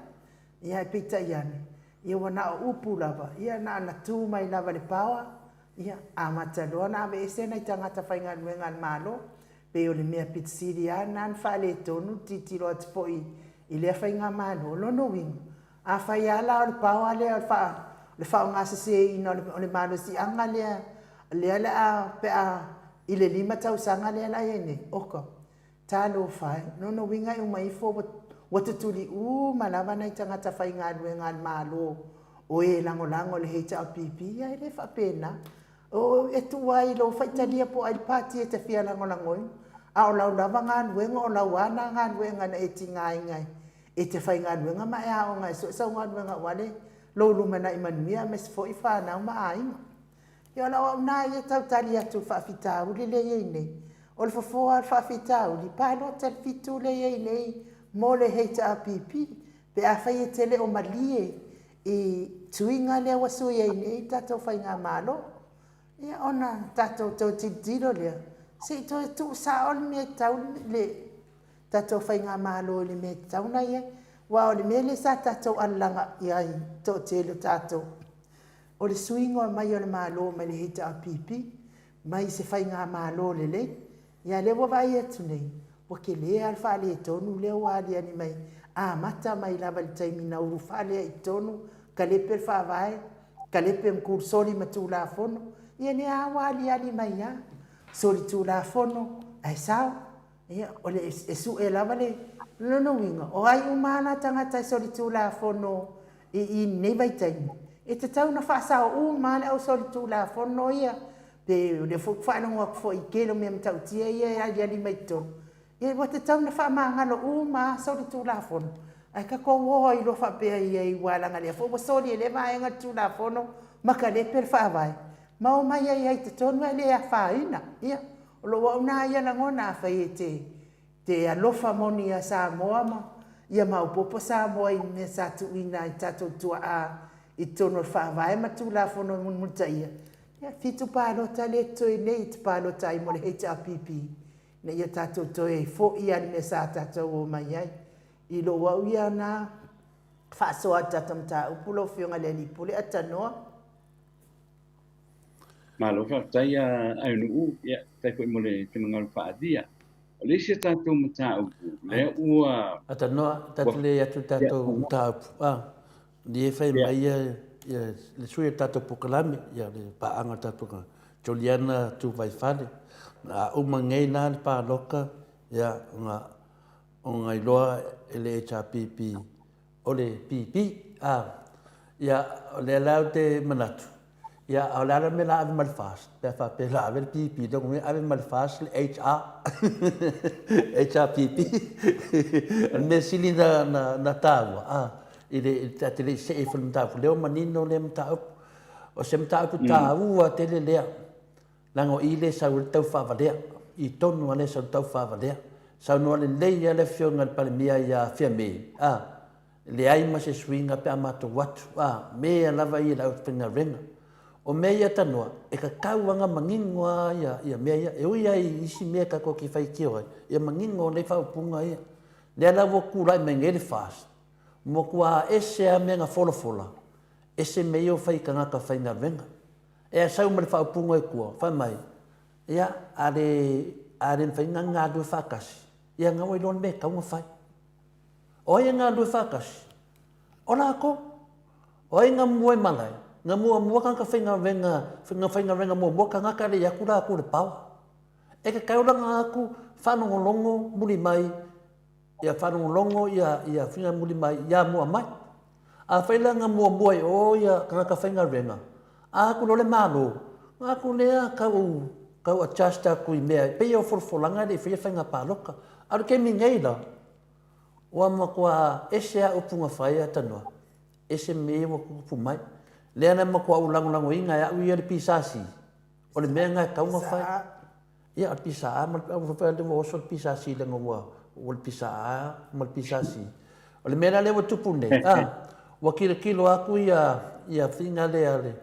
Ia ae peitai ane, ia ua na o upu lava, ia na ona tu mai lava i le power, ia amata loa ona aveese nai tagata faigaluega a le Malo. Pei o le mea pito sili lava lena na faaletonu le tilotilo atu foi i lea faigamalo. O lona uiga, afai lava la o le power lea o le le faaaogaseseina o le malosiaga lea, lea o le a, pe a, i le 5 tausaga lea o le a i ai nei, oka, talofa e. O lona uiga e uma ifo ua tutuli uma lava nai tagata faigaluega a le Malo o e lagolago i le HRPP, ia e le faapena. O, e tuu lava i lou faitalia po o ai le pati e te fia lagolagoina, a o lau lava galuega, o lau lava lena galuega na e tigaina e te faigaluega ma e aoga e sue sau galuega aua le lou lumanai manuia aemaise foi fanau ma aiga. Ia o lau au na ia tau tali atu i le faafitauli lea e i ai nei. O le fofo lava o le faafitauli, palota i le 7 lea e i ai nei mo le HRPP pe afai e te le o malie i suiga lea ua sui ai nei le tatou faigamalo. Ia ona tatou toe tilotilo lea, se i toe tuusao le mea e tatau le tatou faigamalo i le mea e tatau ona i ai. Aua o le mea lea sa tatou alalaga i ai le toatele o tatou, o le suiga mai o le Malo mai le HRPP mai se faigamalo lelei. Ia a o lea ua vaai atu nei, ua tele lava le faaletonu lea ua aliali mai, amata mai lava i le taimi na ulufale ai i totonu, talepe le Faavae, talepe ma soli ma Tulafono, ia lea lava ua aliali mai lava, solitulafono ae sao. Ia, o le, e sue lava le, o lona uiga, o ai uma lava la tagata e solitulafono i i lenei vaitaimi, e tatau ona faasao uma lava le au solitulafono ia, pe o lea foi ou te faalogo atu foi i le tele o mea matautia ia e aliali mai totonu, ia ua tatau ona faamagalo uma lava solitulafono, ae tatou o ai loa faapea i ai aua leaga o lea foi ua soli e lea vaega le Tulafono ma talepe le Faavae, ma omai ai lava i totonu ae le afaina. Ia, o lou au lena ia lagona, afai e te alofa moni ia Samoa ma ia maopoopo Samoa i mea sa tuuina ai tatou tuaa i totonu o le Faavae ma Tulafono e mulimulitaia, ia, fitu palota lea e totoe nei e te palota ai mo le HRPP ina ia tatou toe foi lava i le mea sa tatou omai ai. I lou au ia na faasoa i le tatou mataupu lau Afioga i le Alii Pule, Atanoa. Malo faafetai a Aionuu, ia faafetai foi mo le finagalo faaalia. O le isi a tatou mataupu, lea ua... Atanoa, tatou le atu tatou mataupu. Ah, ni e fai mai ia, ia le sui o tatou pokalame, ia le paaga o tatou pokalame. Juliana Tuvaifale, a uma nei la le paloka, ia, ona, ona iloa e le HRPP o le PP, a, ia, o lea la ou te manatu, ia, a o le a la le mea o le a ave ma le FAST, pe a faapea o le a ave le PP, lona uiga ave ma le FAST le HR, HRPP. O le mea sili na, na, na taua, a, i le, ta te le i see ifo i le mataupu, lea ua manino lea mataupu. O se mataupu taua tele lea, leaga o i lea e sau ai le taufaavalea, i tonu lava lea e sau ai le taufaavalea. Saunoa lelei lava le Afioga i le Palemia ia Fiame, a, leai ma se suiga pe a matou atu, a, mea lava ia i le aufaigaluega. O mea ia tanoa, e tatau lava ona manino lava ia, ia mea ia. E ui lava i isi mea tatou te faitio ai, ia manino lelei faaupuga ia. Lea la ua tulai mai nei le FAST, ua matua ese lava mea na folafola, ese mea ia ua fai i tagata faigaluega. E sau ma le faaupuga i tua, fai mai, Ia, a le, a le mafai ona galulue faatasi, ia na ua iloa le mea e tatau ona fai. O ai e galulue faatasi? O latou. O ai na mua i malae? Na muamua tagata faigaluega, na faigaluega muamua tagata lea i atu latou i le power. E tatau la ona atu faalogologo muli mai, ia faalogologo ia, ia faiga muli mai ia mua mai. Afai la na muamua i o ia tagata faigaluega, a atu loa le Malo, ona atu lea tau, tau adjust atu i mea, e pei o folafolaga e le i faia faiga palota. A o le taimi nei la, ua matua ese lava upu na fai a Tanoa, ese mea ia ua tutupu mai. Lea na matua ou lagolagoina e au ia le PSC, o le mea lena e tatau ona fai. Ia, o le PSA ma le, ua oso le PSC leaga ua, ua le PSA ma le PSC. O le mea la lea ua tupu nei, a, ua tilotilo atu ia, ia faiga lea le,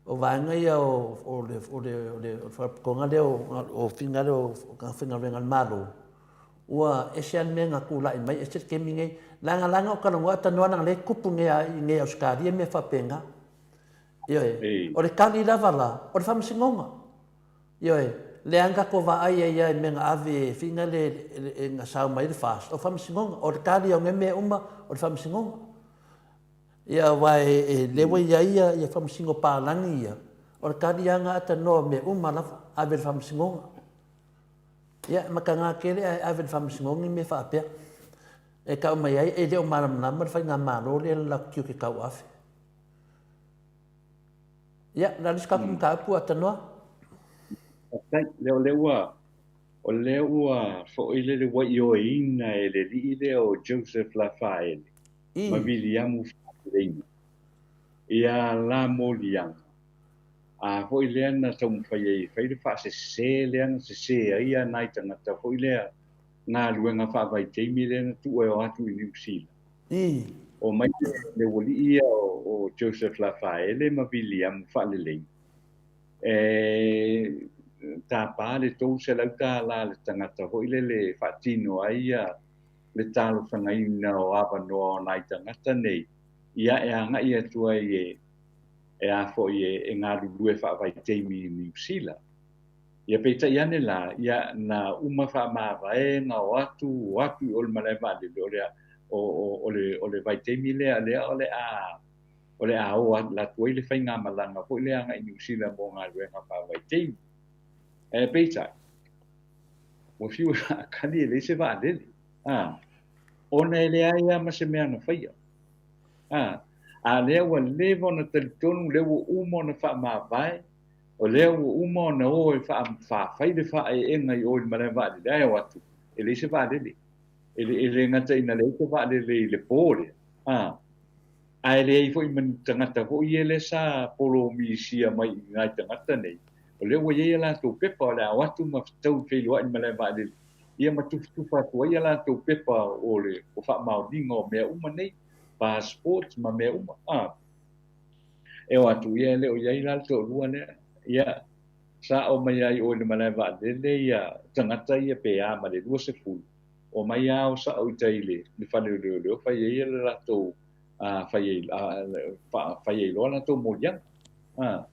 o vaega ia o, o le, o le, o le faalapotopotoga lea o, o faiga lea o faigaluega a le Malo, ua ese lava le mea na tulai mai, ese le taimi nei. Leaga la na ou talanoa atu talanoa leaga o lea e tupu nei i nei Ausetalia mea faapena. Ioe. O le tali lava la, o le faamasinoga. Ioe. Lea na tatou vaai ai lava i mea na ave e faiga le na sao mai ai le FAST, o faamasinoga. O le tali o nei mea uma, o le faamasinoga. Ia aua e lea ua i ai ia faamasino palagi ia, o le tali lava na aatanoa o mea uma lava, ave i le faamasinoga. Ia, e mataga tele ae ave i le faamasinoga ni mea faapea. E tau mai ai e le o malamalama le faigamalo lea i le latou tiute tauave. Ia, o le a le isi tatou mataupu a Tanoa? Faafetai. Lea o lea ua o lea ua foi le le ua ioeina e le alii lea o Joseph Lafaele ma Viliamu Faaleina ia la moliaga a foi lea na taumafai ai e fai le faasese lea na sese ai ia nai tagata foi lea galuega faavaitaimi lea na tuu e o atu i Niu Sila. O mai le ualii ia o Joseph Lafaele ma Viliamu Faalelei e tapa le $300 le tagata foi lele e faatino ai ia le talosagaina o avanoa o nai tagata nei ia e agai atu ai e a foi e galulue faavaitaimi i Niu Sila. Ia peitai ane la, ia na uma faamavae na o atu, o atu i o le malae vaalele, o le, o, o, o le, o le vaitaimi lea, lea o le a, o le a o atu ai le faigamalaga foi lea agai i Niu Sila mo galuega faavaitaimi. Ae peitai, ua fiu e faakali e leai se vaalele, a, ona e leai lava ma se mea na faia. A, a lea ua leva ona talitonu, lea ua uma ona faamavae, O lea ua uma ona o e faafai le faaeega i o i le malae vaalele, ae o atu, e leai se vaalele. E le, e le gata ina leai se vaalele i le po lea, a, ae leai foi ma ni tagata foi ia lea sa polomisia mai i nai tagata nei, o lea ua i ai a latou pepa o le a o atu ma fetau feiloai i le malae vaalele, ia ma tufatufa atu ai a latou pepa o le o faamaoniga o mea uma nei, passport ma mea uma, a. E o atu ia e le o i ai la le toalua lea. Ia, sa o mai ai o i le malae vaalele ia tagata ia pe a ma le 20, o mai a o sao i tai i le fale o leoleo fai ai le latou fai ai fai ai loa latou moliaga. A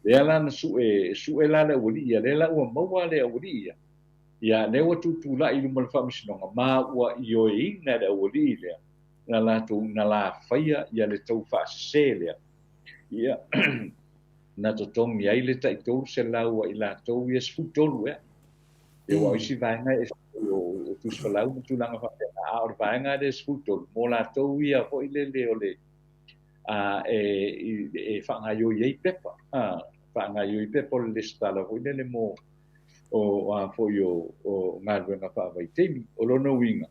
lea la na sue sue la le aualii ia, lea la ua maua le aualii ia. Ia, lea ua tutulai i luma o le faamasinoga ma ua ioeina e le aualii lea na latou na la faia ia le tau faasese lea, ia, na totogi ai le tai 300 a i latou ia 13 ea. Ia aua o isi vaega e ese foi o, o tusi falau ma tulaga faapena, a o le vaega lea 13, mo latou ia foi lele o le, a, e, e faagaioi ai pepa, a, faagaioi pepa o le lesitala foi lele mo, o, a foi o, o galuega faavaitaimi. O lona uiga,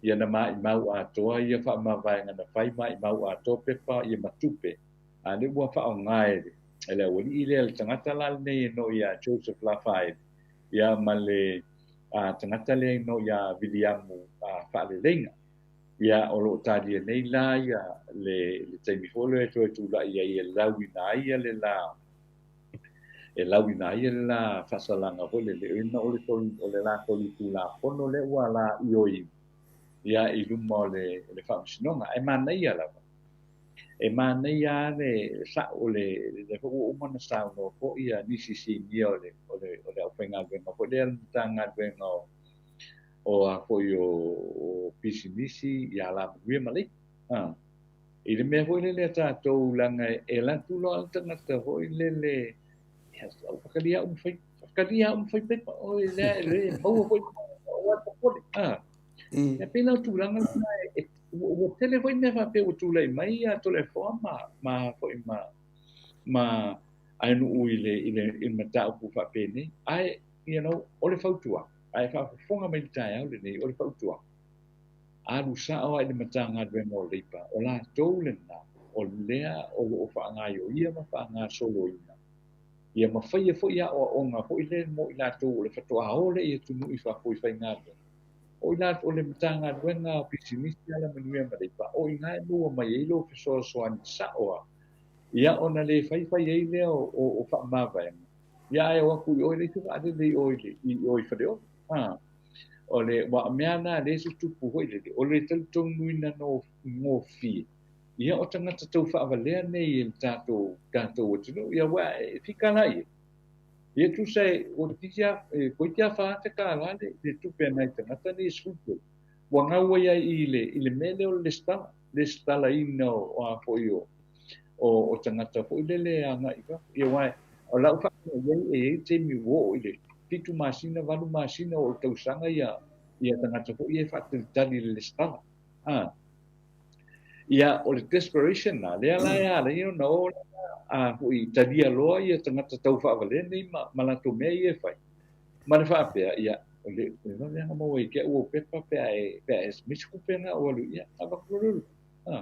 ia na maimau atoa ia faamavaega na fai maimau atoa pepa ia ma tupe, a lea ua faaaoga e le, e le aualii lea, le tagata la lenei e no ia Joseph Lafaele, ia ma le a, tagata lea e no ia Viliamu a, Faaleleiga. Ia, o lo o talia nei la ia le, le taimi foi lea e toe tulai ai e lauina ai ia le la, e lauina ai le la faasalaga foi lele, ona o le o le la solitulafono lea ua la ioeina ia i luma o le, le faamasinoga. Ae manaia lava. E manaia lava le sa'o le lea foi ua uma ona saunoa foi nisi sinia o le o le o le aufaigaluega foi lea a le Matagaluega o o a foi o pisinisi ia Alamanuia ma Leipa. I le mea foi lele a tatou leaga e alu atu loa le tagata foi lele, ia, faatalia au ma fai, faatalia au ma fai pepa, oi lea e le maua foi ua popole. E pei la o tulaga lena ua tele foi mea faapea ua tulai mai ia Toleafoa ma foi ma aenuu i le i le i le mataupu faapenei. Ae, o le fautuaga, ae faafofoga mai le taeao lenei, o le fautuaga, alu sa'o lava i le Matagaluega o Leipa, o latou lena o lea o lo o faagaioia ma faagasoloina ia ma faia foi aoaoga foi lea mo i latou o le faatoa o lea i atunuu i fafo i faigaluega. O i latou o le Matagaluega o Pisinisi, Alamanuia ma Leipa, o i ina e maua mai ai lou fesoasoani sa'o lava, ia ona le faifai ai lea o faamavaega, ia ae o atu i o e leai se vaalele i o i o i Faleolo. O le aua o mea na lea e tutupu foi lele, o le talitonuina gofie, ia o tagata tau faavalea nei e le tatou atunuu, ia aua e fika la i ai. Ia tusa e toeitiiti lava $4,000 le tupe a nai tagata nei e 13 ua gau ai ai i le mea lea o le lesitala, lesitalaina o a foi o tagata foi lele agai i fafo. Ia aua o lau faalogo i ai e i ai taimi ua oo i le 7 masina, 8 masina o le tausaga ia tagata foi ia e faatalitali i le lesitala. Ia o le desperation na, lea la e ala ai ona o a foi talia loa ia tagata tau faavalea nei ma latou mea ia e fai. Ma le faapea, ia, o le vave maua i ke au pepa pe a e misi kupe na o alu, ia, avatu loa le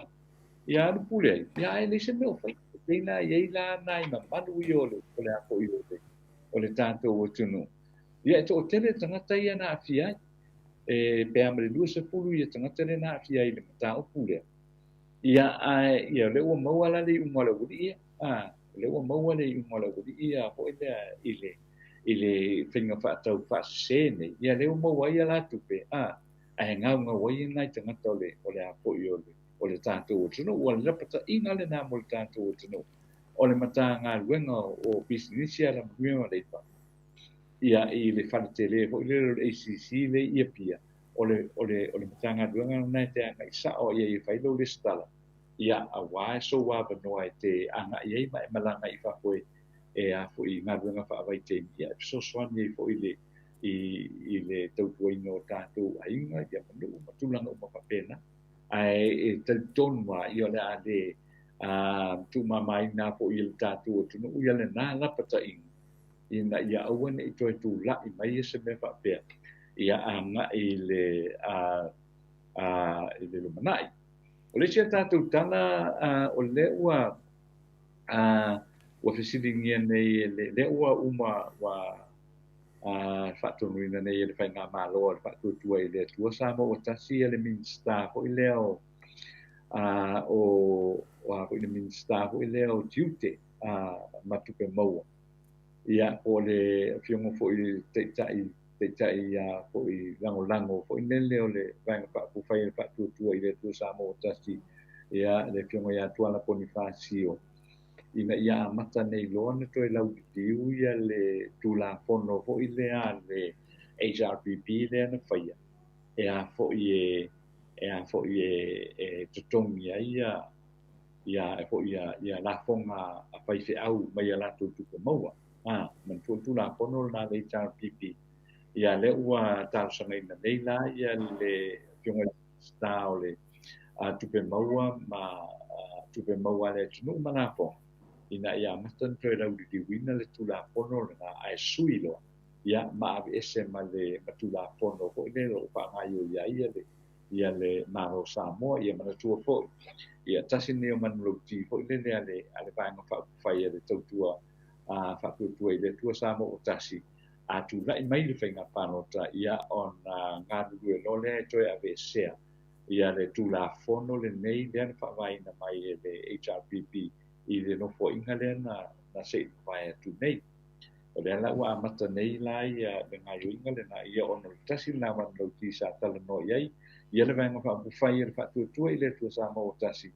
ia alu pule ai, ia ae leai se mea o fai. Pei la i ai la nai mamalu ia o le a foi o le tatou atunuu. Ia e toatele tagata ia na aafia ai. E pe a ma le 20 ia tagata lea na aafia ai i le mataupu lea. Ia ae ia lea ua maua la le iuga o le aualii ia. Lea ua maua le iuga o le aualii ia foi lea i le faiga faatau faasese nei. Ia lea ua maua ai la tupe, ae gaugau ai nai tagata o le a foi o le tatou atunuu. Ua lapataiga lena mo le tatou atunuu. O le Matagaluega o Pisinisi, Alamanuia ma Leipa, ia i le fale tele foi lea o le ACC le i Apia, o le Matagaluega lena e te agai sa'o ia i fai lou lesitala, ia auā e sou avanoa e te agai ai ma e malaga i fafo e a foi galuega faavaitaimi, ia e fesoasoani ai foi i le tautuaina o tatou aiga, ia ma nuu ma tulaga uma faapena. Ae e talitonu lava ia o le a le tuumamaina foi i le tatou atunuu ia lena lapataiga, ina ia aua ne i toe tula'i mai se mea faapea ia agai i le i le lumanai. O le isi a tatou tala, o lea ua fesiligia nei lea ua uma ua faatonuina nei e le Faigamalo a le Faatuatua i le Atua Samoa ua tasi le Minisita foi lea o foi le Minisita foi lea o Tiute ma Tupe Maua. Ia po o le afioga foi taitai foi lagolago foi lele o le Vaega Faaupufai a le Faatuatua i le Atua Samoa ua tasi, ia le afioga ia Tuala Ponifasio, ina ia amata nei loa na toe lauliliu ia le Tulafono foi lea le HRPP lea na faia e a foi e totogi ai ia foi ia lafoga a faifeau mai a latou tupe maua. Manatua le Tulafono lena le HRPP. Ia lea ua talosagaina nei la ia le afioga i le Minisita o le Tupe Maua ma Tupe Maua a le atunuu ma lafoga, ina ia amata na toe lauliliuina le Tulafono lena ae sui loa, ia ma aveese ma le Tulafono foi lea o lo o faagaoioi ai ia le Malo o Samoa. Ia manatua foi, ia tasi lenei o manulauti foi lele a le Vaega Faaupufai a le Tautua Faatuatua i le Atua Samoa ua tasi, a tula'i mai le faiga palota, ia ona galulue loa lea e toe aveesea ia le Tulafono lenei lea na faavaeina mai e le HRPP i le nofoaiga lea na se i mavae atu nei. O lea la ua amata nei la ia le gaoioiga lena, ia ona o le tasi lena manulauti sa talanoa i ai ia le Vaega Faaupufai a le Faatuatua i le Atua Samoa ua tasi,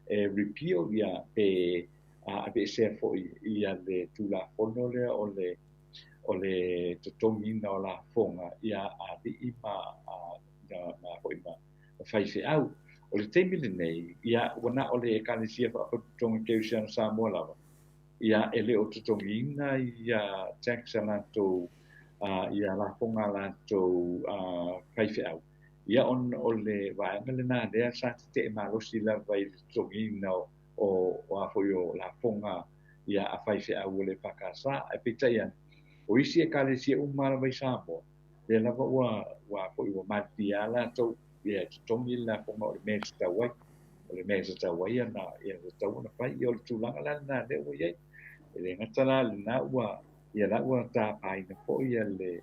e repeal ia pe aveesea foi ia le Tulafono lea o le o le totogiina o lafoga ia alii ma ma foi ma faifeau. O le taimi lenei, ia ua na o le Ekalesia Faapotopotoga Kerisiano Samoa lava, ia e le o totogiina ia tax a latou ia lafoga a latou faifeau. Ia ona o le vaega lena lea sa tetee malosi lava i le totogiina o o a foi o lafoga ia a faifeau o le EFKS. Ae peitai ane, o isi Ekalesia uma lava i Samoa, lea lava ua ua foi ua malilie lava latou ia e totogi le lafoga o le mea e tatau ai. O le mea e tatau ai ona ia tatau ona fai. Ia o le tulaga la lena lea ua i ai. E le gata la lena ua ia la ua tapaina foi ia le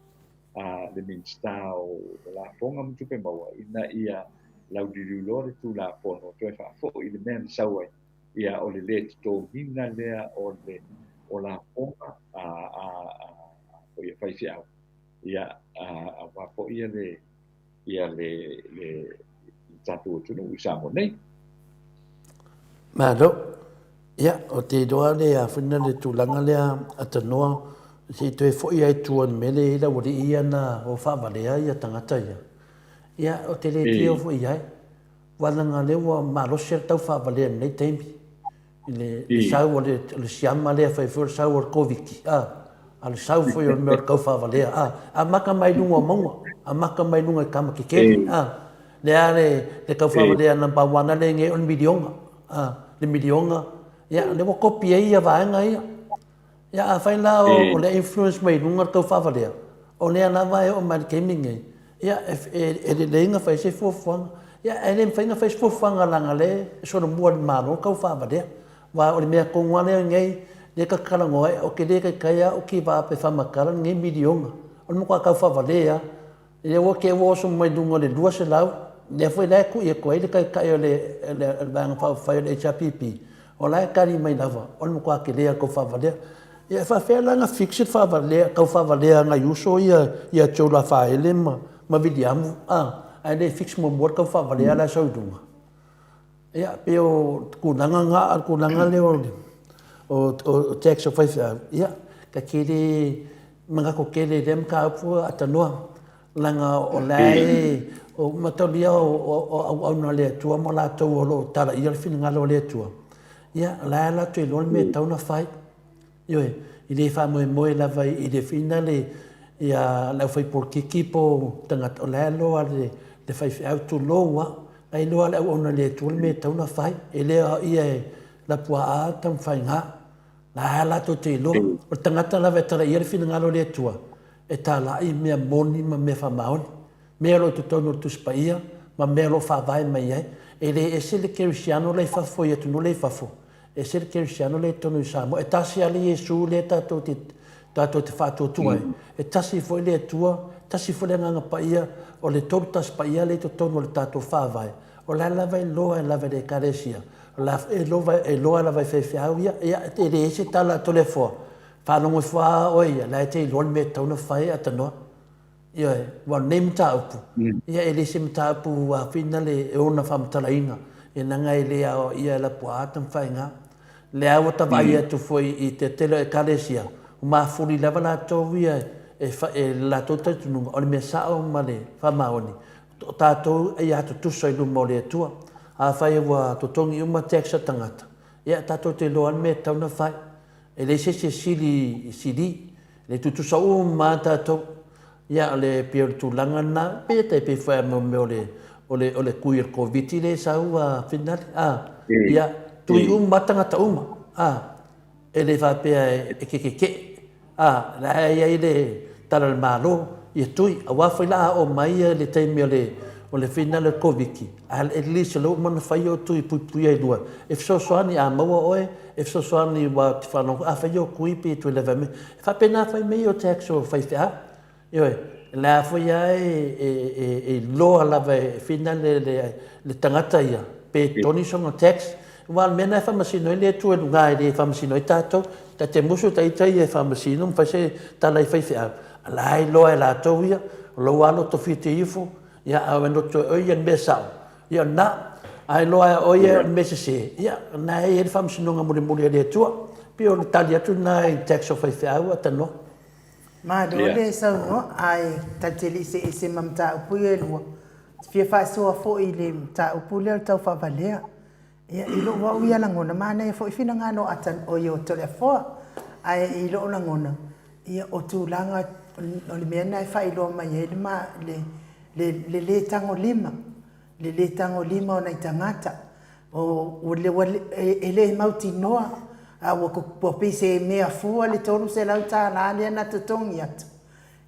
a le Minisita o Lafoga ma Tupe Maua ina ia lauliliu loa le Tulafono toe faafoi i le mea na sau ai, ia o le lē totogiina lea o le o lafoga a a a foi a faifeau, ia aua foi ia le ia le le tatou atunuu i Samoa nei. Malo. Ia, ou te iloa le afuna le tulaga lea a Tanoa, se i toe foi lava i tua i le mea lea e i ai le aualii ia na o faavalea ia tagata ia. Ia, ou te le tio foi i ai, aua leaga o lea ua malosi lava le tau faavalea i lenei taimi, i le sau o le siama lea fai foi o le sau o le Koviti, a, a o le sau foi o le mea o le tau faavalea, a, amata mai luga o mauga, amata mai luga i tama tetele, a, lea le tau faavalea number one lea nei o le miliona. A, le miliona, ia, lea ua kopi ai ia vaega ia. Ia, afai la o lea influence mai luga le tau faavalea, o lea lava e oo mai i le taimi lenei, ia, e, e lelei ona fai se fuafuaga. Ia, ae le mafai ona fai se fuafuaga leaga o lea e solomua i le Malo le tau faavalea. Aua o le mea tonu lava lea nei, lea ta te talanoa ai, ou te le taitai lava ou kivaa pe faamatala lenei miliona. O le matua tau faavalea lava. Ia ua te ua oso mai luga o le 200, lea foi la e tui atu ai le taitai o le Vaega Faaupufai o le HRPP, o la e tali mai lava, o le matua tele lava o le tau faavalea. Ia e faapefea la ona fix le faavalea, tau faavalea a nai uso ia ia Joe Lafaele ma Viliamu, a, ae le fix muamua le tau faavalea la e sau i luga? Ia, pei o tulaga na, a o le tulaga lea o le o tax a faifeau, ia, ta te le manatu tele i lea mataupu a Tanoa, leaga o la e mataulia o auauna a le Atua ma latou o lo o talaia le finagalo o le Atua, ia, o la e latou te iloa le mea e tatau ona fai. Ioe, e le faamoemoe lava i le fina le ia le aufaipolokiki po o tagata, o la e iloa le faifeau, tulou lava, la e iloa le auauna a le Atua le mea e tatau ona fai. E le o ia e lapuaa le taumafaiga, la e latou te iloa. O le tagata lava e talaia le finagalo o le Atua, e talai mea moni ma mea faamaoni, mea o lo o i totonu o le Tusi Paia ma mea o lo o faavae mai ai. E le ese le kerisiano la i fafo i atunuu la i fafo, Ese le kerisiano lea i totonu i Samoa. E tasi lava le Iesu lea tatou te, tatou te faatuatua ai. E tasi foi le Atua, tasi foi le Agaga Paia, o le Tolu Tasi Paia lea i totonu o le tatou Faavae. O la e lava e iloa lava e le Ekalesia, o la foi e iloa, e iloa lava e faifeau ia. Ia, e leai se tala a Toleafoa, faalogo ifo lava oe ia, la e te iloa le mea e tatau ona fai ae tanoa. Ioe, aua o lenei mataupu, ia e le se mataupu ua afina le e ona faamatalaina, ia leaga e le aoaia e Lapuaa Tamafaiga. Lea ua ta vaai atu foi i te tele o Ekalesia, ua mafuli lava latou ia e e le latou talitonuga o le mea sao ma le faamaoni, o tatou ia tutusa i luma o le Atua. Afai ua totogi uma tax a tagata, ia tatou te iloa lava le mea e tatau ona fai. E leai se isi e sili i sili, le tutusa uma lava tatou. Ia, o le pei o le tulaga lena, pei e tai pei foi lava mo mea o le o le o le kui o le Koviti lea e sau a Finali, a, ia, tui uma lava tagata uma, a, e le faapea e kekeke'e, a, la e i ai le tala a le Malo, ia tui, aua foi la a oo mai le taimi o le o le finale o le Koviti, a at least o lea ua uma ona fai o tui puipuia e lua, e fesoasoani a maua oe, e fesoasoani aua ou te faalogo foi afai o tui pe toe leva mai. E faapena foi mea ia o tax o faifeau. Ioe, o la foi lava e iloa lava e finale le tagata ia pe totogi sona tax. Aua o le mea lena e faamasino ai le Atua i luga e le faamasino ai tatou. Ta te musu ta ita ia e faamasino ma fai se tala i faifeau, a la e iloa e latou ia, o lou lava loto fia te ifo, ia a loto e oe ia le mea sao, ia o lena. A iloa lava e oe ia o le mea sese, ia, o lena e i ai le faamasinoga mulimuli a le Atua. E pei o le tali atu lena i tax o faifeau a tanoa. Malo le saunoa, ae ta te le i see ese ma mataupu ia e lua, ou te fia faasoa foi i le mataupu lea o le tau faavalea. Ia, i lou au ia lagona, manaia foi finagalo o o Toleafoa, ae i lou lagona, ia o tulaga o le mea lena e faailoa mai ai le le le tagolima, le le tagolima o nai tagata. E le mautinoa, a ua pei se mea fua le $300 lea na totogi atu,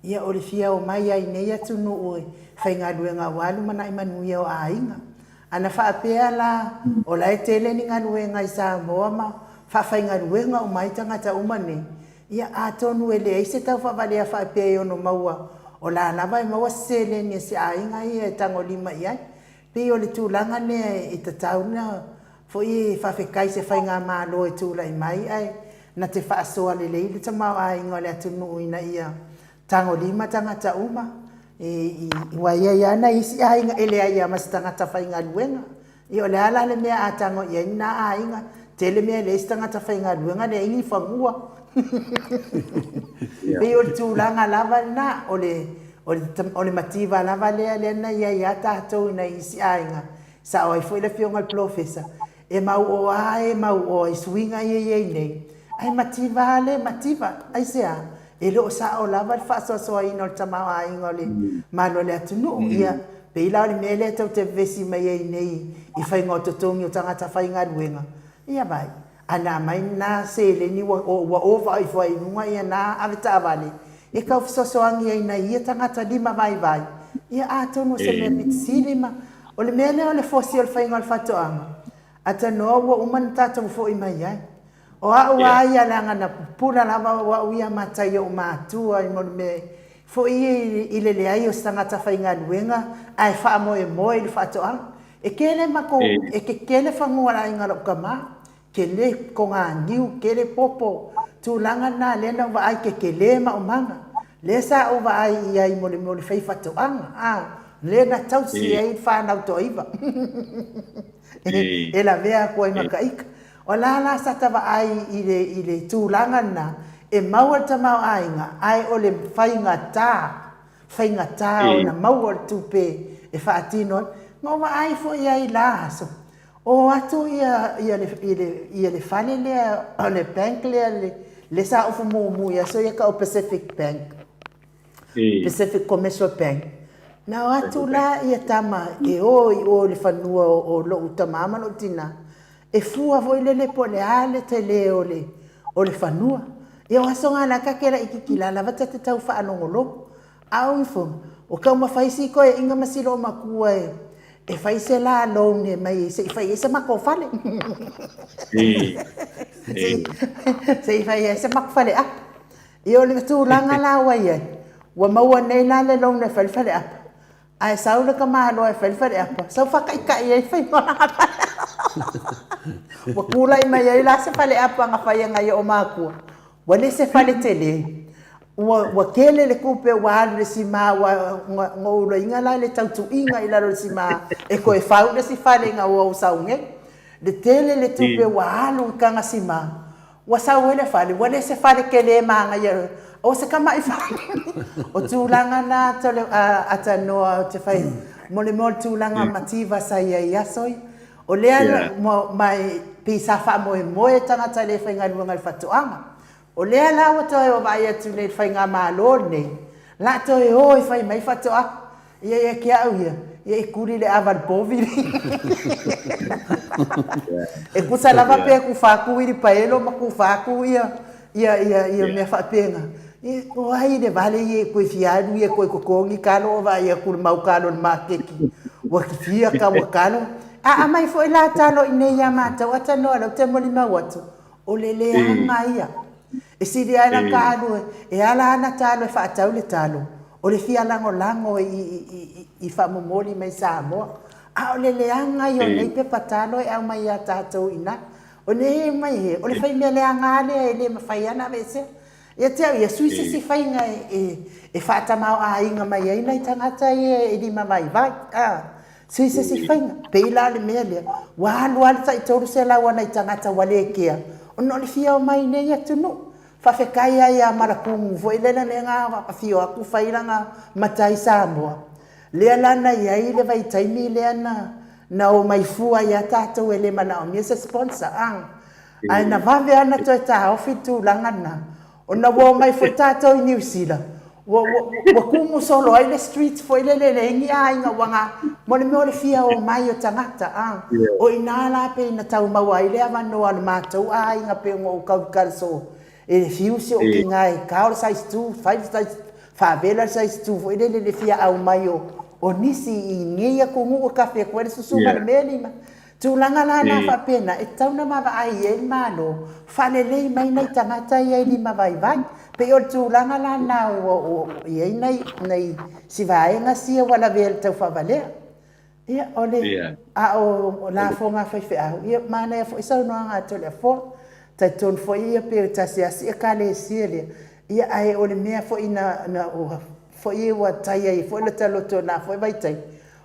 ia o le fia omai lava i inei atunuu e faigaluega aua lumanai manuia o aiga. Ana faapea la o la e tele ni galuega i Samoa ma faafaigaluega uma ai tagata uma nei, ia atonu e leai se taufaavalea faapea e ono maua, o la lava e maua se seleni a se aiga ia e tagolima i ai. Pei o le tulaga lea e tatau ona foi e faafetai i se faigamalo e tulai mai ae na te faasoa lelei le tamaoaiga o le atunuu ina ia tagolima tagata uma, aua e i ai lava nai isi aiga e leai lava ma se tagata faigaluega. Ia o le a la le mea a tago i ai lena aiga, tele mea e leai se tagata faigaluega, leai ni fanua. E pei o le tulaga lava lena, o le mativa lava lea lea na i ai lava tatou i nai isi aiga, e sao ai foi le Afioga i le Polofesa, e mauoa e mauoa i suiga ia e i ai nei, ae mativa lava le mativa. Aisea? E le o sao lava le faasoasoaina o le tamaoaiga o le malu o le atunuu. Ia, pei la o le mea lea tou te vevesi mai ai nei i faiga o totogi o tagata faigaluega, ia vai, ana aumai lena seleni ua ova ifo ai i luga ia na avetaavale e tau fesoasoani ai i nai ia tagata lima vaivai, ia atonu o se mea pito sili ma o le mea lea o le fosi o le faiga o le faatoaga, atanoa ua uma ona tatou foi mai ai. O au lava ia leaga na pupula lava o au ia matai ou matua i mo le mea foi ia i le leai o se tagata faigaluega ae faamoemoe i le faatoaga. E tele matou, e tetele fanua o le aiga a lou tama, tele toganiu, tele popo, tulaga na lea na ou vaai tetele maumaga. Lea sa ou vaai i ai mo le mea o le faifaatoaga, a, lea na tausi ai le fanau toaiva e lavea atu ai ma ka ita. O la la sa ta vaai i le, i le tulaga lena, e maua le tamaoaiga, ae o le faigata, faigata ona maua le tupe e faatino ai. Na ou vaai foi ai i la aso, o atu ia, ia le, ia le fale lea, o le bank lea, lea sa ofu mumu i aso ia tau o Pacific Bank. Pacific Commercial Bank. Na o atu la ia tama e o i o i le fanua o lou tama ma lou tina, e fua foi lele po o le a le tele o le, o le fanua. Ia o aso na la ta te laititi la lava ta te tau faalogologo. A o ifoga, ua taumafai si toeaina ma si loomatua e, e fai se la loan e mai se i fai ai se matou fale. Se i fai ai se matou faleapu. Ia o le tulaga la ua i ai, ua maua nei la le loan e fai le faleapa, ae sau le tamaloa e fai le faleapa, sau faataitai ai le faiga o lana faleapa. Ua tulai mai ai la se faleapa na fai e nai oo matua, ua le se fale tele. Ua, ua tele le tupe ua alu i le sima, ua, na ou iloaina la le tautuiga i lalo o le sima e toe fau le isi fale ina ua ou sau nei. Le tele le tupe ua alu i taga sima, Ua sau ai le fale, ua le se fale tele manaia, o se tamai fale. O tulaga na atanoa ou te fai, mo le mea o le tulaga mativa sa i ai i aso ia. O lea ma e pei sa faamoemoe tagata le faigaluega i le faatoaga. O lea la ua toe vaai atu nei i le faigamalo lenei, la toe o e fai mai faatoaga. Ia ia te au ia, ia e tuli le ava i le povi. E tusa lava pe tufa atu uilipaelo ma tufa atu ia ia ia ia mea faapena. Ia, o ai le vale ia e toe fia alu ia e toe totogi talo o vaai atu i le mau talo i le maketi. Ua fia tau o talo. A aumai foi la talo i inei ia matou, atanoa lea ou te molimau atu, o le leaga ia. E sili ai la ta alu e ala ana talo e faatau le talo, o le fia lagolago i faamomoli mai Samoa. A o le leaga ia o nei pepa talo e aumai ia tatou i ina. O nei e aumai he, o le fai mea leaga lava lea e le mafai lava ona aveesea. Ia te au ia, sui se isi faiga e faatamaoaiga mai ai nai tagata ia e lima vaivai. Se se isi faiga. Pei la o le mea lea, ua alu lava le tai 300 a nai tagata ua le kea, ona o le fia omai i nei atunuu. Faafetai lava ia Malakumu foi lea na afio atu fai lana matai Samoa, lea la na i ai le vaitaimi lea na na omai fua ai lava tatou e le manaomia se sponsor, a. Ae na vave lava ona toe taofi le tulaga lena, ona ua omai foi tatou i Niu Sila, ua, ua, ua tumu solo ai le street foi lele e leai ni aiga ua na, mo le mea o le fia omai o tagata, a. O i ina la pei na tau maua ai le avanoa o le matou aiga pei ona ou tau i E fiu si ou tina e tao le size two, fai le size, faavela le size two foi lele i le fia aumai o, o nisi i nei atunuu e kafe atu ai le susu ma le meli ma tulaga la na faapena, e tatau ona vaavaai i ai le Malo, faalelei mai nai tagata ia i lima vaivai. Pei o le tulaga la na ua, ua i ai nai, nai si vaega sia ua lavea i le tau faavalea. Ia, o le, a o lafoga a faifeau, ia, manaia foi saunoaga a Toleafoa. Talitonu foi ia pe tasi lava si Ekalesia lea, ia, ae o le mea foi na, na, ua, foi ua tai ai foi lota loto i lena foi vaitaimi,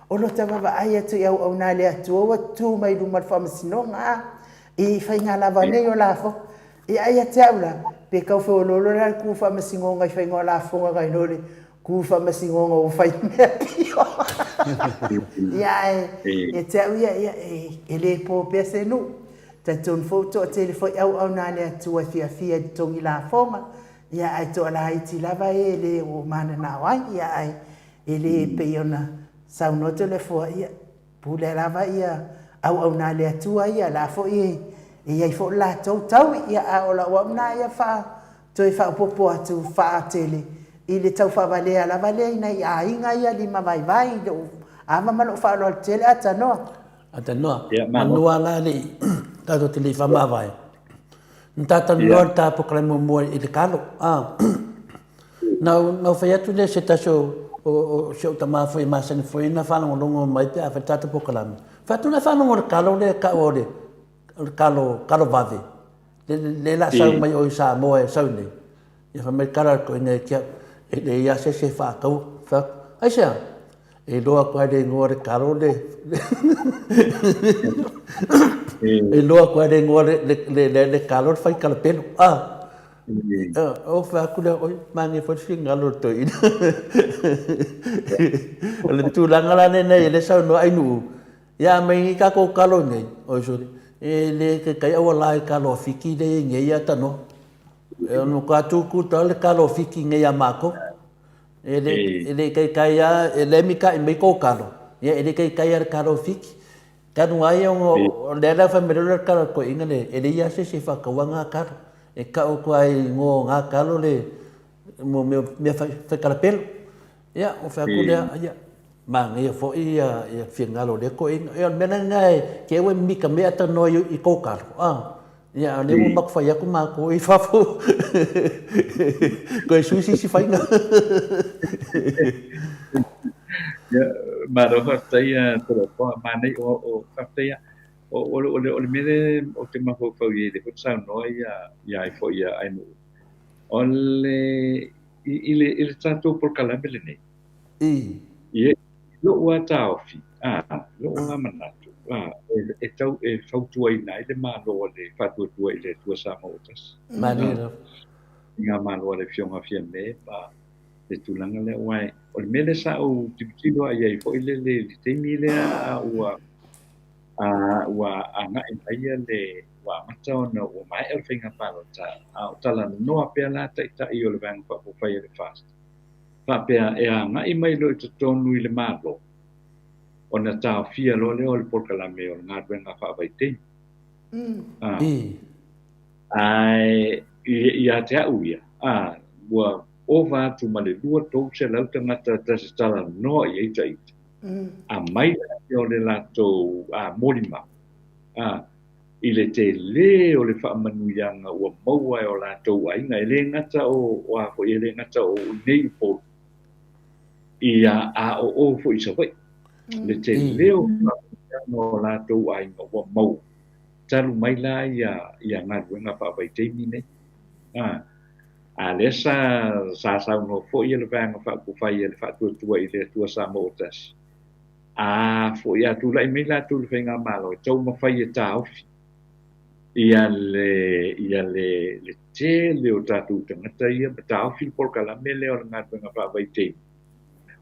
o lota vaavaai atu i auauna a le Atua ua tutu mai luma o le faamasinoga, a, i faiga lava nei o lafoga. Ia, ae ia te au la, pe tau feoloolo la le tu faamasinoga i faiga o lafoga nai lo le Ku faamasinoga ua fai mea pio. Ia ae ia te au ia, ia e le po pea se nuu. Talitonu foi ua toatele foi auauna a le Atua e fiafia i totogi lafoga, ia ae toalaiti lava e le ua mananao ai, ia ae e le pei ona saunoa Toleafoa, ia Pule lava ia auauna a le Atua ia, la foi e i ai foi le latou taui, ia a o lau au na ia faa toe faaopoopo atu faatele i le tau faavalea lava lea i nai aiga ia lima vaivai i lou ava ma lou faaaloalo tele. Atanoa. Atanoa, manu a la le tatou te le i faamavae. Na ta talanoa le ta polokalame muamua i le kalo, a. Na ou fai atu lea i se tasi o si ou tama foi e masani foi ona faalogologo mai pe a fai le tatou polokalame. Fai atu na faalogo i le kalo lea e tau o le kalo, kalo vave, lea o le a sau mai o i Samoa e sau nei. Ia fai mai le tala a le toeaina ia te au, e leai lava se isi e faataua. Fai atu, aisea? E iloa atu lava i le igoa o le kalo le e iloa atu lava i le igoa le kalo le faikalapelo. Ah! Ou fai atu lea, oi, manaia foi le finagalo o le toeaina. O le tulaga la lenei e le saunoa Ainuu, ia a mai nei tatou kalo nei, oi sole, e le taitai auala i kalo a Fiti lea e i ai nei ia tanoa. E ono matua tutu tala le kalo a Fiti nei ia matou. E le, e le taitai lava, e le mita'i mai tou kalo, ia e le taitai lava le kalo a Fiti. Talu ai ona o lea la fai mai loa le tala a le toeaina lea, e leai lava se isi e faataua na talo. E tau atu lava i igoa o na talo le mea mea fai kalapelo. Ia, ona fai atu lea, ia, manaia foi ia finagalo o lea toeaina. Ia o le mea la lena e te i ua mimita mai a talanoa i tou talo, a. Ia, a o lea ua matou fai atu matou i fafo, toe sui se isi faiga. Ia, malo faafetai Toleafoa, manaia, o, faafetai lava. O, o, o le mea lea ou te mafaufau i ai, lea foi na saunoa ia, ia ai foi ia Ainuu, o le, i, i le, i le tatou polokalame lenei, i, I lou lava taofi, ā, lou lava manatu, ā, e tau e fautuaina ai le Malo a le Faatuatua i le Atua Samoa ua Tasi. Malie lava. I ngā Malo a le Afioga a Fiame ma le tulaga lea, aua o le mea lea sa ou tilotilo lava i ai foi lele i le taimi lea a ua, a ua agai mai le, ua amata ona ua maea le faiga palota, a o talanoa pea la Taitai o le Vaega Faaupufai a le FAST, faapea e agai mai loa i totonu i le Malo, ona taofia loa lea o le polokalame o le galuega faavaitaimi. Ae ia te au ia, ua ova atu ma le 200-300 tagata ta te talanoa i ai taita, aumai lea o le latou molimau, i le tele o le faamanuiaga ua maua e o latou aiga, e le gata o, o a foi, e le gata o i inei i Upolu, ia, a o o foi i Savaii. Le tele o faamanuiaga o latou aiga ua maua, talu mai la ia, ia galuega faavaitaimi nei. A, a lea sa, sa saunoa foi le Vaega Faaupufai a le Faatuatua i le Atua Samoa ua Tasi. A foi a tulai mai latou i le faigamalo e taumafai e taofi ia le ia le le tele o tatou tagata ia ma taofi le polokalame lea o le galuega faavaitaimi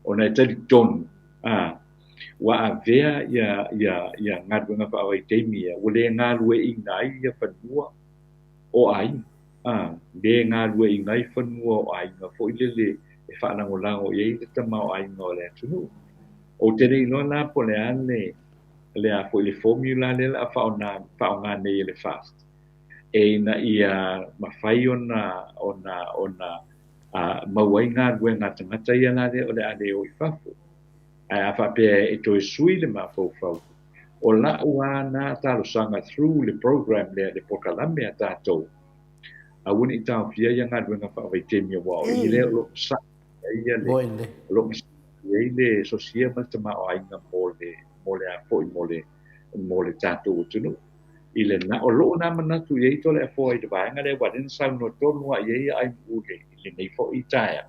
ona e talitonu a ua avea ia ia ia galuega faavaitaimi ia ua le galueaiina ai ia fanua o aiga a le galueaiina ai fanua o aiga foi lele e faalagolago i ai le tamaoaiga o le atunuu. Ou te le iloa la po o le a le le a foi le formula lea o le a faaaoga faaaoga nei e le FAST e ina ia mafai ona ona ona a maua ai galuega a tagata ia la lea o le a le o i fafo. Ae a faapea e toe sui le mafaufau, o la'u lava na talosaga through le program lea, le polokalame a tatou, aua ne i taofia ia galuega faavaitaimi aua o i lea o lo o masa'i ai ia le, o lo o masa'i ai le sosia ma le tamaoaiga mo le, mo le a foi, mo le, mo le tatou atunuu. I le na, o lo'u na manatu i ai Toleafoa i le vaega lea aua o lea na saunoa tonu lava i ai a i le, i lenei foi taeao.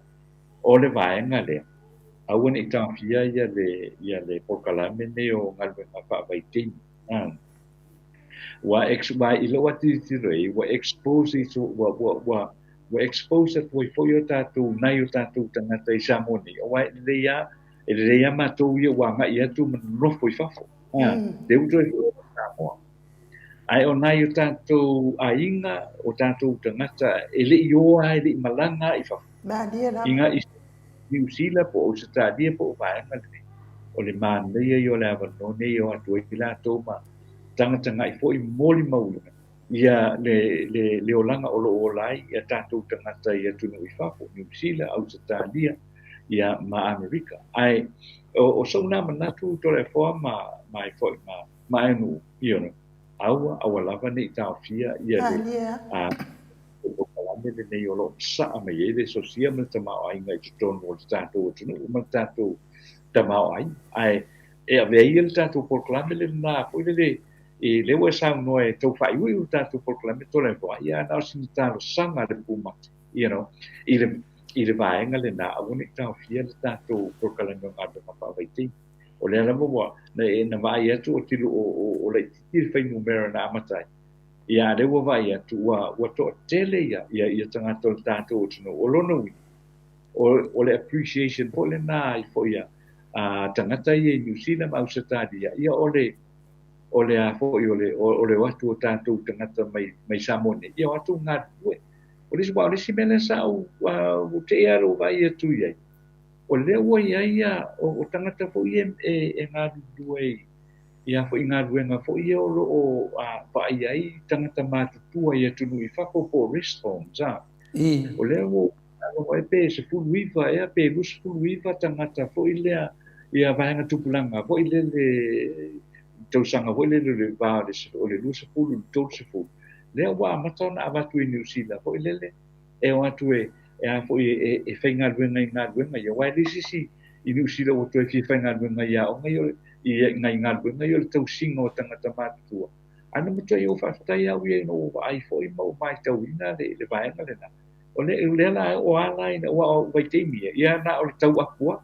O le vaega lea, aua ne i taofia ia le, ia le polokalame lenei o galuega faavaitaimi. Ua ex, ua, i lou lava tilotilo i ai, ua expose i ua, ua, ua, ua expose atu ai foi o tatou, nai o tatou tagata i Samoa nei, aua e lelei lava, e lelei lava matou ia ua agai atu ma nonofo i fafo. Lea ua toe foi mai Samoa. Ae o nai o tatou aiga, o tatou tagata e le i o lava, e le i malaga lava i fafo. Malie lava. I nga i Niu Sila po o Ausetalia po o vaega lenei. O le manaia ia o le avanoa nei e o atu ai latou ma tagatagai foi molimauina ia le, le, le olaga o lo o ola ai ia tatou tagata i atunuu i fafo, Niu Sila, Ausetalia, ia ma Amerika. Ae o, o sou na manatu Toleafoa ma, ma ai foi ma, ma Aenuu, you know, aua, aua lava ne i taofia ia le, a, le polokalame lenei o lo o masaa mai ai le sosia ma le tamaoaiga i totonu o le tatou atunuu ma le tatou tamaoaiga. Ae e avea ia le tatou polokalame lena foi lele i lea ua e saunoa e tau faaiuiu le tatou polokalame Toleafoa, ia na o sina talosaga a le pumate, you know, i le, i le vaega lena, aua ne i taofia le tatou polokalame o galuega faavaitaimi. O lea lava ua na, e, na vaai atu o tilo o, o, o laitiiti le fuainumera na amata ai. Ia, a lea ua vaai atu ua, ua toatele ia, ia, ia tagata o le tatou atunuu. O lona uiga, o, o le appreciation foi lena ai foi a, a tagata ia i Niu Sila ma Ausetalia, ia o le, o le a foi, o le, o, o le o atu o tatou tagata mai, mai Samoa nei, ia o atu galulue. O le isi, aua o le isi mea lea sa ou, ua teʻe lava lou vaai atu i ai, O lea ua i ai ia, o, o tagata foi ia e, e galulue i, ia foi galuega foi ia o lo o vaai ai tagata matutua i atunuu i fafo po o rest homes, a. O lea ua ou vaai pe 19 ea pe 29 tagata foi lea ia vaega tupulaga foi lele tausaga foi lele o le va o le 20 i le 30, lea ua amata ona avatu i Niu Sila foi lele e o atu e, e a foi e, e faigaluega i galuega ia, aua e leai se isi i Niu Sila ua toe fia faigaluega i aoga ia, i nai galuega ia o le tausiga o tagata matutua. Ae na matuai ou faafetai au ia ina ua vaai foi ma ua matauina le, le vaega lena. O le, o lea la o a la ina ua o vaitaimi ia, ia na o le tau apu lava.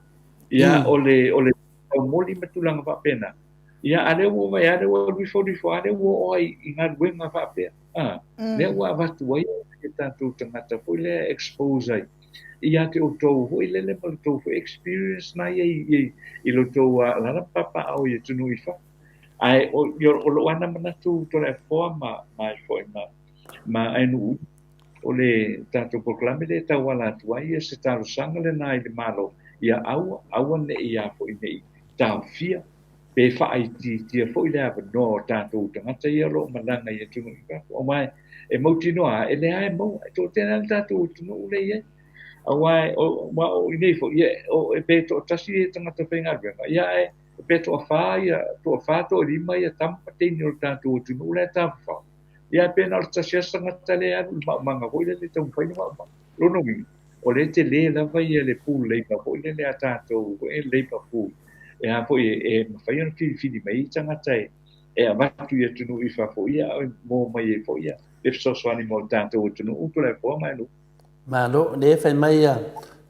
Ia o le, o le taumoli ma tulaga faapena. Ia a lea ua vaai, a lea ua alu ifo alu ifo, a lea ua oo ai i galuega faapea. A, lea ua avatu ai e tatou tagata foi lea expose ai ia te outou foi lele ma le tou foi experience na ia i, i lo tou alaala ma papaaao i atunuu i fafo. Ae o, o lou lava manatu Toleafoa ma, ma ai foi ma, ma Aenuu, o le tatou polokalame lea e tauala atu ai ia se talosaga lena i le Malo, ia aua, aua ne i a foi ne i taofia pe faaitiitia foi le avanoa o tatou tagata ia o lo o malaga i atunuu i fafo. Aua e mautinoa lava, e leai e maua, e toatele lava le tatou atunuu lea e i ai. Aua aua o i nei foi, ia, o, pe toatasi ia tagata faigaluega, ia ae pe toafa ia, toafa, toalima ia tama ma teine o le tatou atunuu la e tafafao. Ia ae pe na o le tasi lava se tagata lea e alu i le maumaga foi lele e taumafai le maumaga. Lona uiga, o lea e tele lava ia le pool labour foi lele a tatou, labour pool, e a foi e mafai ona filifili mai ai tagata e, e avatu i atunuu i fafo ia e maua mai ai foi ia le fesoasoani mo le tatou atunuu Toleafoa ma Aenuu. Malo, lea e fai mai ia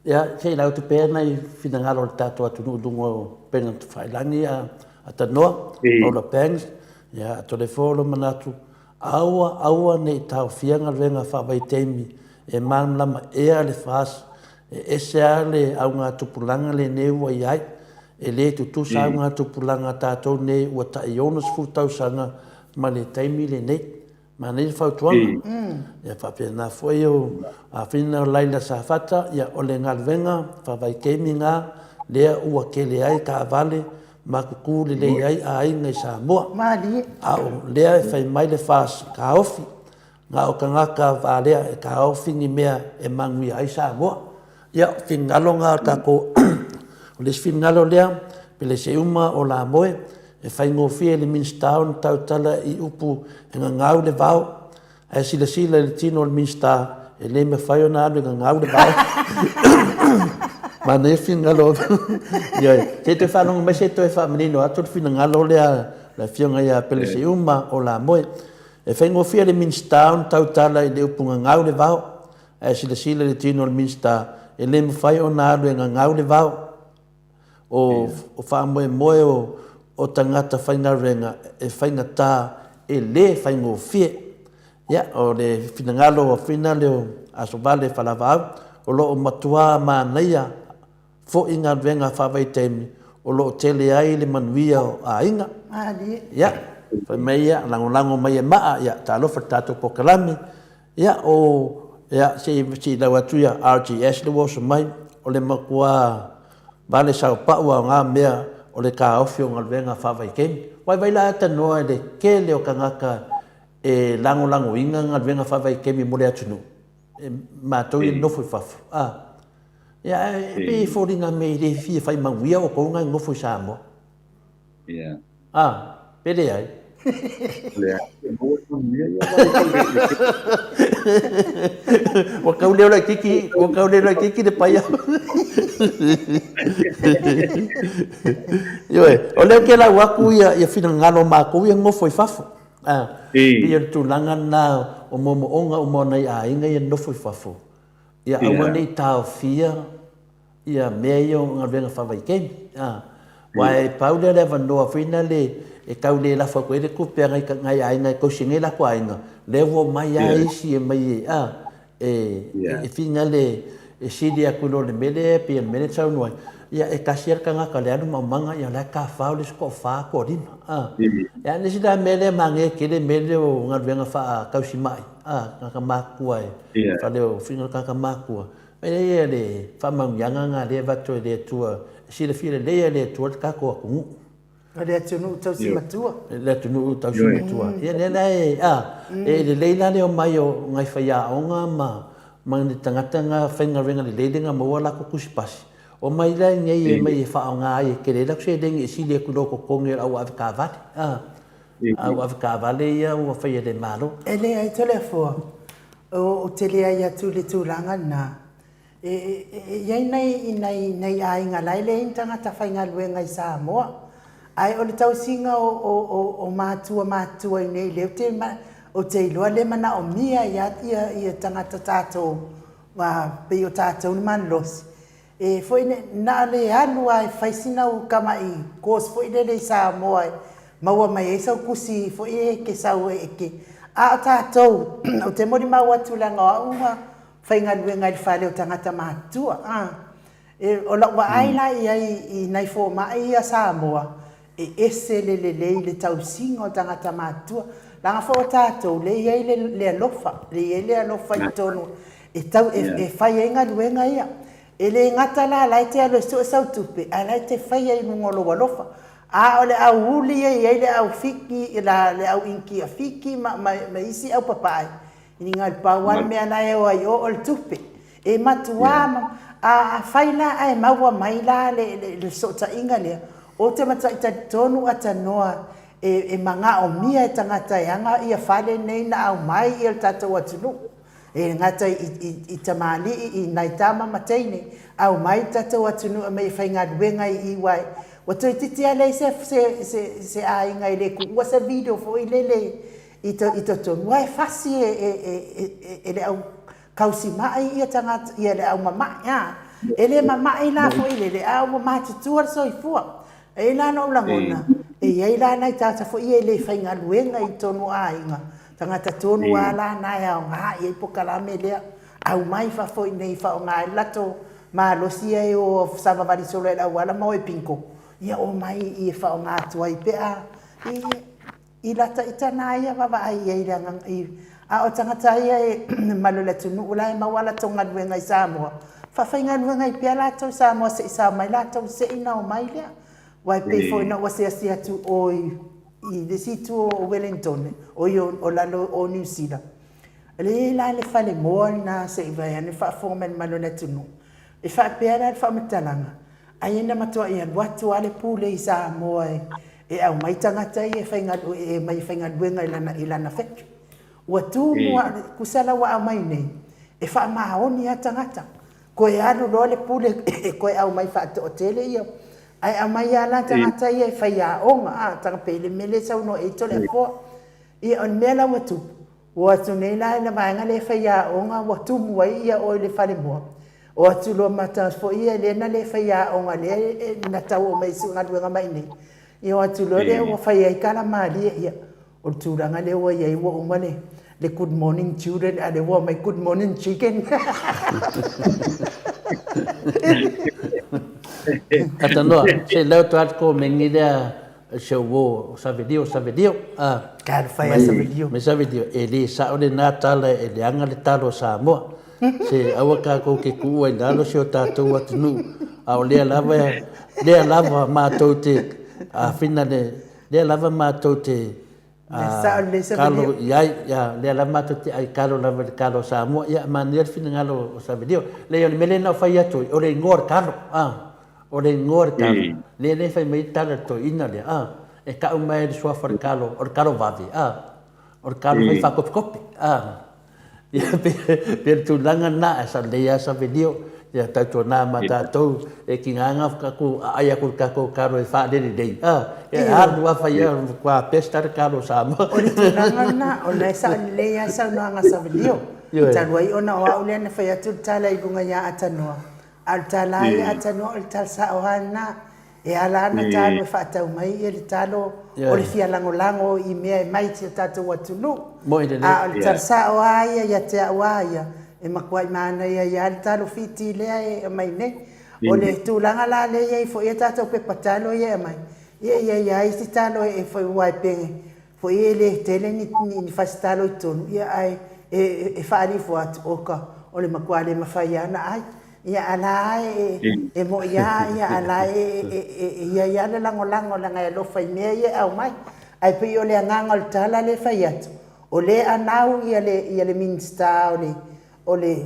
Ia, se i lau atu pea nai finagalo o le tatou atunuu i luga o upega tafailagi a Tanoa, Paula Bangs, ia, atonu ai foi o lou manatu, aua, aua ne i taofia galuega faavaitaimi e malamalama ea le FAST, e ese lava le augatupulaga lenei ua i ai. E le tutusa augatupulaga a tatou nei ua tai 60 tausaga ma le taimi lenei. Manaia le fautuaga. Ia faapena foi o afina o Laila Safata, ia o le galuega faavaitaimi na lea ua tele ai taavale ma tutu lelei ai aiga i Samoa. Malie. A o lea e fai mai le FAST taofi, na o tagata valea e taofi ni mea e manuia ai Samoa. Ia, o finagalo na o tatou, o le isi finagalo lea, Peleseuma o Lamoe, e faigofie i le Minisita ona tautala i upu e gagau le vao, ae silasila i le tino o le Minisita, e le mafai ona alu e gagau le vao. Manaia le finagalo. Ioe. Se i toe faalogo mai se i toe faamanino atu le finagalo lea a le Afioga ia Peleseuma o Lamoe. E faigofie i le Minisita ona tautala i le upu gagau le vao, Ae silasila i le tino o le Minisita, e le mafai ona alu e gagau le vao. O, o faamoemoe o, o tagata faigaluega e faigata, e le faigofie. Ia, o le finagalo o Fina lea o Asovale Falavaau, o lo o matua manaia foi galuega faavaitaimi o lo o tele ai le manuia o aiga. Malie. Ia, fai mai ia, lagolago mai e maa, ia, talofa i le tatou polokalame. Ia, o, ia, se i, se i lau atu ia RGS le ua oso mai, o le matua vale saopau lava o na mea o le taofi o galuega faavaitaimi. Vaivai la e tanoa i le tele o tagata e lagolagoina galuega faavaitaimi mo le atunuu, e matou ia nofo i fafo, a. Ia, ae pei e foliga mei le fia fai manuia outou na e nofo i Samoa. Ia. A, pe leai. Leai, e maua le manuia ia vaai foi le Ua tau leo laitiiti, ua tau leo laitiiti le paia. Ioe, o lea ou te lau atu ia, ia finagalo o matou ia nofo i fafo. A, pei o le tulaga lena o moomooga uma o nai aiga ia nofo i fafo. Ia aua ne i taofia ia mea ia o galuega faavaitaimi. A, aua e pau lea o le avanoa foi lea e tau le lafo atu ai le tupe a nai, nai aiga e tausi nei latou aiga, lea ua omai lava isi e mai e, a, e, e finagale e sili atu i lo le mea lea pei o le mea lea e te saunoa ai, ia e tasi lava le tagata o le alu maumaga, ia o la e tafao le isi toafa, toalima. A, ia le isi la mea lea e manaia tele mea lea o galuega faatausimai, a, tagata matutua e, fale o finagalo tagata matutua, E i ai le faamanuiaga lena lea e avatu e le Atua, e silafia lelei e le Atua le tatou atunuu. O le atunuu tausi matua. Le atunuu tausi matua. Ia lea la e, a, e lelei la le omai o nai faiaoga ma, ma ni tagata na faigaluega lelei lea na maua latou tusi pasi. Omai la i inei e mai e faaaoga ai e tele ai latou seleni e sili atu i lou totogi o le au avetaavale. A, au avetaavale ia ua faia e le Malo. E leai Toleafoa, Ou te leai atu i le tulaga lena. E i ai nai, nai, nai aiga la e leai ni tagata faigaluega i Samoa, ae o le tausiga o, o, o, o matua matutua i inei lea ou te, ou te iloa lea e manaomia ai lava ia, ia tagata tatou, pei o tatou le malolosi, E foi ne, na o le alu lava e fai sina u tamai course foi lele i Samoa e maua mai ai sau tusi foi e te sau e te, a o tatou, ou te molimau atu leaga o au na faigaluega i le fale o tagata matutua, a. E, o lau vaai la i ai i nai fomai ia Samoa, e ese le lelei i le tausiga o tagata matutua. Leaga foi o tatou, lea e i ai le, le alofa, lea e i ai le alofa i totonu e tau, e, e fai ai galuega ia. E le gata la, la e te alu e sue sau tupe, ae la e te faia i luga o lou alofa. A o le au uli e i ai le au fiki, la, le au inikia fiki ma, ma, ma isi au papae, Ina le pau lava le mea la e o ai o, o le tupe. E matuā ma, a afai la ae maua mai la le, le, le fesootaiga lea, ou te matuai talitonu atanoa e, e magaomia e tagata e aga ia fale nei na aumai ia le tatou atunuu. E le gata i, i, i tamalii, i nai tama ma teine, aumai le tatou atunuu e aumai e faigaluega i i uae ua toeitiiti lava leai se, se, se, se aiga e le tuua se video foi lele i totonu, aua e fasi e le au kausi mai ia tagata, ia le au mama'i, a. E le mama'i la foi lele, a ua matutua le soifua. E i ai la lou lagona, e i ai la nai tagata foi ia e le faigaluega i totonu o aiga, tagata tonu lava la na e aoga i ai polokalame lea, aumai fafo i inei e faaaoga ai le latou malosi ia e o e savavali solo ai i le auala ma o e bingo, ia omai i i e faaaoga atu ai pe a i i lata ita na ia vaavaai i ai i le agaga i a o tagata ia e mamalu o le atunuu la e maua a latou galuega i Samoa, faafaigaluega ai pea latou i Samoa se i sao mai latou se i ona omai lea. Aua e pei foi ona ou asiasi atu i o i le isi itu o Ueligitone, oi o lalo o Niu Sila, e i ai la le falemoa lena se i vaeane le faafofoga mai a le mamalu o le atunuu, e faapea la le faamatalaga, ai na matuai alu atu lava le pule i Samoa e aumai tagata ia e omai e faigaluega i lana factory. Ua tumu lava, tusa la ua aumai nei, e faamaoni lava tagata. Toe alu loa le pule e toe aumai faatoatele ia, ae aumai lava la tagata ia e faiaoga, a, pei le mea lea e saunoa i ai Toleafoa. Ia o le mea la ua tupu, ua o atu nei la i le vaega lea e faiaoga ua tumu ai ia o i le falemoa, o atu loa ma tagata foi ia lea na le faiaoga lea na tau omai e galuega mai i inei, ia o atu loa lea ua fai ai tala malie, ia o le tulaga lea ua i ai ua uma le good morning children a o lea ua omai good morning chicken. Atanoa, se leo atu atu ko mengi lea si au uo o Savelio, Savelio, a. Talofa ia Savelio. Me Savelio, e le sao lena tala e leaga le talo a Samoa. Se aua tatou te tuua i lalo si o tatou atunuu, a o lea lava, lea lava matou te afina le, lea lava matou te kalo i ai, ia, lea lava matou te aikalo lava i le kalo a Samoa. Ia, manaia le finagalo o Savelio. Leai, o le mea lea na ou fai atu ai, o le igoa o le kalo, a. O le igoa o le talo, lea lea fai mai tala le toeaina lea, a, e tau mai le suafa o le talo, o le talo vave, a, o le talo fai faakopikopi, a. Ia, pe, pe le tulaga lena, ae sa lelei lava Savelio, ia tautuana ma tatou, e tiga ona tatou aai atu i le tatou talo e faalelelei, a, e alu lava fai a, matua best lava le talo o Samoa. O le tulaga lena, o lena e sao lelei lava le saunoaga a Savelio, talu ai ona o au lea na fai atu le tala i luga ia Atanoa, A o le tala ia a Tanoa o le tala sao lava lena. E ala ona talo e faatau mai le talo o le fia lagolago i mea e mai i si o tatou atunuu. A o le tala sao lava ia ia te au lava ia, e matuai manaia ai lava le talo Fiti lea e aumai nei. O le tulaga la lea e i ai foi a tatou pepa talo ia e aumai, ia e i ai lava isi talo e fai aua e pei foi e le tele ni fasi talo i totonu, ia ae e faaali ifo atu, oka, o le matua le mafai lava ona ai. Ia a la e e mo'i lava, ia a la e e i ai lava le lagolago leaga e alofa i mea ia e aumai. Ae pei o le agaga o le tala lea e fai atu, o lea e anau ia le ia le Minisita o le o le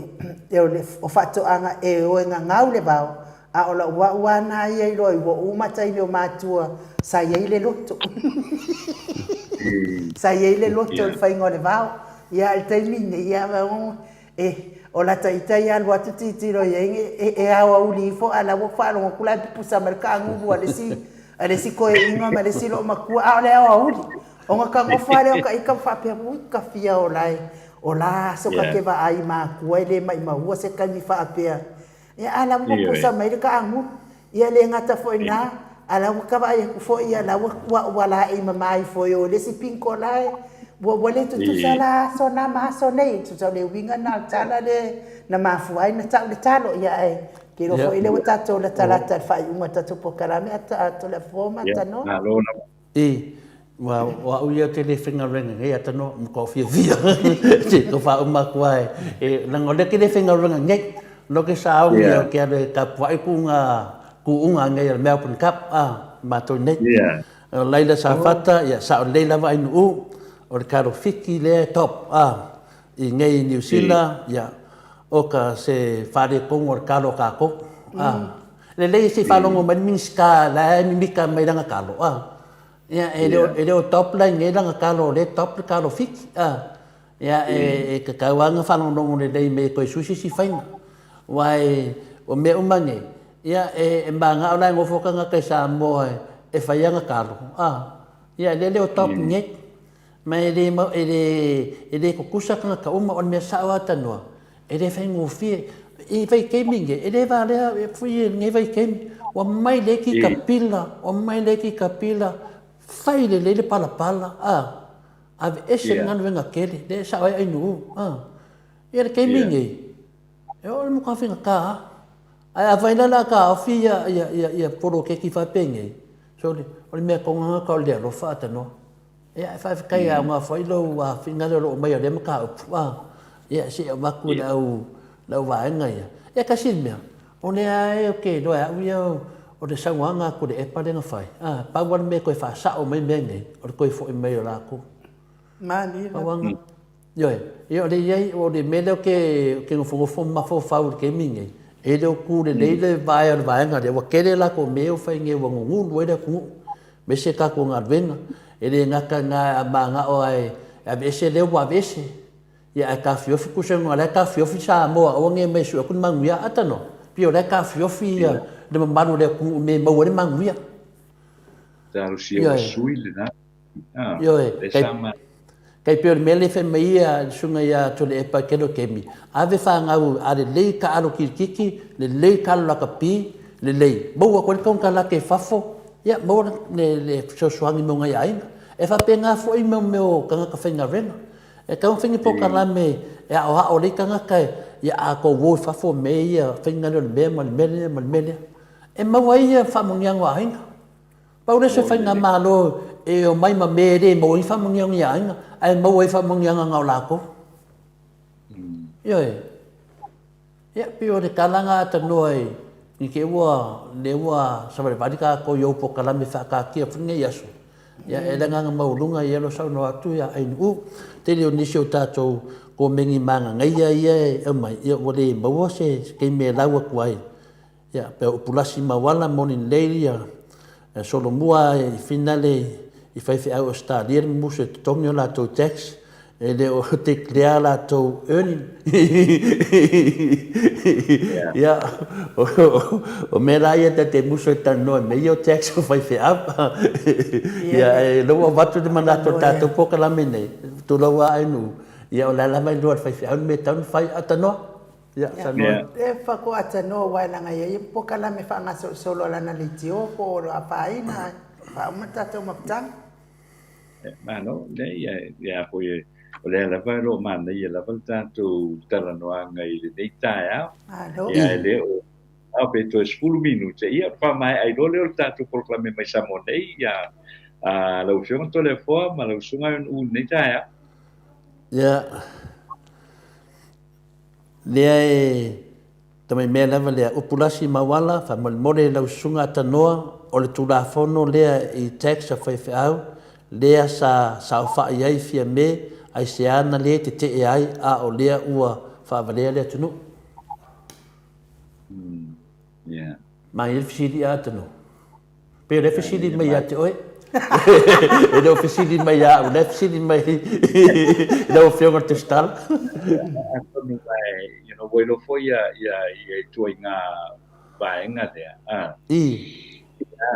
o le o Faatoaga e o e gagau le vao, a o lau au lava na ia iloa ai ua uma taimi o matua sa i ai le loto. Sa i ai le loto i le faiga o le vao. Ia a o le taimi lenei, ia e o lata ita ia alu atu tilotilo i ai e, e aoauli ifo a o la ua faalogo atu la e pupusa mai le kaagulu a le isi a le isi toeaina ma le isi loomatua, a o le aoauli. Ona ta nofo lava lea o ta ita ma faapea, ui ta fia ola e, o la aso ta te vaai i matua e le maimaua se taimi faapea. Ia a la ua pusa mai le kaagulu. Ia le gata foi i lena, a la ua ta vaai atu foi ia la ua ua laei mama ifo e o i le isi pito la e ua ua le tutusa la aso na ma aso nei. Tusa o le uiga lena o le tala lea na mafua ai ona tau le talo. Ia ae ou te iloa foi lea ua tatou latalata i le faaiuga o le tatou polokalame a Toleafoa ma Tanoa. E, ua, o au ia ou te le faigaluega nei a tanoa, matua ou fiafia te tau faauma atu lava e, e, leaga o lea ou te le faigaluega nei, o lea ou te sauni ou te alu e tapuai kuuga, kuuga nei a le Melbourne Cup, a, matou nei. O laila Safata, ia, sao lelei lava Ainuu, o le kalo fiki lea e top, a, i nei i Niu Sila, ia, o ka se faaletonu o le kalo a tatou, a. Lelei se i faalogo mai le Minisita la e mimita mai lana talo, a. Ia, e le o, e le o top la i nei lana talo o lea e top le talo Fiti, a. Ia, e, e tatau lava ona faalogologo lelei mai e toe sui se isi faiga. Aua e, o mea uma nei, ia, e, e manao la e nofo tagata i Samoa e, e fai ana talo, a. Ia, lea e le o top nei. Ma e le, e le, e le tutusa tagata uma, o le mea sao lava tanoa, e le faigofie. i vaitaimi nei, e le valea foi i lenei vaitaimi, ua mai le eki kapila, ua mai le eki kapila, fai lelei le palapala, a, aveese le galuega tele, lea e sao ai Ainuu, a. Ia le taimi nei, e oo i le matua faigata lava. Ae afai la o le a taofi ia, ia, ia, ia poloketi faapenei, sole, o le mea tonu lava lena o le alofa atanoa. Ia, e faafetai e aoga foi lou finagalo o lo o aumaia o lea mataupu, a, ia, se i avatu i le au, le au vaega ia. Ia, tasi le mea, o lea lava ou te iloa e au ia o le saunoaga a Tuilaepa lea na fai, a, pau lava le mea e toe faasao mai mea nei, o le toe foi mai o latou. Malie lava. Pau lava lena. Ioe, ia o le i ai, o le mea lea ou te, ou te nofonofo ma mafaufau i le taimi lenei, e le o tu lelei le vae o le vaega lea, ua tele latou mea ua fai nei ua gugulu ai le atunuu, aemaise tatou galuega. E le gata i lena, a mananao lava e aveese lea ua aveese, ia ae taofiofi tusa o la e taofiofi Samoa aua ne i omai e sue atu ni manuia. Ata noa, pei o la e taofiofi le mamalu o le atunuu i mea e maua ai le manuia. Talosia ua sui lena. Ioe, tai pei o le mea lea e fai mai ia le susuga ia Tuilaepa i tele o taimi, ave fanau a lelei taalo kirikiti, lelei taalo lakapi, lelei, maua atu ai le konekarate i fafo, ia maua le fesoasoani mo nai aiga. E faapena foi mea o tagata faigaluega. E tatau ona fai ni polokalame e aoao lelei tagata ia a outou o i fafo mea ia, faiga lea o le mea ma le mea lea ma le mea lea. E maua ai ia faamanuiaga o aiga. Pau lea o se faigamalo e omai ma mea e le maua ai ni faamanuiaga i aiga, ae maua ai faamanuiaga na o latou. Ioe. Ia, pei o le tala na atanoa i i te i ua, lea ua savalivali tatou i ou polokalame faataatia foi lenei aso. Ia, e le agaga maualuga ia lou saunoa atu ia Ainuu. Tele o nisi o tatou komeni magagaia ia e aumai, ia ua le maua se taimi e lau atu ai. Ia, pei o Upulasi Mauala, moni lelei ia solomua i finale i faifeau Ausetalia le musu e totogi o latou tax, e le o declare latou earning. Ia, o mea la ia ta te musu e talanoa i mea ia o tax o faifeau. Ia, e lea ua avatu le manatu o le tatou polokalame nei, tulou lava Ainuu, ia o la e lava e iloa e le faifeau le mea e tatau ona fai, a tanoa. Ia, saunoa. E faatoa tanoa aua e leaga e i ai polokalame faagasolosolo a lana leitio po o afaina ae faauma le tatou mafutaga. Malo, leai, ia foi o lea lava o lo o manaia lava le tatou talanoaga i lenei taeao. Malo. Ia, e le o ao pe toe 10 minute, ia faamaea ai loa lea o le tatou polokalame mai Samoa nei, ia lau Afioga Toleafoa ma lau Susuga i lenei taeao. Ia, Lea e tamai mea lava lea, upu lasi mauala, faamolemole lau susuga Atanoa, o le Tulafono lea i tax a faifeau, lea sa saofai ai Fiame, aisea na le tetee ai a o lea ua faavalea le atunuu? Manaia le fesili a Atanoa. Pei o lea e fesili mai ia te oe. E le o fesili mai ia au, o lea e fesili mai i lau Afioga i le Tusitala. Atonu you know, ua iloa foi ia, ia, ia ituaiga vaega lea. A. I.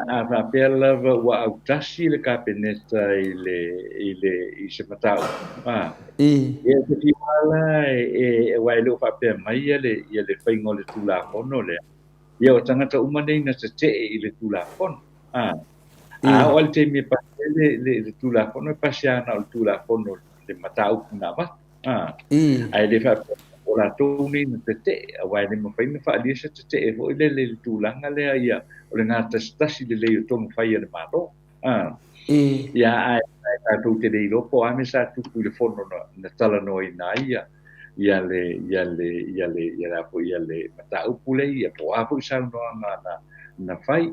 A faapea lava ua autasi le Kapeneta i le, i le, i se mataupu. A. I. Ia, e te fiu lava la e, e, aua e le o faapea mai ia le, ia le faiga o le Tulafono lea. Ia, o tagata uma nei na tetee i le Tulafono. A, a oo lava i le taimi e pasi ai le, le, le Tulafono, e pasi lava na o le Tulafono le mataupu na avatu. A, ae le faapea o latou nei na tetee, aua e le mafai ona faaalia se tetee foi lele i le tulaga lea, ia, o le gatasitasi lelei o tonu fai a le Malo. A, ia, ae, ae tatou te le iloa po o a mea sa tupu i le fono na, na talanoaina ai ia, ia le, ia le, ia le, ia le, ia le mataupu lea, ia po o a foi saunoaga na, na fai.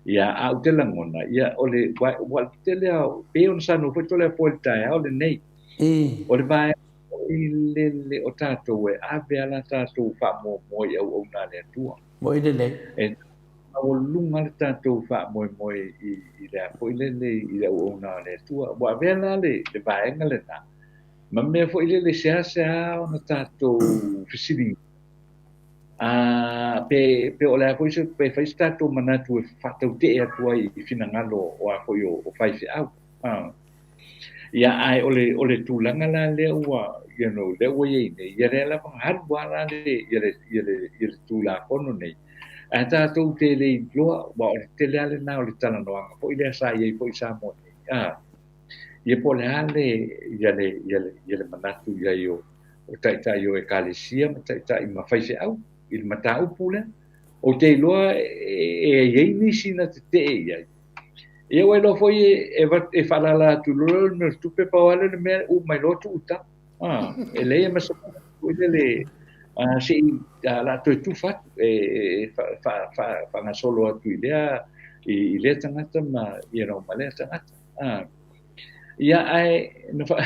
Ia, a ou te lagona, ia, o le, ua, ua tele a, pei ona saunoa foi Toleafoa i le taeao lenei. O le vaega foi lele o tatou e ave a la tatou faamoemoe i auauna a le Atua. Moi lelei. E maualuluga le tatou faamoemoe i, i le a foi lele i le auauna a le Atua. Ua avea la le, le vaega lena, ma mea foi lele seasea ona tatou fesiligia, a, pe, pe o le a foi se, pe fai se tatou manatu e faatautee atu ai i finagalo o a foi o, o faifeau. A. Ia, ae o le, o le tulaga la lea ua, you know, lea ua i ai nei, ia lea lava na alu lava la le, ia le, ia le, ia le Tulafono nei, ae tatou te le iloa, aua o le tele lava lena o le talanoaga foi lea sa i ai foi i Samoa nei, a, ia po o le a le, ia le, ia le, ia le manatu i ai o, o taitai o Ekalesia ma taitai ma faifeau i le mataupu lea. Ou te iloa e i ai nisi na tetee i ai. Ia ua iloa foi e, e faalala atu loa le mea o le tupe, pau lava lea o le mea, uma mai loa tuu tau. Ah, e leai ma se foi lele se i la toe tufa atu e faagasolo atu i lea i lea tagata ma you know ma lea tagata. Ah, ia ae na fa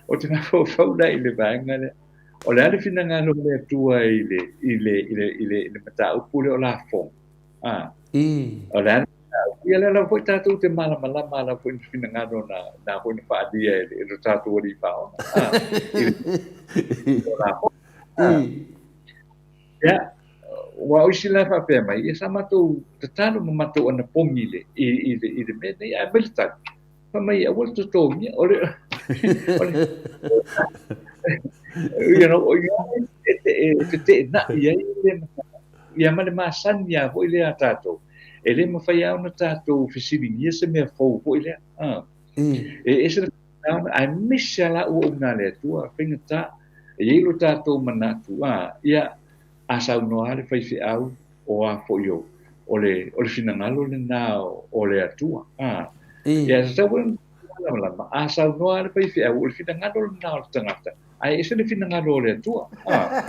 ou te mafaufau la i le vaega lea. O le a le finagalo o le Atua i le i le i le i le, i le mataupu lea o lafoga. Ah. O le a ia lea lava foi tatou te malamalama lava foi i finagalo na na foi na faaalia e le lo tatou Alii Faoga. Ah. I le lafoga. Ah. Ia, ua o isi la e faapea mai, ia sa matou tatalo ma matou anapogi i le, i, i le, i le mea nei, ae aumai le tali. Fai mai, aua le totogia, o le, o le, you know, o ia e, e, e feteenai ai le ia ma le masani lava foi lea a tatou. E le mafai lava ona tatou fesiligia se mea fou foi lea. Ah. E ese le aemaise lava la auauna a le Atua, faigata, e i ai lo tatou manatu, a, ia, a saunoa lava le faifeau o a foi o, o le, o le finagalo lena o le Atua. A, ia, e tatau foi ona malamalama, a saunoa lava le faifeau, o le finagalo lena o le tagata, ae ese le finagalo o le Atua. A.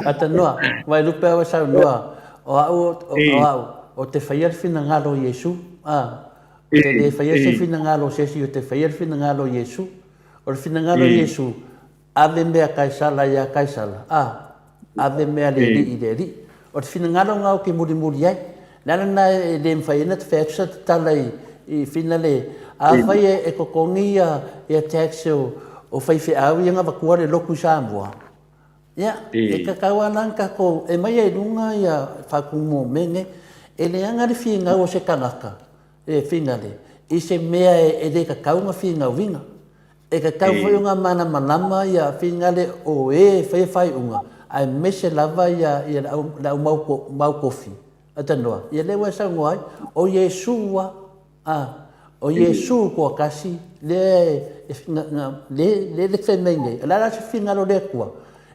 Atanoa, Vailupe au e saunoa, o au, o au, o te whaia le finagalo o Iesu. A, o te le whaia se finagalo o se isi, o te whaia le finagalo o Iesu. O le finagalo o Iesu, Ave mea Kaisala iā Kaisala, ā, ave mea le Alii i le Alii. O te finagalo ngā o ke mulimuli ai. Le ala na e le mawhai ai na te whai atu sa te tala i, i whina le, a whai e, e kokongi ia, ia tax o, o whaiwheau ia ngā wakua le loku i Samoa. Ia, e kakau ana ang kako, e mai ai lunga ia whakumo mene, e le anga le whingau o se kangaka, e whina le, i se mea e, e le kakau nga whingau winga. E kakau foi o nga manamanama ia fingale o e faia faaiuga, aemaise lava ia ia le au le au mau mau kofi. Atanoa, ia lea ua e saunoa ai, o Iesu a, a, o Iesu toatasi lea e, e, nga, nga, le, le le fai mai nei, o le a la se fingalo o le Atua?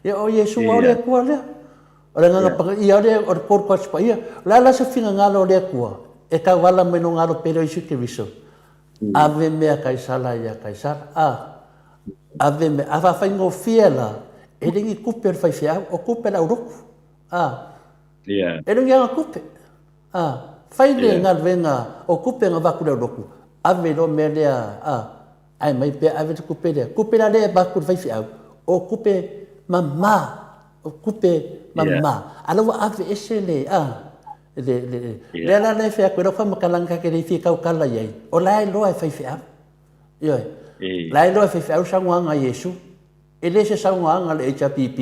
Ia o Iesu a o le Atua lea. O le Agaga Paia o le, o le Kolu Paia, o le a la se fingagalo o le Atua e tauala mai lona alo pele o Iesu Keriso? Ave mea Kaisara ia Kaisara, a, ave mea, a faafaigofie la, e le ni tupe o le faifeau, o tupe a le aulotu, a, Yeah. e le ni aga tupe, a, fai le yeah. galuega o tupe na avatu i le aulotu, ave loa mea lea, a, ae mai pea ave le tupe lea. Tupe la lea e avatu i le faifeau, o tupe mamā, o tupe mamā. Yeah. A la ua ave ese le, a, le, le, yeah. lea la lea e fai atu i lau faamatalaga ta te le fia tautala i ai, o la e loa e faifeau. Ioe. La e loa e faifeau le saunoaga a Iesu. E le se saunoaga a le HRPP,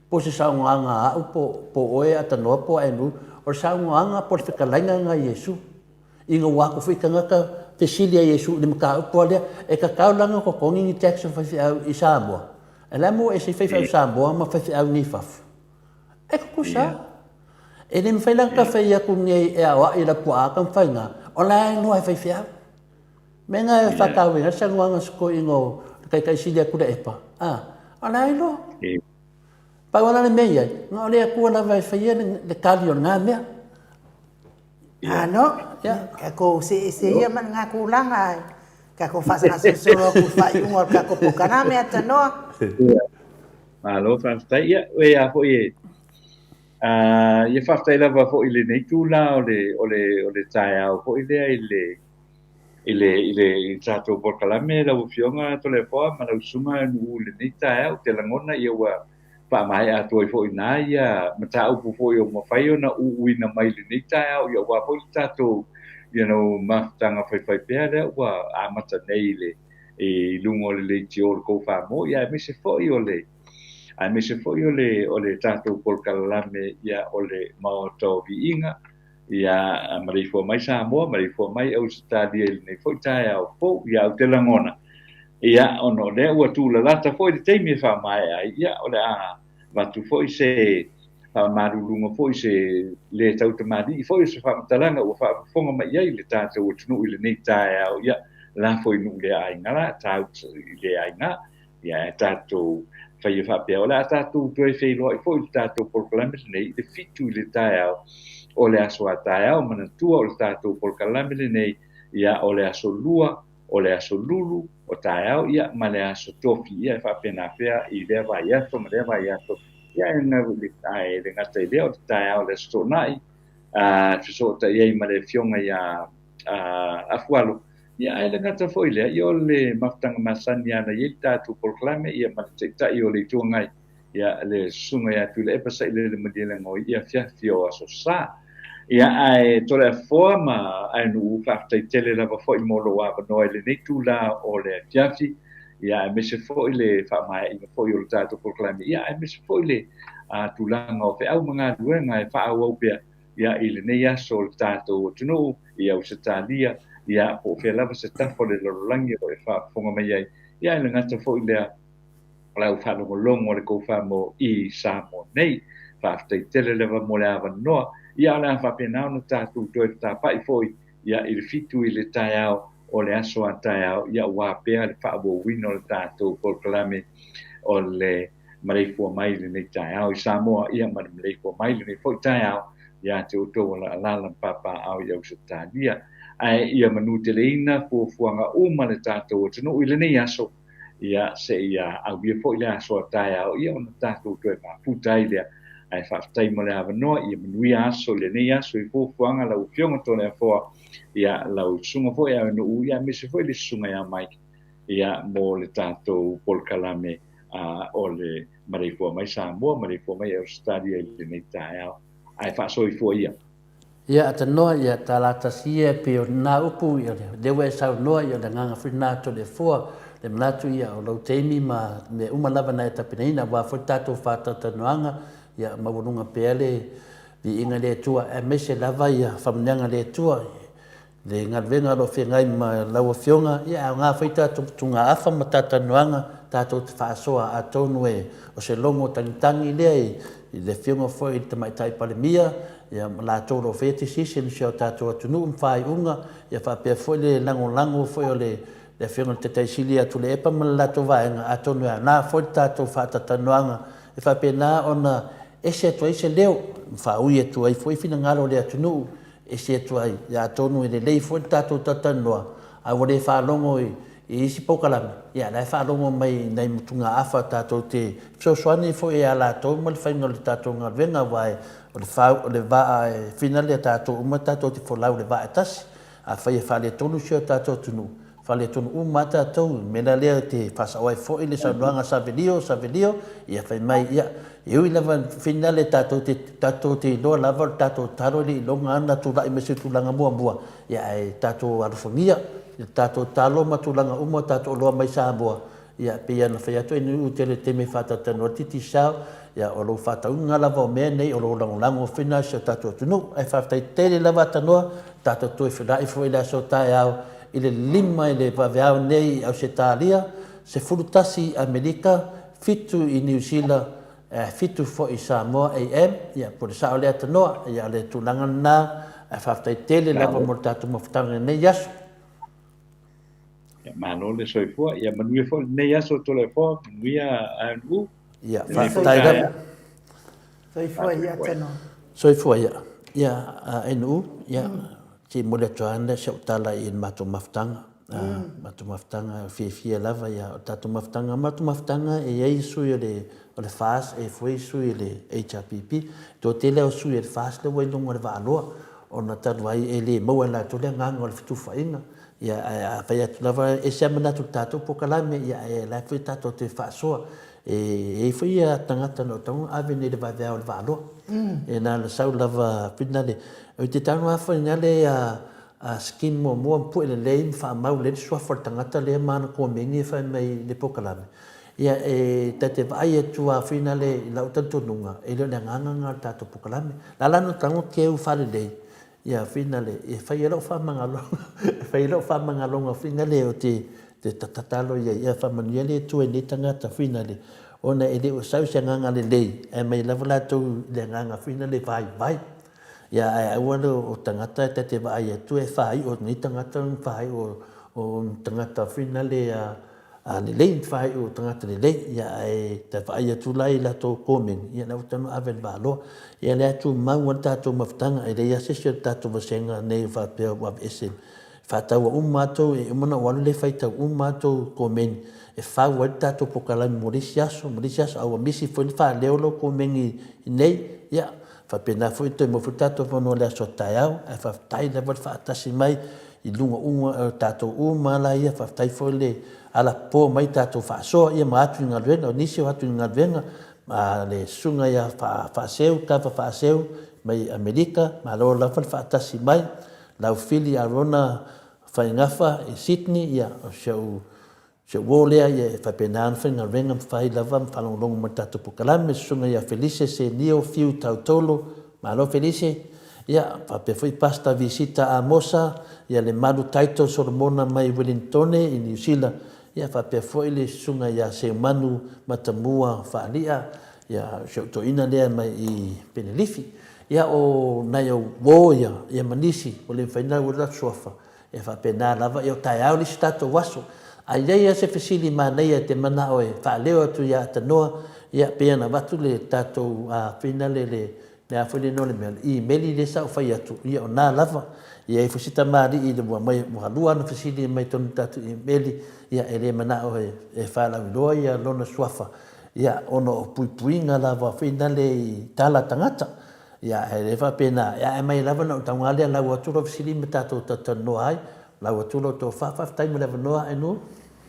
po o se saunoaga a au po, po o oe Atanoa po o Aenu, o le saunoaga po o le fetalaiga lena a Iesu. Ina ua atu foi tagata fesili a Iesu i le mataupu a lea, e tatau la ona totogi ni tax a faifeau i Samoa. E le a maua ese faifeau Samoa ma faifeau nei i fafo. E tutusa. E le mafai la ona ta fai atu nei e aoai i Lapuaa ka mafai na, o la e noa e faifeau. Mea na e whakaawenga le saunoaga se toeaina o le taitaisili a Tuilaepa, a, o la e iloa. Pau lava le mea i ai, na o le Atua lava e faia le tali o lena mea. Ano, tatou seese ia ma lena tulaga ae tatou faasagasolosolo atu i le faaiuga o le tatou polokalame Atanoa. Malo faafetai. Ia, e a foi e ia faafetai lava foi i lenei itula o le o le o le taeao foi lea i le i le i le i tatou polokalame lau Afioga Toleafoa ma lau Susuga Nu'u i lenei taeao. Ou te lagona ia ua faamaea atu ai foi i ina ia mataupu foi ua mafai ona uuina mai i lenei taeao, ia aua foi le tatou you know, mafutaga faifaipea lea ua amata nei i le i luga o le leitio o le kou famo, ia aemaise foi o le aemaise foi o le o le tatou polokalame ia o le Maota o Viiga. Ia maleifua mai Samoa, maleifua mai Ausetalia i lenei foi taeao fou. Ia ou te lagona, ia ona o lea ua tulalata foi le taimi e faamaea ai, ia o le a avatu foi se faamaluluga foi, se lē tautamalii foi o se faamatalaga ua faafofoga mai i ai le tatou atunuu i lenei taeao. Ia lafo i nuu le aiga la, tau i le aiga. Ia ae tatou faia faapea, o le a tatou toe feiloai foi i le tatou polokalame lenei i le 7 i le taeao o le aso a taeao. Manatua o le tatou polokalame lenei, ia o le aso Lua, o le aso Lulu o taeao, ia ma le aso Tofi, ia e faapena pea i lea vaiaso ma lea vaiaso. Ia ae le gata i lea, o le taeao o le aso Toonai, a fesootai ai ma le afioga ia Afualo. Ia ae le gata foi lea, ia o le mafutaga masani lava na i ai le tatou polokalame, ia ma le Taitai o le Itu Agai, ia le Susuga ia Tuilaepa Sailele Malielegaoi i afiafi o Aso Sa. Ia ae Toleafoa ma Aenuu, faafetai tele lava foi mo lou avanoa i lenei itula o le afiafi, ia aemaise foi le faamaeaina foi o le tatou polokalame, ia aemaise foi le tulaga o feau ma galuega e faaauau pea ia i lenei aso o le tatou atunuu i Ausetalia, ia po o fea lava se tafa o le lalolagi o lo o e faafofoga mai ai, ia e le gata foi lea o le au faalogologo a le Koufamo i Samoa nei. Faafetai tele lava mo le avanoa, ia o le a faapena ona tatou toe tapai foi ia i le 7 i le taeao o le aso a taeao, ia aua pea le faaauauina o le tatou polokalame o le maleifua mai i lenei taeao i Samoa, ia ma le maleifua mai i lenei foi taeao ia te outou o alaala ma papaaao i Ausetalia. Ae ia manuteleina fuafuaga uma le tatou atunuu i lenei aso, ia seia aulia foi le aso a taeao, ia ona tatou toe mafuta ai lea. Ae faafetai mo le avanoa, ia manuia aso i lenei aso i fuafuaga lau Afioga Toleafoa, ia lau susuga foi Aenuu, ia aemaise foi le susuga ia Mike, ia mo le tatou polokalame o le maleifua mai Samoa, maleifua mai Ausetalia i lenei taeao. Ae faasoifua ia. Ia atanoa ia tala tasi ia pei o lena upu ia lea ua e saunoa ia o le agaga foi lena Toleafoa le manatu ia o lou taimi ma mea uma lava na e tapenaina aua foi le tatou faatalatalanoaga ia maualuga pea le viiga i le Atua aemaise lava ia faamanuiaga a le Atua Le galuega o lo o feagai ma lau Afioga, ia e aoga foi tatou tugaafa ma talatalanoaga tatou te faasoa atonu e o se logo tagitagi lea i le Afioga foi i le Tamaitai Palemia ia ma latou o lo o faia decision i si o tatou atunuu ma faaiuga, ia faapea foi le lagolago foi o le Afioga i le Taitai Sili ia Tuilaepa ma le latou vaega, atonu e aoga foi le tatou faatalatalanoaga e faapena ona ese atu ai se leo ma faaui atu ai foi finagalo o le atunuu ese atu ai, ia atonu e lelei foi le tatou talatalanoa, a ua le faalogo i isi polokalame, ia la e faalogo mai i nai motugaafa tatou te fesoasoani foi ia latou ma le faiga o le tatou galuega, aua o le fau, o le vaa e finale a tatou uma tatou te folau i le vaa e tasi. Afai e faaletonu si o tatou atunuu, faaletonu uma lava tatou. O le mea la lea e te faasao ai foi le saunoaga a Savelio, Savelio, ia fai mai, ia, e ui lava finale tatou te, tatou te iloa lava o le tatou talo e le iloga lava ona tulai mai se tulaga muamua, ia ae tatou alofagia le tatou talo ma tulaga uma o tatou oloa mai Samoa, Ia, pei ona fai atu e Nu'u tele i le taimi e faatalatalanoa ai le Digicel, ia, o lou faatauga lava o mea nei, o lou lagolago foi lena i si o tatou atunuu. Ae faafetai tele lava Tanoa, tatou toe feiloai foi i le aso taeao i le 5 i le vaveao nei i Ausetalia, 11 i Amerika, 7 i Niu Sila, 7 foi i Samoa AM, ia, po o le sao lea Tanoa. Ia, o le tulaga lena, ae faafetai tele lava mo le tatou mafutaga i lenei aso. Ia, malo le soifua. Ia manuia foi lenei aso Toleafoa, manuia ANU. Ia, faafetai lava. Soifua ia Tanoa. Soifua ia. Ia, ANU, ia, se i momoli atu lava si au tala i le matou mafutaga. Matou mafutaga, fiafia lava, ia, o le tatou mafutaga, matou mafutaga e i ai sui o le, o le FAS, e i ai foi sui o le HRPP. Toatele lava o sui o le FAS lea ua i luga o le Vaaloa, ona talu ai e le maua e latou le agaga o le fetufaaiga. Ia, ae a fai atu lava, e ese lava manatu i le tatou polokalame, ia ae o la e foi tatou te faasoa. E i ai foi ia tagata na tatau ona ave nei i le vaveao o le Vaaloa. E na ona sau lava finale. Ou te tago lava finale a skin muamua ma pue lelei ma faamau lelei le suafa o le tagata lea ma ana komeni e fai mai i le polokalame. Ia, e ta te vaai atu lava finale i lau talitonuga, e le o le agaga lena o le tatou polokalame. O le a la ona tago keu faalelei. Ia finale e fai ai lau faamagaloga e fai ai lau faamagaloga finale o te te tatalo i ai ia faamanuia le Atua i nei tagata finale ona e le o sau se agaga lelei ae aumai lava latou i le agaga finale vaivai. Ia ae aua le o tagata ta te vaai atu e faai'o nei tagata ni faai'o o ni tagata finale a a lelei, ni faai'o o tagata lelei, ia ae ta vaai atu la i latou komeni, ia la ua tatau ona ave i le valoa. Ia lea e tumau lava le tatou mafutaga, e leai lava se isi o le tatou vasega nei o faapea ua aveese. E faataua uma lava tou, e uma ona ou alu lea faitau uma lava tou komeni e fau ai le tatou polokalame mo le isi aso ma le isi aso. A ua misi foi ona faaleo lou komeni nei, ia faapena foi toe maua foi le tatou avanoa i le aso a taeao, ae faafetai lava le faatasi mai i luga uma o tatou uma lava ia, faafetai foi le anapopo mai i tatou faasoa ia ma atu i galuega. O nisi o atu i galuega, le Susuga ia Faaseu Kava Faaseu mai Amerika, malo lava le faatasi mai, lau Fili Arona Faigafa i Sydney, ia o si au Si ou uo lea, ia e faapena ona faigaluega ma fai lava ma faalogologo mai i le tatou polokalame, le Susuga ia Felise Senio Fiu Tautolo, malo Felise, ia faapea foi Pastor Visita Amosa, ia Lemalu Titus Solomona mai Uelinitone i Niu Sila, ia faapea foi le Susuga ia Seumanu Matamua Faalia, ia si ou toeaina lea mai i Penelifi. Ia o nai ou uo ia, ia ma nisi ua le mafai ona lau atu suafa, E faapena lava, ia o taeao le isi tatou aso. A i ai lava se fesili manaia e te manao e faaleo atu ia Tanoa, ia pei ona avatu le tatou finale le le a foi le igoa o le mea, le imeli lea sa ou fai atu, ia o na lava. E i ai foi si tamalii ua aumai, ua lua ana fesili mai totonu o le tatou imeli, ia e le manao e faalauiloa ia lona suafa, ia ona o puipuiga lava foi nale i tala a tagata. Ia, e le faapena, ia ae aumai lava ona ou taugā lea lau atu lau fesili ma tatou talatalanoa ai, lau atu lau tofa. Faafetai mo le avanoa Ainuu.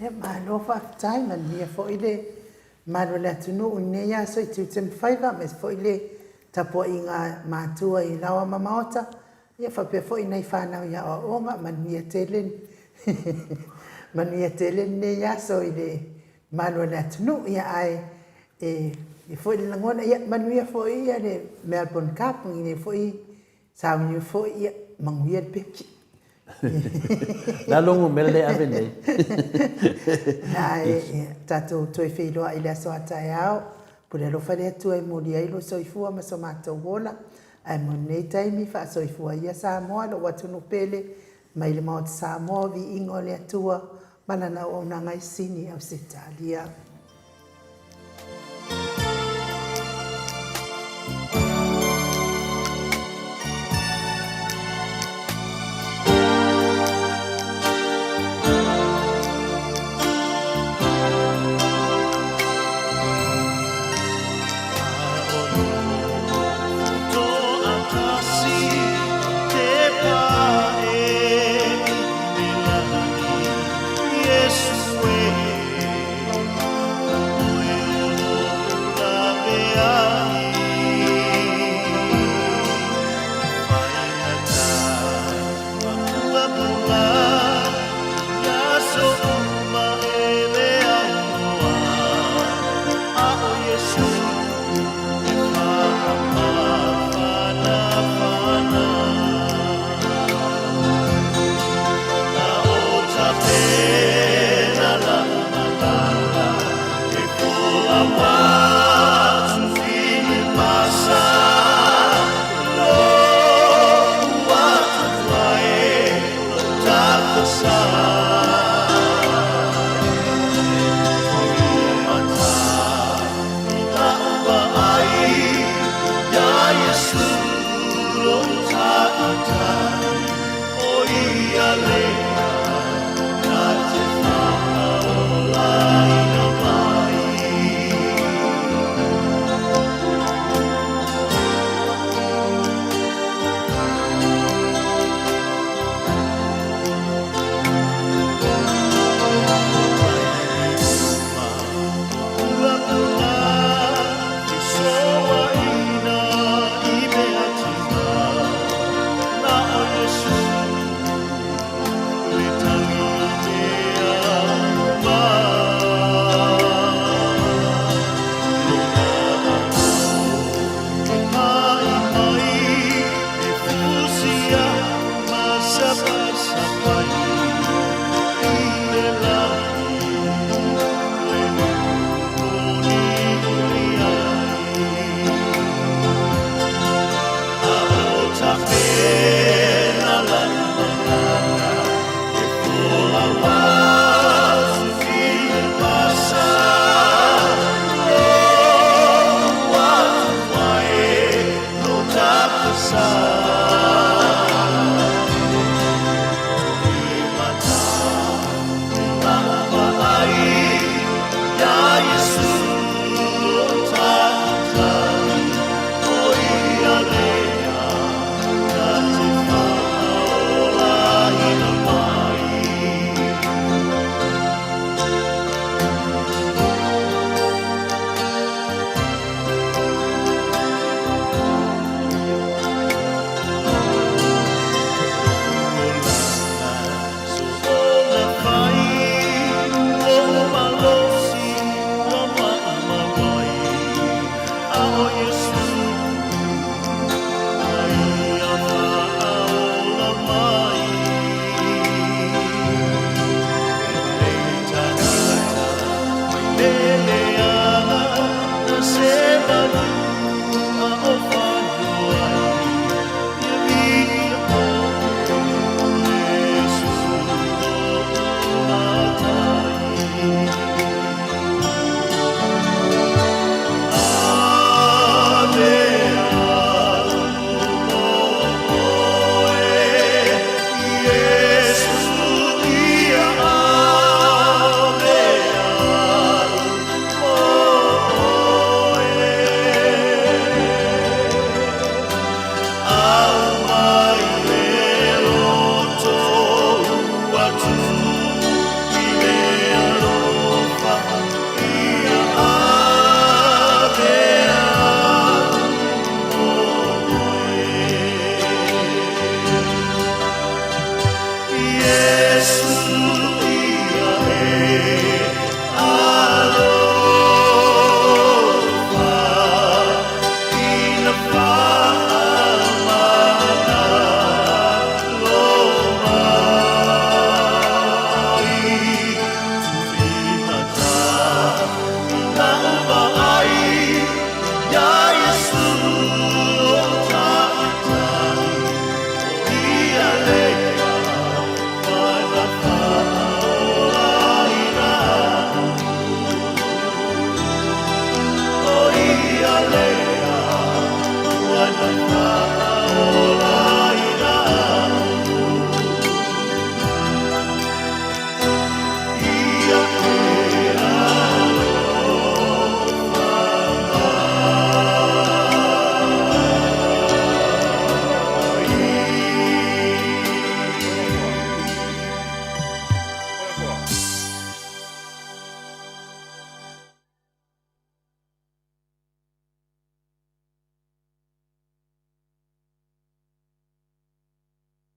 Ia, malo faafetai, manuia foi le mamalu o le atunuu i lenei aso i tiute ma faiva, aemaise foi le tapuaiga a matua i laoa ma maota, ia faapea foi nai fanau i aoaoga. Manuia tele, manuia tele lenei aso i le mamalu o le atunuu. Ia ae E i foi le lagona, ia manuia foi le Melbourne Cup, lenei foi sauniu foi, ia manuia le peki. Le a lou numera lea e ave nei? Ae tatou toe feiloai i le aso a taeao. Pule alofa le Atua e moli ai lo soifua ma so matou ola. Ae mo lenei taimi, faasoifua ia Samoa, lou atunuu pele, mai le Maota Samoa, viiga o le Atua ma Lana auaunaga i Sini, Ausetalia.